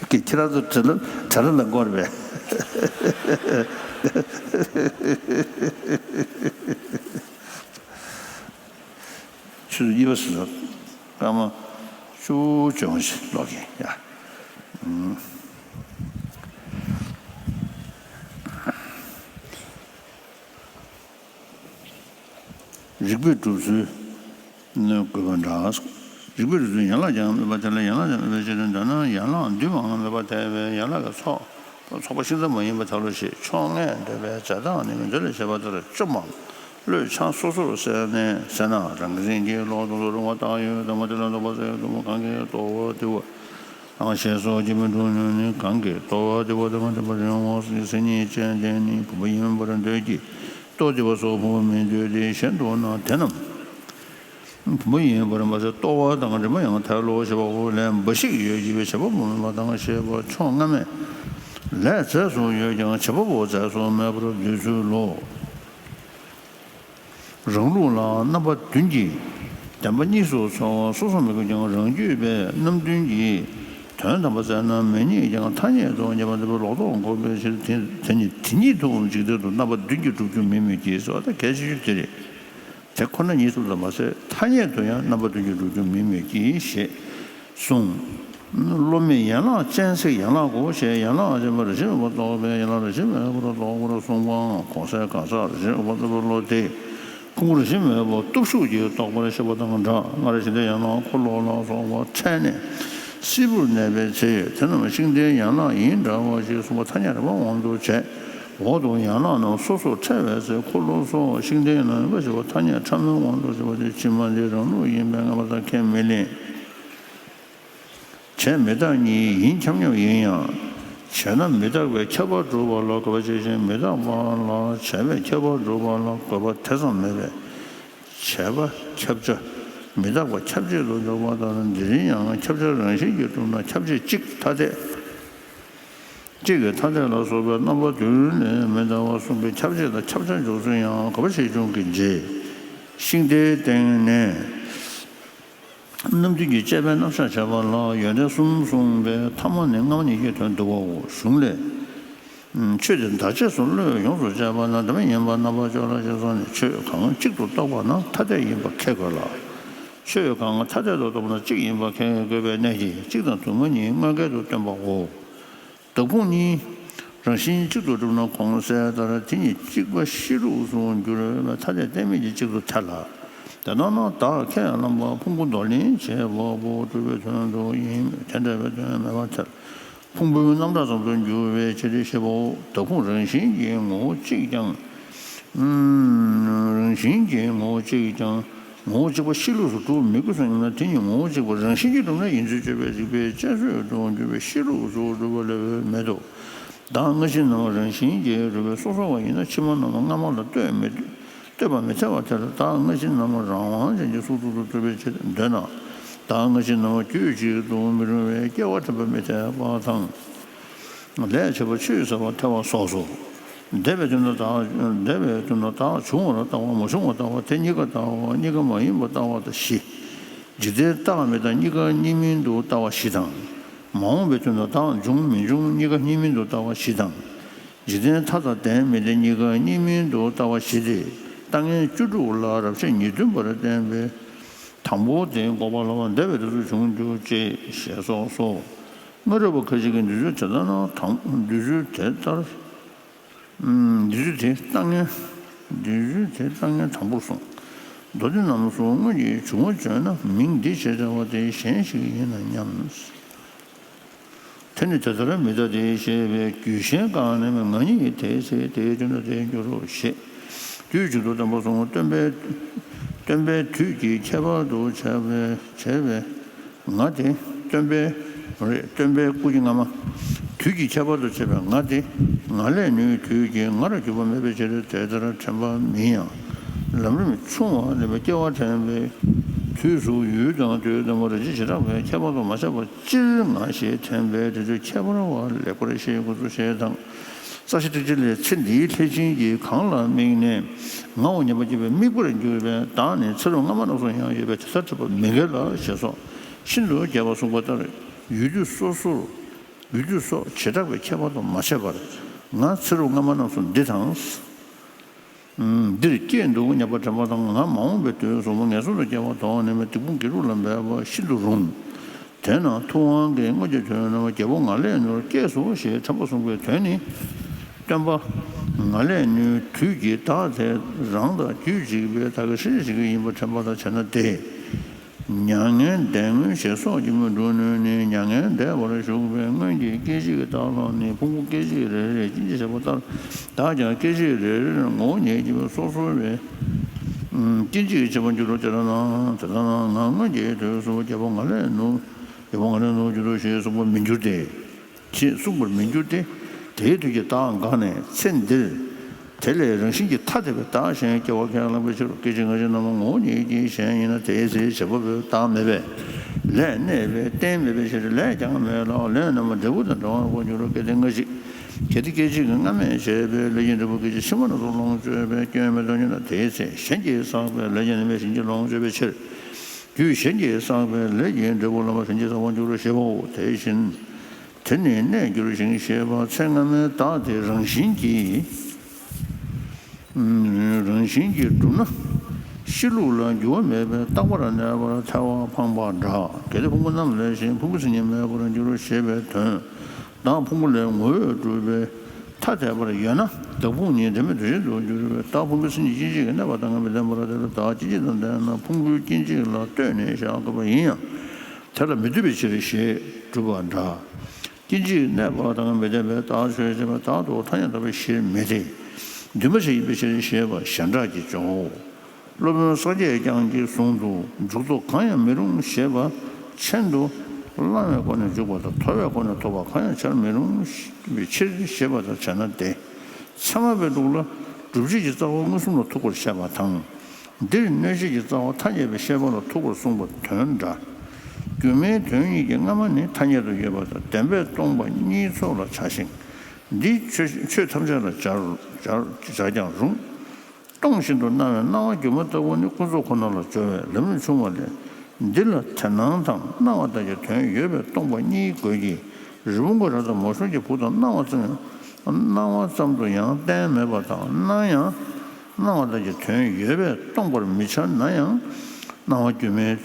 ཁྱེད་རང་ཚོ་གྲྭ་ལ་གྲྭ་ལ་ལ་འགོར་བས། ཆུ་ཚོད་གཉིས་པ་ཟེར་ས། སྐར་མ་བཅུ་བཅོ་ལྔ་ཞིག་ལོག་གིན་ཡ། རིགས་པས་གྲུབ་ཚུལ་ནི་དགོས་པ་འདྲ། རིགས་པས་གྲུབ་ཚུལ་ཡན་ལག་ཀྱང་སྨོས་པ་དེ་ལ་ཡན་ལག་ཀྱང་སྨོས་པའི་ཕྱིར་དོན་དོན་ན་ཡན་ལག་འདུས་པའང་སྨོས་པ་དེ་བས་ཡན་ལག་གི་ཚོགས་ཚོགས་པ་ཤིང་རྟ་མ་ཡིན་པ་དག་ལ་ཞེས་ཕྱོགས་སྔས་འདོད་པའི་བྱ་བཏང་ནི་མིན་འདོད་ལ་བྱེད་པ་ལྟར་བཅོམ་མམ། བློས་ཆང་སོ་སོར་བསལ་ནས་ཟེར་ན་རང་གི་རིགས་ཀྱི་ལོག་རྟོག་ཏུ་རུང་བ་བཏགས་ཡོད་དམ་དེ་ལ་འདོགས་པ་ཟེར་དུ་མ་གང་གིས་རྟོགས་པ་དེ་བ་དང་ཞེས་སོགས་ཀྱི་མི་འགྲུབ་ནོ་ནི་གང་གིས་རྟོགས་པ་དེ་བ་དམ་དེ་བ་རིང་བ་སྲིད་ཉིད་ཅན་དེ་ནི་བུམ་པ་ཡིན་པར་འདོད་ཀྱི་རྟོགས་དེ་བ་སོགས་བུམ་པ་མིན་འདོད་དེ་གཞན་དུ་ན་དེ་རྣམས་བུམ་པ་ཡིན་པར་མ་ཟད་རྟོགས་པ་དང་རིམ་པ་ཡང་དལ་ལོ་ཞེས་པའོ། ལན་འབའ་ཞིག་ཡོད་ཀྱི་བྱེད་པ་པོ་མེད་པ་དང་ཞེས་པ་ཕྱོགས་སྔ་མས་ལས་རྫས་སུ་ཡོད་ཀྱང་བྱེད་པ་པོ་རྫས་སུ་མེད་པར་འདོད་ཚུལ་ལོ། རང་ལུགས་ལ་རྣམ་པ་བདུན་གྱི་བདེན་པ་གཉིས་སུ་ཚོར་བ་སོ་སོར་མི་དགོས་ཀྱང་རང་རྒྱུད་པས་རྣམ་བདུན་གྱི་དོན་དམ་པ་བཙལ་ན་མེ་ཉིད་ཀྱང་ཐ་སྙད་དུ་ངེས་པ་འདི་པའི་ལོག་རྟོག་འགོག་པའི་ཕྱིར་དེ་དེ་ཉིད་དེ་ཉིད་དུ་འཇིག་རྟེན་དུ་རྣམ་པ་བདུན་གྱིས་གྲུབ་རྒྱུ་མིན་མོད་ཀྱི་ཟེར་བ་དེ་གལ་ཆེ་ཤོས་དེ་རེད། དེ་ཁོ་ན་ཉིད་སུ་ལ་མ་ཟད་ཐ་སྙད་དུ་ཡང་རྣམ་པ་བདུན་གྱིས་གྲུབ་རྒྱུ་མིན་མོད་ཀྱི་ཞེས་གསུངས། བློ་མེད་ཡན་ལག་ཅན་ཚིག་ཡན་ལག་གོ་ཞེས་ཡན་ལག་ཅན་པ་རང་བཞིན་མེད་པར་རྟོགས་པས་ཡན་ལག་རང་བཞིན་མེད་པར་རྟོགས་པར་གསུངས་པའང་གོང་གསལ་གང་ཟག་རང་བཞིན་མེད་པར་རྟོགས་པའི་བློ་དེ་ཁོང་རང་བཞིན་མེད་པར་སྟོབས་ཞུགས་ཀྱིས་རྟོགས་པར་བྱེད་པ་དང་འདྲ། སྔར་ཤིང་རྟའི་ཡན་ལག་འཁོར་ལོ་ལ་སོགས་པ་ཕྲལ་ནས་སིལ་བུར་གནས་པའི་ཚེ་དེ་རྣམས་ཤིང་རྟའི་ཡན་ལག་ཡིན་འདྲ་བ་ཞིག་གསུངས་པ་ཐ་སྙད་རིགས་པ་དབང་དུ་བྱས། འོག་ཏུ་ཡན་ལག་རྣམས་སོ་སོར་ཕྲལ་བའི་ཚེ་འཁོར་ལོ་སོགས་ཤིང་རྟའི་ཡན་ལག་ཡིན་པར་བྱ་བ་ཐ་སྙད་ཕྲ་མོའི་དབང་དུ་བྱས་པ་དེ་ཕྱི་མ་འདི་རང་ལུགས་ཡིན་པས་ངེས་པར་ད་ཁས་མི་ལེན། བྱས་མི་རྟག་གཉིས་ཡིན་ཁྱབ་མཉམ་ཡིན་ཡང་། བྱས་ན་མི་རྟག་པའི་ཁྱབ་པ་སྒྲུབ་པ་ལ་དགོས་པ་ཇི་བཞིན་མི་རྟག་པ་ལ་བྱས་པའི་ཁྱབ་པ་སྒྲུབ་པ་ལ་དགོས་པ་དེ་ཙམ་མེད་པས། བྱས་པ་ཁྱབ་བྱ་མི་རྟག་པ་ཁྱབ་བྱེད་དུ་འཇོག་པ་ལྟར་འདིར་ཡང་ཁྱབ་བྱ་རང་བཞིན་གྱིས་གྲུབ་ན་ཁྱབ་བྱེད་གཅིག་ཐ་དད། གཅིག་གི་ཐ་དད་ལ་སོགས་པའི་རྣམ་པ་བདུན་ལས་མི་འདའ་བར་གསུངས་པའི་ཁྱབ་བྱེད་དང་ཁྱབ་བྱ་འཇོག་ཚུལ་ཡང་དགོས་པ་ཆེ་ཆུང་གི་རྗེས་ཤིང་རྟའི་སྟེང་ནས། རྣམ་བདུན་གྱི་དཔྱད་པའི་རྣམ་གཞག་བྱ་བ་ལ་ཡོན་ཏན་གསུམ་གསུངས་པའི་ཐ་མ་ནི་སྔ་མ་ཉིད་ཀྱི་དོན་བསྡུ་བའོ། གཞུང་ལས། ཆོས་དེ་བདག་གཅེས་སུ་བློས་ཡོངས་སུ་བཅད་པ་ན་དེ་མ་ཡིན་པ་རྣམ་པར་སྤྱོད་ལ་ཞེས་སོགས་ནས་ཆོས་གང་གཅིག་ཏུ་རྟོགས་པ་ན་ཐ་དད་ཡིན་པ་ཁས་དགོས་ལ། ཆོས་གང་ཐ་དད་དུ་རྟོགས་པ་ན་གཅིག་ཡིན་པ་ཁས་དགོས་པའི་གནད་ཀྱིས་གཅིག་དང་དུ་མ་གཉིས་དངོས་འགལ་དུ་སྟོན་པའོ། བདག་ཕུང་གཉིས་རང་བཞིན་གཅིག་ཏུ་གྲུབ་ན་གོང་གསལ་ལྟར་དེ་ཉིད་གཅིག་པ་གཤིས་ལུགས་སུ་འགྱུར་བས་ཐ་དད་གཏན་མེད་ཀྱི་གཅིག་ཏུ་ཐལ་ལ། དེ་ལྟར་ན་བདག་ཁས་བླངས་པ་ཕུང་པོ་འདོར་ལེན་བྱེད་པ་པོ་སྒྲུབ་པའི་དོན་དུ་ཡིན་མོད་དེ་འདྲ་བའི་དོན་མེད་པར་ཐལ། ཕུང་པོའི་རྣམ་གྲངས་ཙམ་དུ་འགྱུར་བའི་ཕྱིར་ཞེས་པའོ། བདག་ཕུང་རང་བཞིན་གྱི་ངོ་བོ་གཅིག་ཀྱང་། རང་བཞིན་གྱི་ངོ་བོ་གཅིག་ཀྱང་། ངོ་བོ་གཅིག་པ་གཤིས་ལུགས་སུ་གྲུབ་མི་དགོས་སམ་སྙམ་ན། དེ་ཉིད་ངོ་བོ་གཅིག་པ་རང་བཞིན་གྱིས་གྲུབ་ན་ཡིན་ཚུལ་དཔྱོད་པའི་རིགས་པས་དཔྱད་བཟོད་དུ་འགྱུར་བའི་གཤིས་ལུགས་སུ་གྲུབ་པ་ལས་འོས་མེད་དོ། བདག་སྔ་ཕྱི་ནམ་རང་བཞིན་གྱིས་གྲུབ་པའི་སོ་སོ་བ་ཡིན་ན་ཕྱི་མ་ནམ་སྔ་མ་ལ་ལྟོས་མི་ལྟོས་པ་མི་འཚལ་བ་དེར་བདག་སྔ་ཕྱི་ནམ་རང་དབང་ཅན་གྱི་གཟུགས་སུ་གྲུབ་པའི་ཕྱིར་འདོད་ན། བདག་སྔ་ཕྱི་ནམ་རྒྱུད་གཅིག་ཏུ་མི་རུང་བའི་སྐྱེ་བ་ཐོབ་པ་མི་འཐད་པ་དང་། ལས་བྱེད་པ་ཆུད་ཟ་བ་ཐལ་བ་སོགས་སོ། འདས་པའི་དོན་དུ་བདག་འདས་པའི་དོན་དུ་བདག་བྱུང་བར་ལྟ་བ་མ་བྱུང་བར་ལྟ་བ་དེ་གཉིས་ཀ་ལྟ་བ་གཉིས་ཀ་མ་ཡིན་པར་ལྟ་བ་དང་བཞི། འཇིག་རྟེན་བདག་མེད་དང་གཉིས་ཀ་གཉིས་མིན་དུ་ལྟ་བ་བཞི་དང་། མ་འོངས་པའི་དོན་དུ་བདག་འབྱུང་མི་འབྱུང་གཉིས་ཀ་གཉིས་མིན་དུ་ལྟ་བ་བཞི་དང་། འཇིག་རྟེན་མཐའ་དང་ལྡན་མི་ལྡན་གཉིས་ཀ་གཉིས་མིན་དུ་ལྟ་བ་བཞི་སྟེ། ལྟ་ངན་བཅུ་དྲུག་ལ་རབ་བྱེད་ཉིས་བདུན་པར་བསྟན་པའི་དང་པོ་དེ་འགོག་པ་ལ་འདས་པའི་དུས་སུ་བྱུང་གྱུར་ཅེས་ཞེས་སོགས་སོ། སྔ་རོལ་པ་ཁ་ཅིག་གིས་འདི་ཚོའི་དེ་ལྟར་ན་དང་འདི་ཚོའི་དེ་ལྟར། འདི་ཚོའི་དེ་ལྟ་ངན། འདི་ཚོའི་དེ་ལྟ་ངན་དང་པོར་གསུངས། མདོ་སྡེ་རྣམས་སུ་སྔོན་གྱི་འབྱུང་བ་བརྗོད་ན་མིང་འདི་ཞེས་བྱ་བ་དེ་གཞན་ཞིག་ཡིན་ན་སྙམ། དེ་ནི་དེ་ལྟར་མི་ལྟ་སྟེ་ཞེས་པའི་རྒྱུད་གཞན་གང་ནས་མིན་ང་ཉིད་དེའི་ཚེ་དེའི་དོན་དུ་དེ་འགྱུར་རོ་ཞེས། དུས་གཅིག་ཏུ་སྟོན་པ་གསུམ་སྟོན་པའི་སྟོན་པའི་དུས་ཀྱི་ཁྱད་པར་དུ་བྱས་པའི་བྱས་པའི། ང་དེ་སྟོན་པའི་རེད། སྟོན་པའི་སྐུ་གི་སྔ་མ། དུས་ཀྱི་ཁྱད་པར་དུ་བྱས་པའི་ང་དེ་ང་ལས་ནུས་དུས་ཀྱི་ང་རུ་གྱུར་པ་མེད་པའི་ཕྱིར་དེ་ལྟར་དྲན་པ་མིན་ཡང་། ལམ་རིམ་ཆུང་བ་ལས་པའི་སྐྱེ་བ་དྲན་པའི་དུས་སུ་ཡུལ་དང་དུས་དང་པོ་རེ་ཅིག་བྱེ་བྲག་པའི་ཁྱད་པར་དུ་མ་བྱས་པ་སྤྱིར་ང་ཞེས་དྲན་པའི་དེ་ཚོའི་ཁྱད་པར་བ་ལེགས་པར་ཤེས་དགོས་སོ་ཞེས་དང་། རྩ་ཤེ་ཏིག་ཅི་ལས་ཚེ་འདིའི་ལྷས་བྱིན་གྱིས་གང་ལ་དམིགས་ནས་ངའོ་སྙམ་པ་སྐྱེས་པའི་དམིགས་པར་གྱུར་པའི་བདག་ནི་ཚེ་རབས་སྔ་མ་རྣམས་སུ་ཡང་ཡོད་པས་དེ་ལྟར་གྲུབ་པ་མི་འགལ་ལ་ཞེས་སོགས་ཤིན་ཏུ་རྒྱས་པར་གསུངས་པ་ལྟར་ཡུལ་དུས་སོ་སོར། ཡུལ་དུས་སོགས་བྱེ་བྲག་པའི་ཁྱད་པར་དུ་མ་བྱས་པར་ང་ཚེ་རབས་སྔ་མ་རྣམས་སུ་འདི་དང་། འདིར་སྐྱེས་འདུག་སྙམ་པ་དྲན་པ་དང་། ང་མ་འོངས་པའི་དུས་གསུམ་པོ་ངན་སོང་དུ་སྐྱེ་བ་དོར་ནས་མི་སྡིག་སྤོང་དགེ་སྒྲུབ་ལ་འབད་པ་ཤིན་ཏུ་རུང་། དེས་ན་ཐུབ་དབང་གིས་སྔོན་གྱི་དོན་རྣམས་རྒྱལ་པོ་ང་ལས་ནུར་སྐྱེས་སོ་ཞེས་དྲན་པ་གསུངས་པའི་དོན་ནི། སྟོན་པ་ང་ལས་ནུའི་དུས་ཀྱི་བདག་དེ་རང་དང་རྒྱུད་གཅིག་པའི་བདག་གི་སྲས་ཞིག་ཡིན་པར་དྲན་པ་དང་བྱས་ན་དེ། མྱ་ངན་འདས་སྔོན་ཞེས་སོགས་ཀྱིས་མི་སྒྲུབ་ནུས་ནི། མྱ་ངན་འདས་པར་ཞུགས་པའི་སྔོན་གྱི་སྐད་ཅིག་བདག་ལ་ནི། ཕུང་པོ་སྐད་ཅིག་རེ་རེར་སྐྱེ་འཆི་བྱེད་པ་ལྟར། བདག་ཀྱང་སྐད་ཅིག་རེ་རེར་ངོ་བོ་ཉིད་ཀྱིས་སོ་སོ་བའི་སྐྱེ་འཆི་བྱེད་པར་འགྱུར་རོ། དེ་ལྟ་ན་དེ་ལྟ་ན་ང་སྔོན་གྱི་དུས་སུ་རྒྱལ་པོ་ང་ལས་ནུར་རྒྱལ་པོ་ང་ལས་ནུར་གྱུར་ཏོ་ཞེས་གསུངས་པར་མི་འགྱུར་ཏེ། ཅེས་གསུངས་པར་མི་འགྱུར་ཏེ། དེའི་དུས་ཀྱི་བདག་འགགས་ནས་ཚེ་འདིར། དེ་ལས་རང་བཞིན་གྱིས་ཐ་དད་པའི་བདག་གཞན་སྐྱེ་བ་ཁས་བླངས་པའི་ཕྱིར་རོ། སྐད་ཅིག་སྔ་ཕྱི་རྣམས་ངོ་བོ་ཉིད་ཀྱིས་གཞན་ཡིན་ན་དེའི་ཚེ་བྱེད་པ་པོའི་བདག་མེད་པས་ལས་གནས་པའི་རྟེན་མེད་པའི་ཕྱིར་ལས་ཀྱང་མེད་ལ། ལས་རྣམས་འབྲས་བུ་དང་འབྲེལ་བར་འགྱུར་རོ། གལ་ཏེ་སྔ་ཕྱི། གལ་ཏེ་སྐད་ཅིག་སྔ་མས་བྱས་པའི་ལས་ཀྱི་འབྲས་བུ་སྐད་ཅིག་ཕྱི་མ་རྣམས་སུ་ལོངས་སྤྱོད་པའི་སྐྱོན་མེད་དོ་ཉིད་ན་དེའི་ཚེ་གཞན་གྱིས་བསགས་པའི་ལས་ཀྱི་རྣམ་སྨིན་གཞན་གྱིས་ལོངས་སྤྱོད་པའི་ཕྱིར། རྒྱུད་གཞན་གྱིས་བསགས་པའི་ལས་ཀྱི་འབྲས་བུ་ལ་མ་གཞན་གྱིས་བསགས་པར་འགྱུར་རོ་ཞེའོ། དེ་བཞིན། དེ་ནི་གནས་འགྱུར་ཞིང་ཞེས་པ་ཚེ་སྔ་མའི་བདག་དེ་རང་བཞིན་གྱིས། རང་བཞིན་གྱིས་གྲུབ་ན། གཤིས་ལུགས་ལ་འགྱུར་བ་མེད་པས་རྟག་པར་གནས་པར་ཐལ་བ་འཕངས་པ་འདྲ། གལ་ཏེ་ཕུང་པོ་རྣམས་ལས་གཞན་ཕུང་པོའི་མཚན་ཉིད་མེད་པར་འགྱུར་རོ་ཞེས་པའི་དོན། བདག་ཕུང་པོ་ལས་ངོ་བོས་གྲུབ་པའི་ཐ་དད་པར་ཡོད་ན། བདག་ཕུང་ཉིད་འབྲེལ་མེད་དོན་བཞིན་དུ་འགྱུར་བས་བདག་ཕུང་པོའི་མཚན་ཉིད་སྐྱེ་མཆེད་ཀྱིས་གནས་པ་དང་མི་ལྡན་པར་དེ་ལ་བདག་སྐྱེ་མཆེད་དང་ལྡན་ན་ཕུང་པོའི་སྐྱེ་མཆེད་ལ་ལྟོས་ནས་བཞག་དགོས་པ་ཡིན་ཡང་། དེ་ལ་མི་ལྟོས་པའི་ཕྱིར་ཞེས་གྲུབ་པ་འདྲ། སྐྱེ་མཆེད་གནས་པ་དང་མི་ལྡན་པའི་བདག་ཆོས་ཅན། བདག་ཏུ་ཐ་སྙད་འདོགས་པའི་གཞིར་མེད་དེ། འདུས་མ་བྱས་ཡིན་པའི་ཕྱིར་ཞེས་པ་གཞན་གྲགས་ཀྱིས་འཇོག། སློབ་དཔོན་སངས་རྒྱས་བསྐྱངས་ཀྱིས་གསུངས་འདུག། འཇུག་ལྡོག་གང་ཡང་མི་རུང་ཞེས་པ་ཆེན་དུ་བླང་བའི་སྒོ་ནས་འཇུག་པ་དང་མཐོ་བའི་སྒོ་ནས་ཐོབ་པ་གང་ཡང་བྱར་མི་རུང་བའི་ཕྱིར་ཞེས་པ་དང་བྱས་ན་དེ། ཚད་མ་པའི་ལུགས་ལ་སྒྲུབ་བྱེད་ཀྱི་རྩ་བ་མངོན་སུམ་ལ་ཐུག་པར་བཤད་པ་དང་། འདིར་གནོད་བྱེད་ཀྱི་རྩ་བ་ཐ་སྙད་པའི་བཤད་པ་ལ་ཐུག་པར་གསུངས་པ་དོན་འདྲ། སྒྱུ་མའི་དོན་གཉིས་ཀྱི་སྔ་མ་ནི་ཐ་སྙད་དུ་ཡོད་པ་དང་བདེན་པས་སྟོང་པ་གཉིས་ཚོགས་ལ་བྱ་ཞིང་། འདི་ཆོས་ཆོས་ཐམས་ཅད་ལ་སྦྱར་སྦྱར་སྦྱར་ཀྱང་རུང་། སྟོང་བཞིན་དུ་སྣང་བའི་སྣང་བ་སྒྱུ་མ་ལྟ་བུ་ནི་ཀུན་རྫོབ་ཁོ་ན་ལ་སྦྱོར་བས་ལམ་རིམ་ཆུང་བ་ལས། འདི་ལ་དེ་སྣང་དང་སྣང་བ་ལྟར་གྱི་དོན་ཡོད་པས་སྟོང་པ་གཉིས་དགོས་ཀྱི། རི་བོང་གི་རྭ་དང་མོ་གཤོག་གི་བུ་དང་སྣང་བ་ཙམ་སྣང་བ་ཙམ་དུ་ཡང་བསྟན་མེད་པ་དང་སྣང་ཡང་། སྣང་བ་ལྟར་གྱི་དོན་ཡོད་པས་སྟོང་པར་མི་འཆར་ན་ཡང་། སྣང་བ་སྒྱུ་མའི་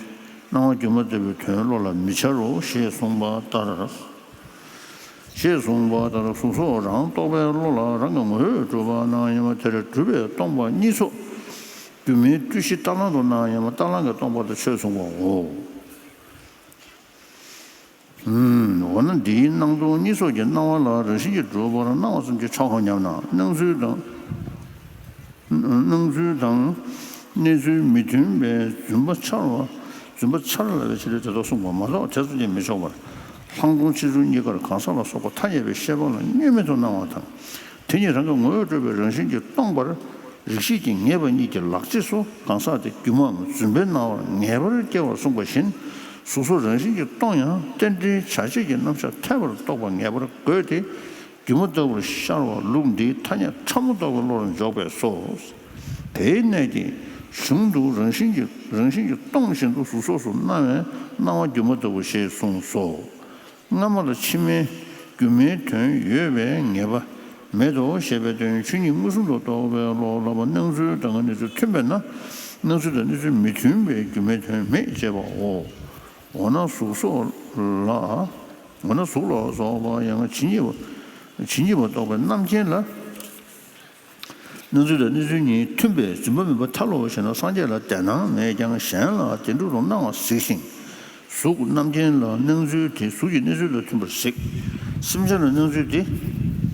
སྣང་བ་སྒྱུ་མ་ལྟ་བུའི་དོན་བློ་ལ་མི་འཆར་རོ་ཞེས་གསུངས་པ་ལྟར། ཞེས་གསུངས་པ་ལྟར་གཟུགས་སོགས་རང་རྟོག་པའི་བློ་ལ་རང་གི་ངོ་བོས་གྲུབ་པ་སྣང་ཡང་མ་དེར་གྲུབ་པའི་སྟོང་པ་གཉིས་སོགས། སྒྱུ་མའི་བརྟུལ་ཞིང་རྟ་གླང་དུ་སྣང་ཡང་མ་རྟ་གླང་གི་སྟོང་པ་དང་ཆོས་མཚུངས་པའོ། འོ་ན་འདིའི་སྣང་སྟོང་གཉིས་སོགས་ཀྱི་སྣང་བ་ལ་རང་བཞིན་གྱིས་གྲུབ་པར་སྣང་བ་ཙམ་གྱིས་ཁྲོ་གང་སྙམ་ན་སྣང་ཚུལ་དང་། སྣང་ཚུལ་དང་གནས་ཚུལ་མི་མཐུན་པའི་རྫུན་པ་འཆར་བ། རྫུན་པ་འཆར་སླ་བའི་ཕྱིར་དེ་ལྟར་གསུངས་པ་མ་གཏོགས་དེ་ཙམ་གྱིས་མི་ཆོག་པར། ལྷག་མཐོང་ཕྱིར་འབྱུང་གཉིས་ཀར་གང་ཟག་ལ་སོགས་པ་ཐ་སྙད་པའི་ཤེས་པ་ལ་བསྙོན་མེད་དུ་སྣང་བ་དང་། དེ་ཉིད་རང་གི་ངོ་བོས་གྲུབ་པའི་རང་བཞིན་གྱིས་སྟོང་པར་རིགས་ཤེས་ཀྱིས་ངེས་པ་གཉིས་ཀྱི་ལག་རྗེས་སུ་གང་ཟག་དེ་སྒྱུ་མའམ་རྫུན་པའི་སྣང་བར་ངེས་པར་སྐྱེ་བར་གསུངས་པ་བཞིན། གཟུགས་སོགས་རང་བཞིན་གྱིས་སྟོང་ཡང་རྟེན་འབྲེལ་བྱ་བྱེད་ཀྱི་རྣམ་གཞག་འཐད་པར་རྟོགས་པ་ངེས་པར་དགོས་ཏེ། སྒྱུ་མ་ལྟ་བུར་ཤར་བ་ལུགས་འདིའི་ཐ་སྙད་ཕྲ་མོ་ལྟ་བུའི་བློ་ལ་འཇོག་པས་སོ། དེའི་གནད་ཀྱིས་གཞུང་དུ་རང་བཞིན་གྱིས་རང་བཞིན་གྱིས་སྟོང་བཞིན་དུ་གཟུགས་སོགས་སུ་སྣང་བའི་སྣང་བ་སྒྱུ་མ་ལྟ་བུ་ཞེས་གསུངས་སོ། སྔ་མ་ལ་ཕྱི་མའི་སྒྱུ་མའི་དོན་ཡོད་པའི་ངེས་པ་མེད་དོ་ཞེས་པའི་དོན་ཆོས་ཉིད་མངོན་སུམ་དུ་རྟོགས་པའི་བློ་ལ་སྣང་ཚུལ་དང་གནས་ཚུལ་མཐུན་པས་ན། སྣང་ཚུལ་དང་གནས་ཚུལ་མི་མཐུན་པའི་སྒྱུ་མའི་དོན་མེད་ཅེས་པའོ། འོ་ན་གཟུགས་སོགས་ལ། འོ་ན་གཟུགས་ལ་སོགས་པ་ཡང་ཇི་སྙེད་པ་ཇི་སྙེད་པ་རྟོགས་པའི་རྣམ་མཁྱེན་ལ། སྣང་ཚུལ་དང་གནས་ཚུལ་གཉིས་མཐུན་པའི་རྫུན་པ་མིན་པ་ཐལ་ལོ་ཞེ་ན། སངས་རྒྱས་ལ་དེ་སྣང་མེད་ཀྱང་གཞན་ལ་དེ་འགྲུབ་རུང་སྣང་བ་གཟིགས་ཤིང་། གཟུགས་རྣམ་མཁྱེན་ལ་སྣང་ཚུལ་དེ་གཟུགས་ཀྱི་གནས་ཚུལ་དང་མཐུན་པར་གཟིགས། སེམས་ཅན་ལ་སྣང་ཚུལ་དེ་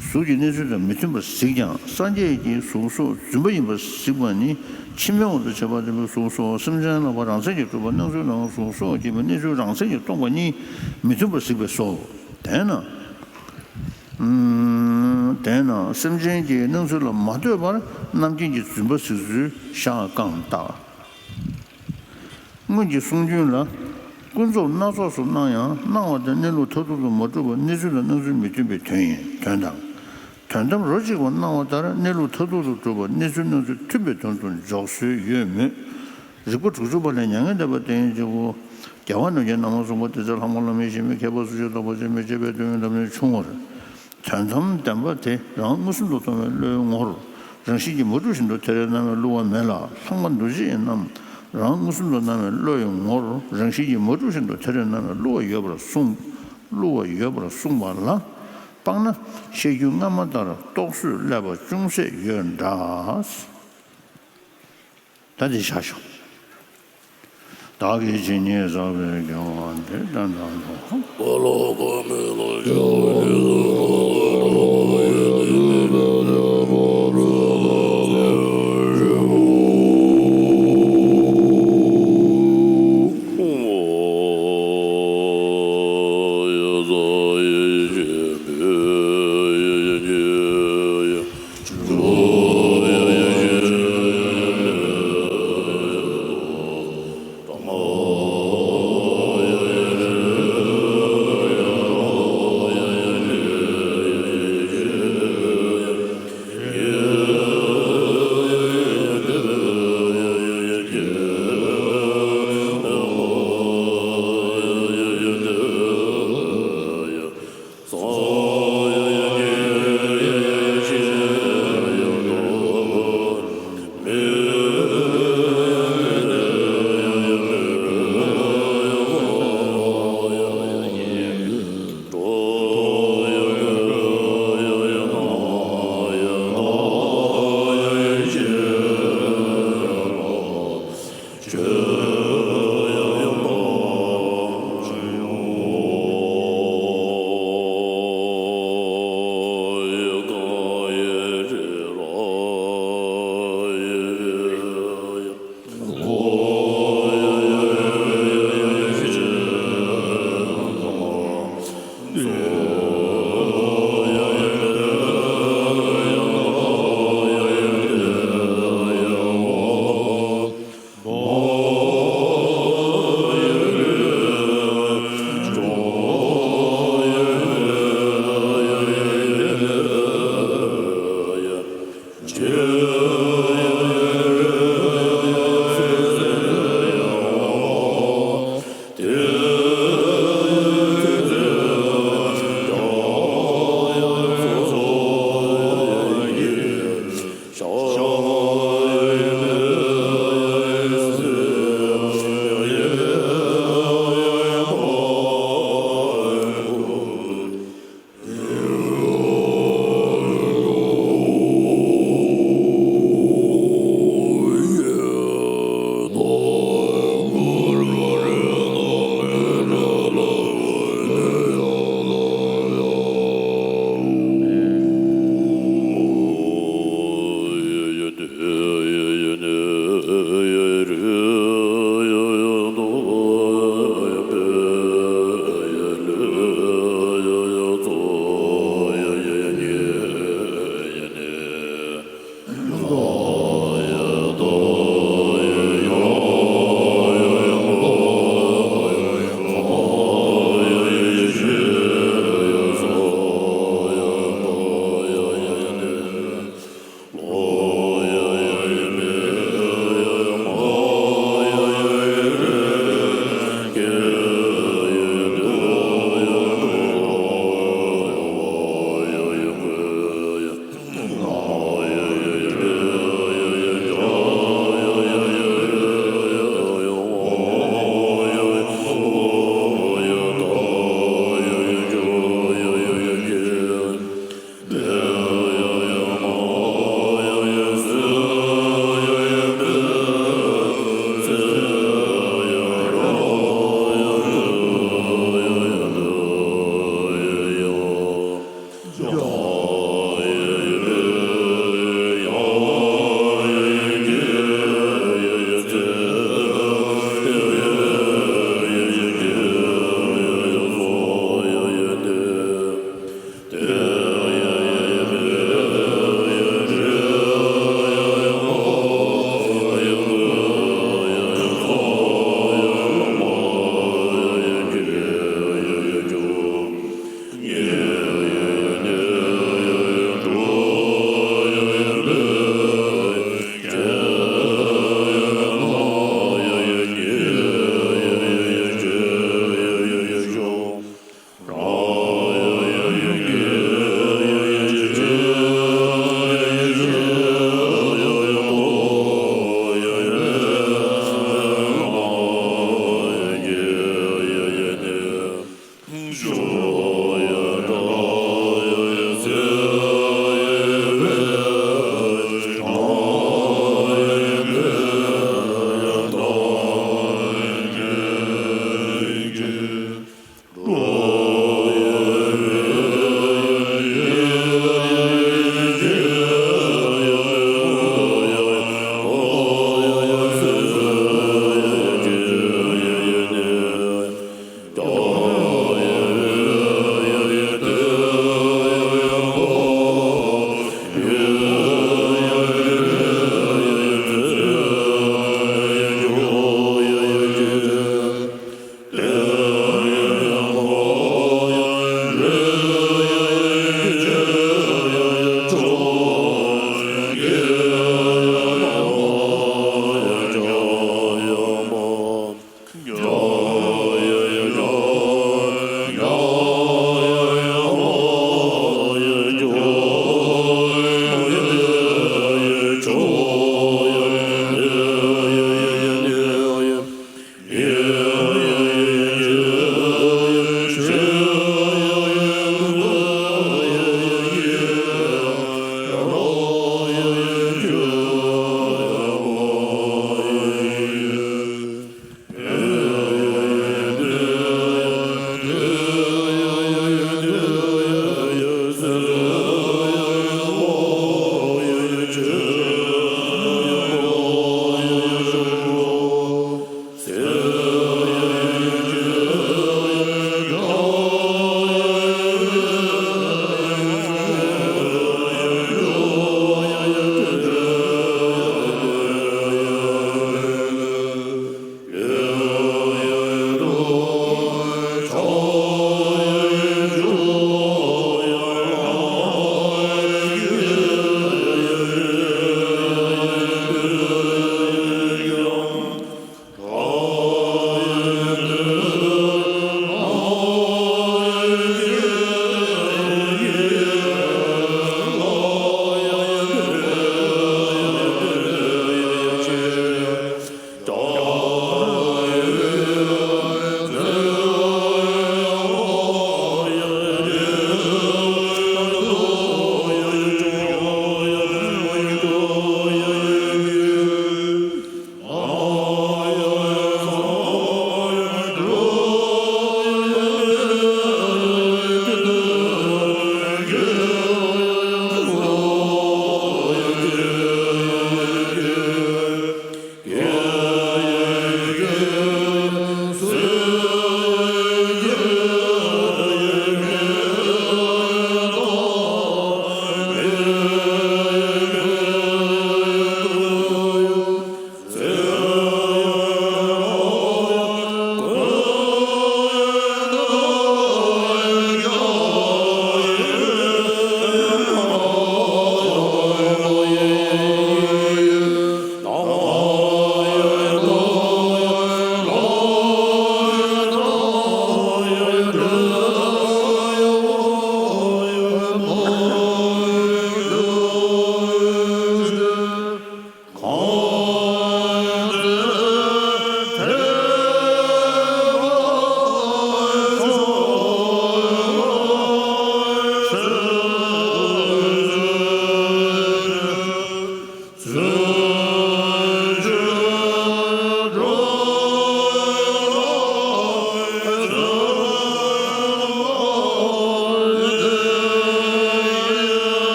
གཟུགས་ཀྱི་གནས་ཚུལ་དང་མི་མཐུན་པར་གཟིགས་ཀྱང་སངས་རྒྱས་ཀྱིས་གཟུགས་སོགས་རྫུན་པ་ཡིན་པར་གཟིགས་པ་ནི་ཕྱི་མའི་དབང་དུ་བྱས་པ་ལྡན་པའི་གཟུགས་སོགས་སེམས་ཅན་ལ་བ་རང་མཚན་གྱིས་གྲུབ་པ་སྣང་ཚུལ་དང་གཟུགས་སོགས་ཀྱི་གནས་ཚུལ་རང་མཚན་གྱིས་སྟོང་པ་གཉིས་མི་མཐུན་པར་གཟིགས་པས་སོ། དེས་ན། དེས་ན་སེམས་ཅན་གྱི་སྣང་ཚུལ་ལ་མ་ལྟོས་པར་རྣམ་མཁྱེན་གྱིས་རྫུན་པ་གཟིགས་ཚུལ་ཞག་རྐང་བཏགས། སྔོན་གྱི་གསུང་རྒྱུན་ལ། ཀུན་རྫོབ་སྣ་ཚོགས་སུ་སྣང་ཡང་སྣང་བ་དེ་གནས་ལུགས་མཐར་ཐུག་ཏུ་མ་གྲུབ་པར་གནས་ཚུལ་དང་སྣང་ཚུལ་མི་མཐུན་པའི་དོན་ཡིན། དོན་དམ། དོན་དམ་རོ་གཅིག་པ་སྣང་བ་ལྟར་གནས་ལུགས་མཐར་ཐུག་ཏུ་གྲུབ་པར་གནས་ཚུལ་སྣང་ཚུལ་མཐུན་པའི་དོན་དུ་འཇོག་སྲོལ་ཡོད་མོད། རིགས་པ་དྲུག་ཅུ་པ་ལས་མྱ་ངན་འདས་པ་དེ་ཡིན་གཅིག་པུ། རྒྱལ་བ་རྣམས་ཀྱིས་རྣམ་པར་གསུངས་པ་དེ་ཚེ་ལྷག་མ་ལ་མི་ཞེན་པའི་མཁས་པ་སུ་ཞིག་རྟོགས་པར་བྱེད་མི་བྱེད་པའི་དོན་ཡོད་དམ་ཞེས་ཕྱུང་བར། དོན་དམ་བདེན་པ་དེ་རང་མངོན་སུམ་དུ་མཐོང་བའི་བློའི་ངོར། རང་བཞིན་གྱིས་མ་གྲུབ་བཞིན་དུ་ཐལ་བའི་རྣམ་སྨིན་བསླུ་བ་མེད་ལ། ལྷག་མ་འདུ་བྱེད་ཡིན་རྣམས་རང་མངོན་སུམ་དུ་སྣང་བའི་བློ་ཡི་ངོར་རང་བཞིན་གྱིས་མ་གྲུབ་བཞིན་དུ་ཐལ་བའི་རྣམ་སྨིན་བསླུ་བ་ཡོད་པར་གསུངས། བསླུ་བ་ཡོད་པར་གསུངས་པ་ལ་དཔག་ན་བཤད་རྒྱུད་སྔ་མ་ལྟར་རྟོགས་བཟོས་སླད་པ་ཅུང་ཟད་ཡོད་འདྲ། ད་འདི་བཞག་ཤོག། བདག་གིས་ཇི་སྙེད་བསགས་པའི་དགེ་བ་འདི་དག་ཀུན་ཏུ།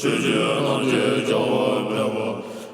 ཆོས་ཀྱི་རྣམ་འབྱེད་རྒྱལ་བ་མེད་པ།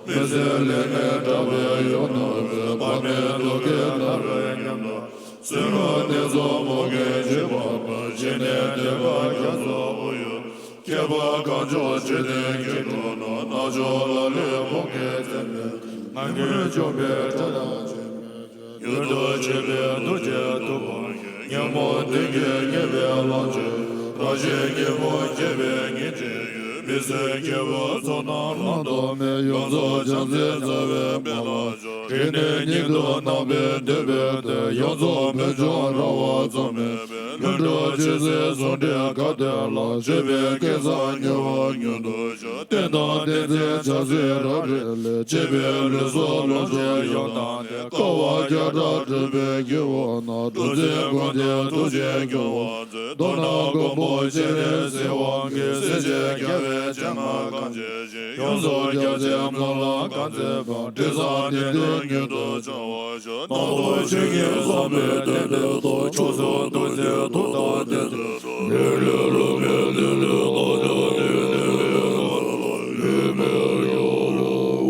མི་ཟད་ལས་ངན་དགྲ་བོའི་ཡུལ་ན་སྦས། དཔག་མེད་ཐུགས་ཀྱི་རྣམ་པའི་ཉམས་དང་། གསོད་ལ་ནི་ཚོགས་མུ་གེ་འཇིགས་པ་སྤངས། ཞི་གནས་གདེངས་ཀ་རྒྱ་མཚོ་དབུས་ཡུལ། སྐྱེ་བ་གང་བྱུང་འཇིག་རྟེན་གྱི་འཁྲུལ་སྣང་། རྣལ་འབྱོར་ལ་ལུས་ཕུང་གི་ཚད་མེད། ང་རྒྱལ་འཇོམས་པའི་དགྲ་དང་ཆོས་མེད་ཡུལ་དུ་གཅིག་པའི་ཐུགས་རྗེས་ཐུབ་པར་ཤོག་ཉོན་མོངས་གཏིང་གི་ཉེས་པའི་ལོངས་སྤྱོད། རང་བཞིན་གྱི་མུ་སྐྱེ་བའི་ཉེས་བྱས་ཡུལ། མི་བཟོད་སྐྱེ་བོའི་ཚོགས་རྣམས་བླང་དོར་མེད། ཡོངས་རྫོགས་བྱང་སེམས་རྩ་བའི་དཔལ་ལ་ཤོག་རིག་གནས་ཉིད་དུ་རྣམ་པར་འདོད་པའི་དོན། ཡོངས་རྫོགས་མི་འབྱུང་རང་དབང་རྩོལ་མེད་པའི། ལྷུན་གྲུབ་ཆོས་སྲིད་ཟུང་འབྲེལ་ག་ཏེ་ལ། སྤྱོད་པའི་སྐལ་བཟང་མྱུར་བ་མྱུར་དུ་ཤོག་རྟེན་དང་རྟེན་འབྲེལ་ཆགས་སྲེད་རབ་རིབ་ལས། གཅེས་པའི་ལུས་སྲོག་ལོངས་སྤྱོད་ཡོངས་བཏང་སྟེ། དཀའ་བ་བརྒྱ་ཕྲག་སྒྲོལ་བའི་དགེ་བ་རྣམས། སྒྲུབ་ཕྱིར་མགོན་དེ་ཐུགས་རྗེས་སྐྱོང་བར་མཛོད། མདོར་ན་མགོན་པོ་སྤྱན་རས་གཟིགས་དབང་གིས། སྲིད་ཞིའི་རྒྱལ་བའི་སྤྱན་སྔར་གང་མཇལ་ཞིང་། ཡོངས་སུ་རྒྱ་ཆེའི་སྨོན་ལམ་གང་མཛད་པ། དྲི་བཟང་དེང་འདིར་མྱུར་དུ་འབྱུང་བར་ཤོག་རྣམ་རྟོག་ཆོས་ཉིད་ཟག་མེད་བདེན་པའི་མཐུ། མཆོག་ཐུན་རྡོ་རྗེའི་ཐུགས་དང་ལྡན་ཏེ། ལས་ལས་སློབ་མའི་ལས་ལས་བླ་མའི་ལས་ལས། ལས་མེད་ཡོད་ལ།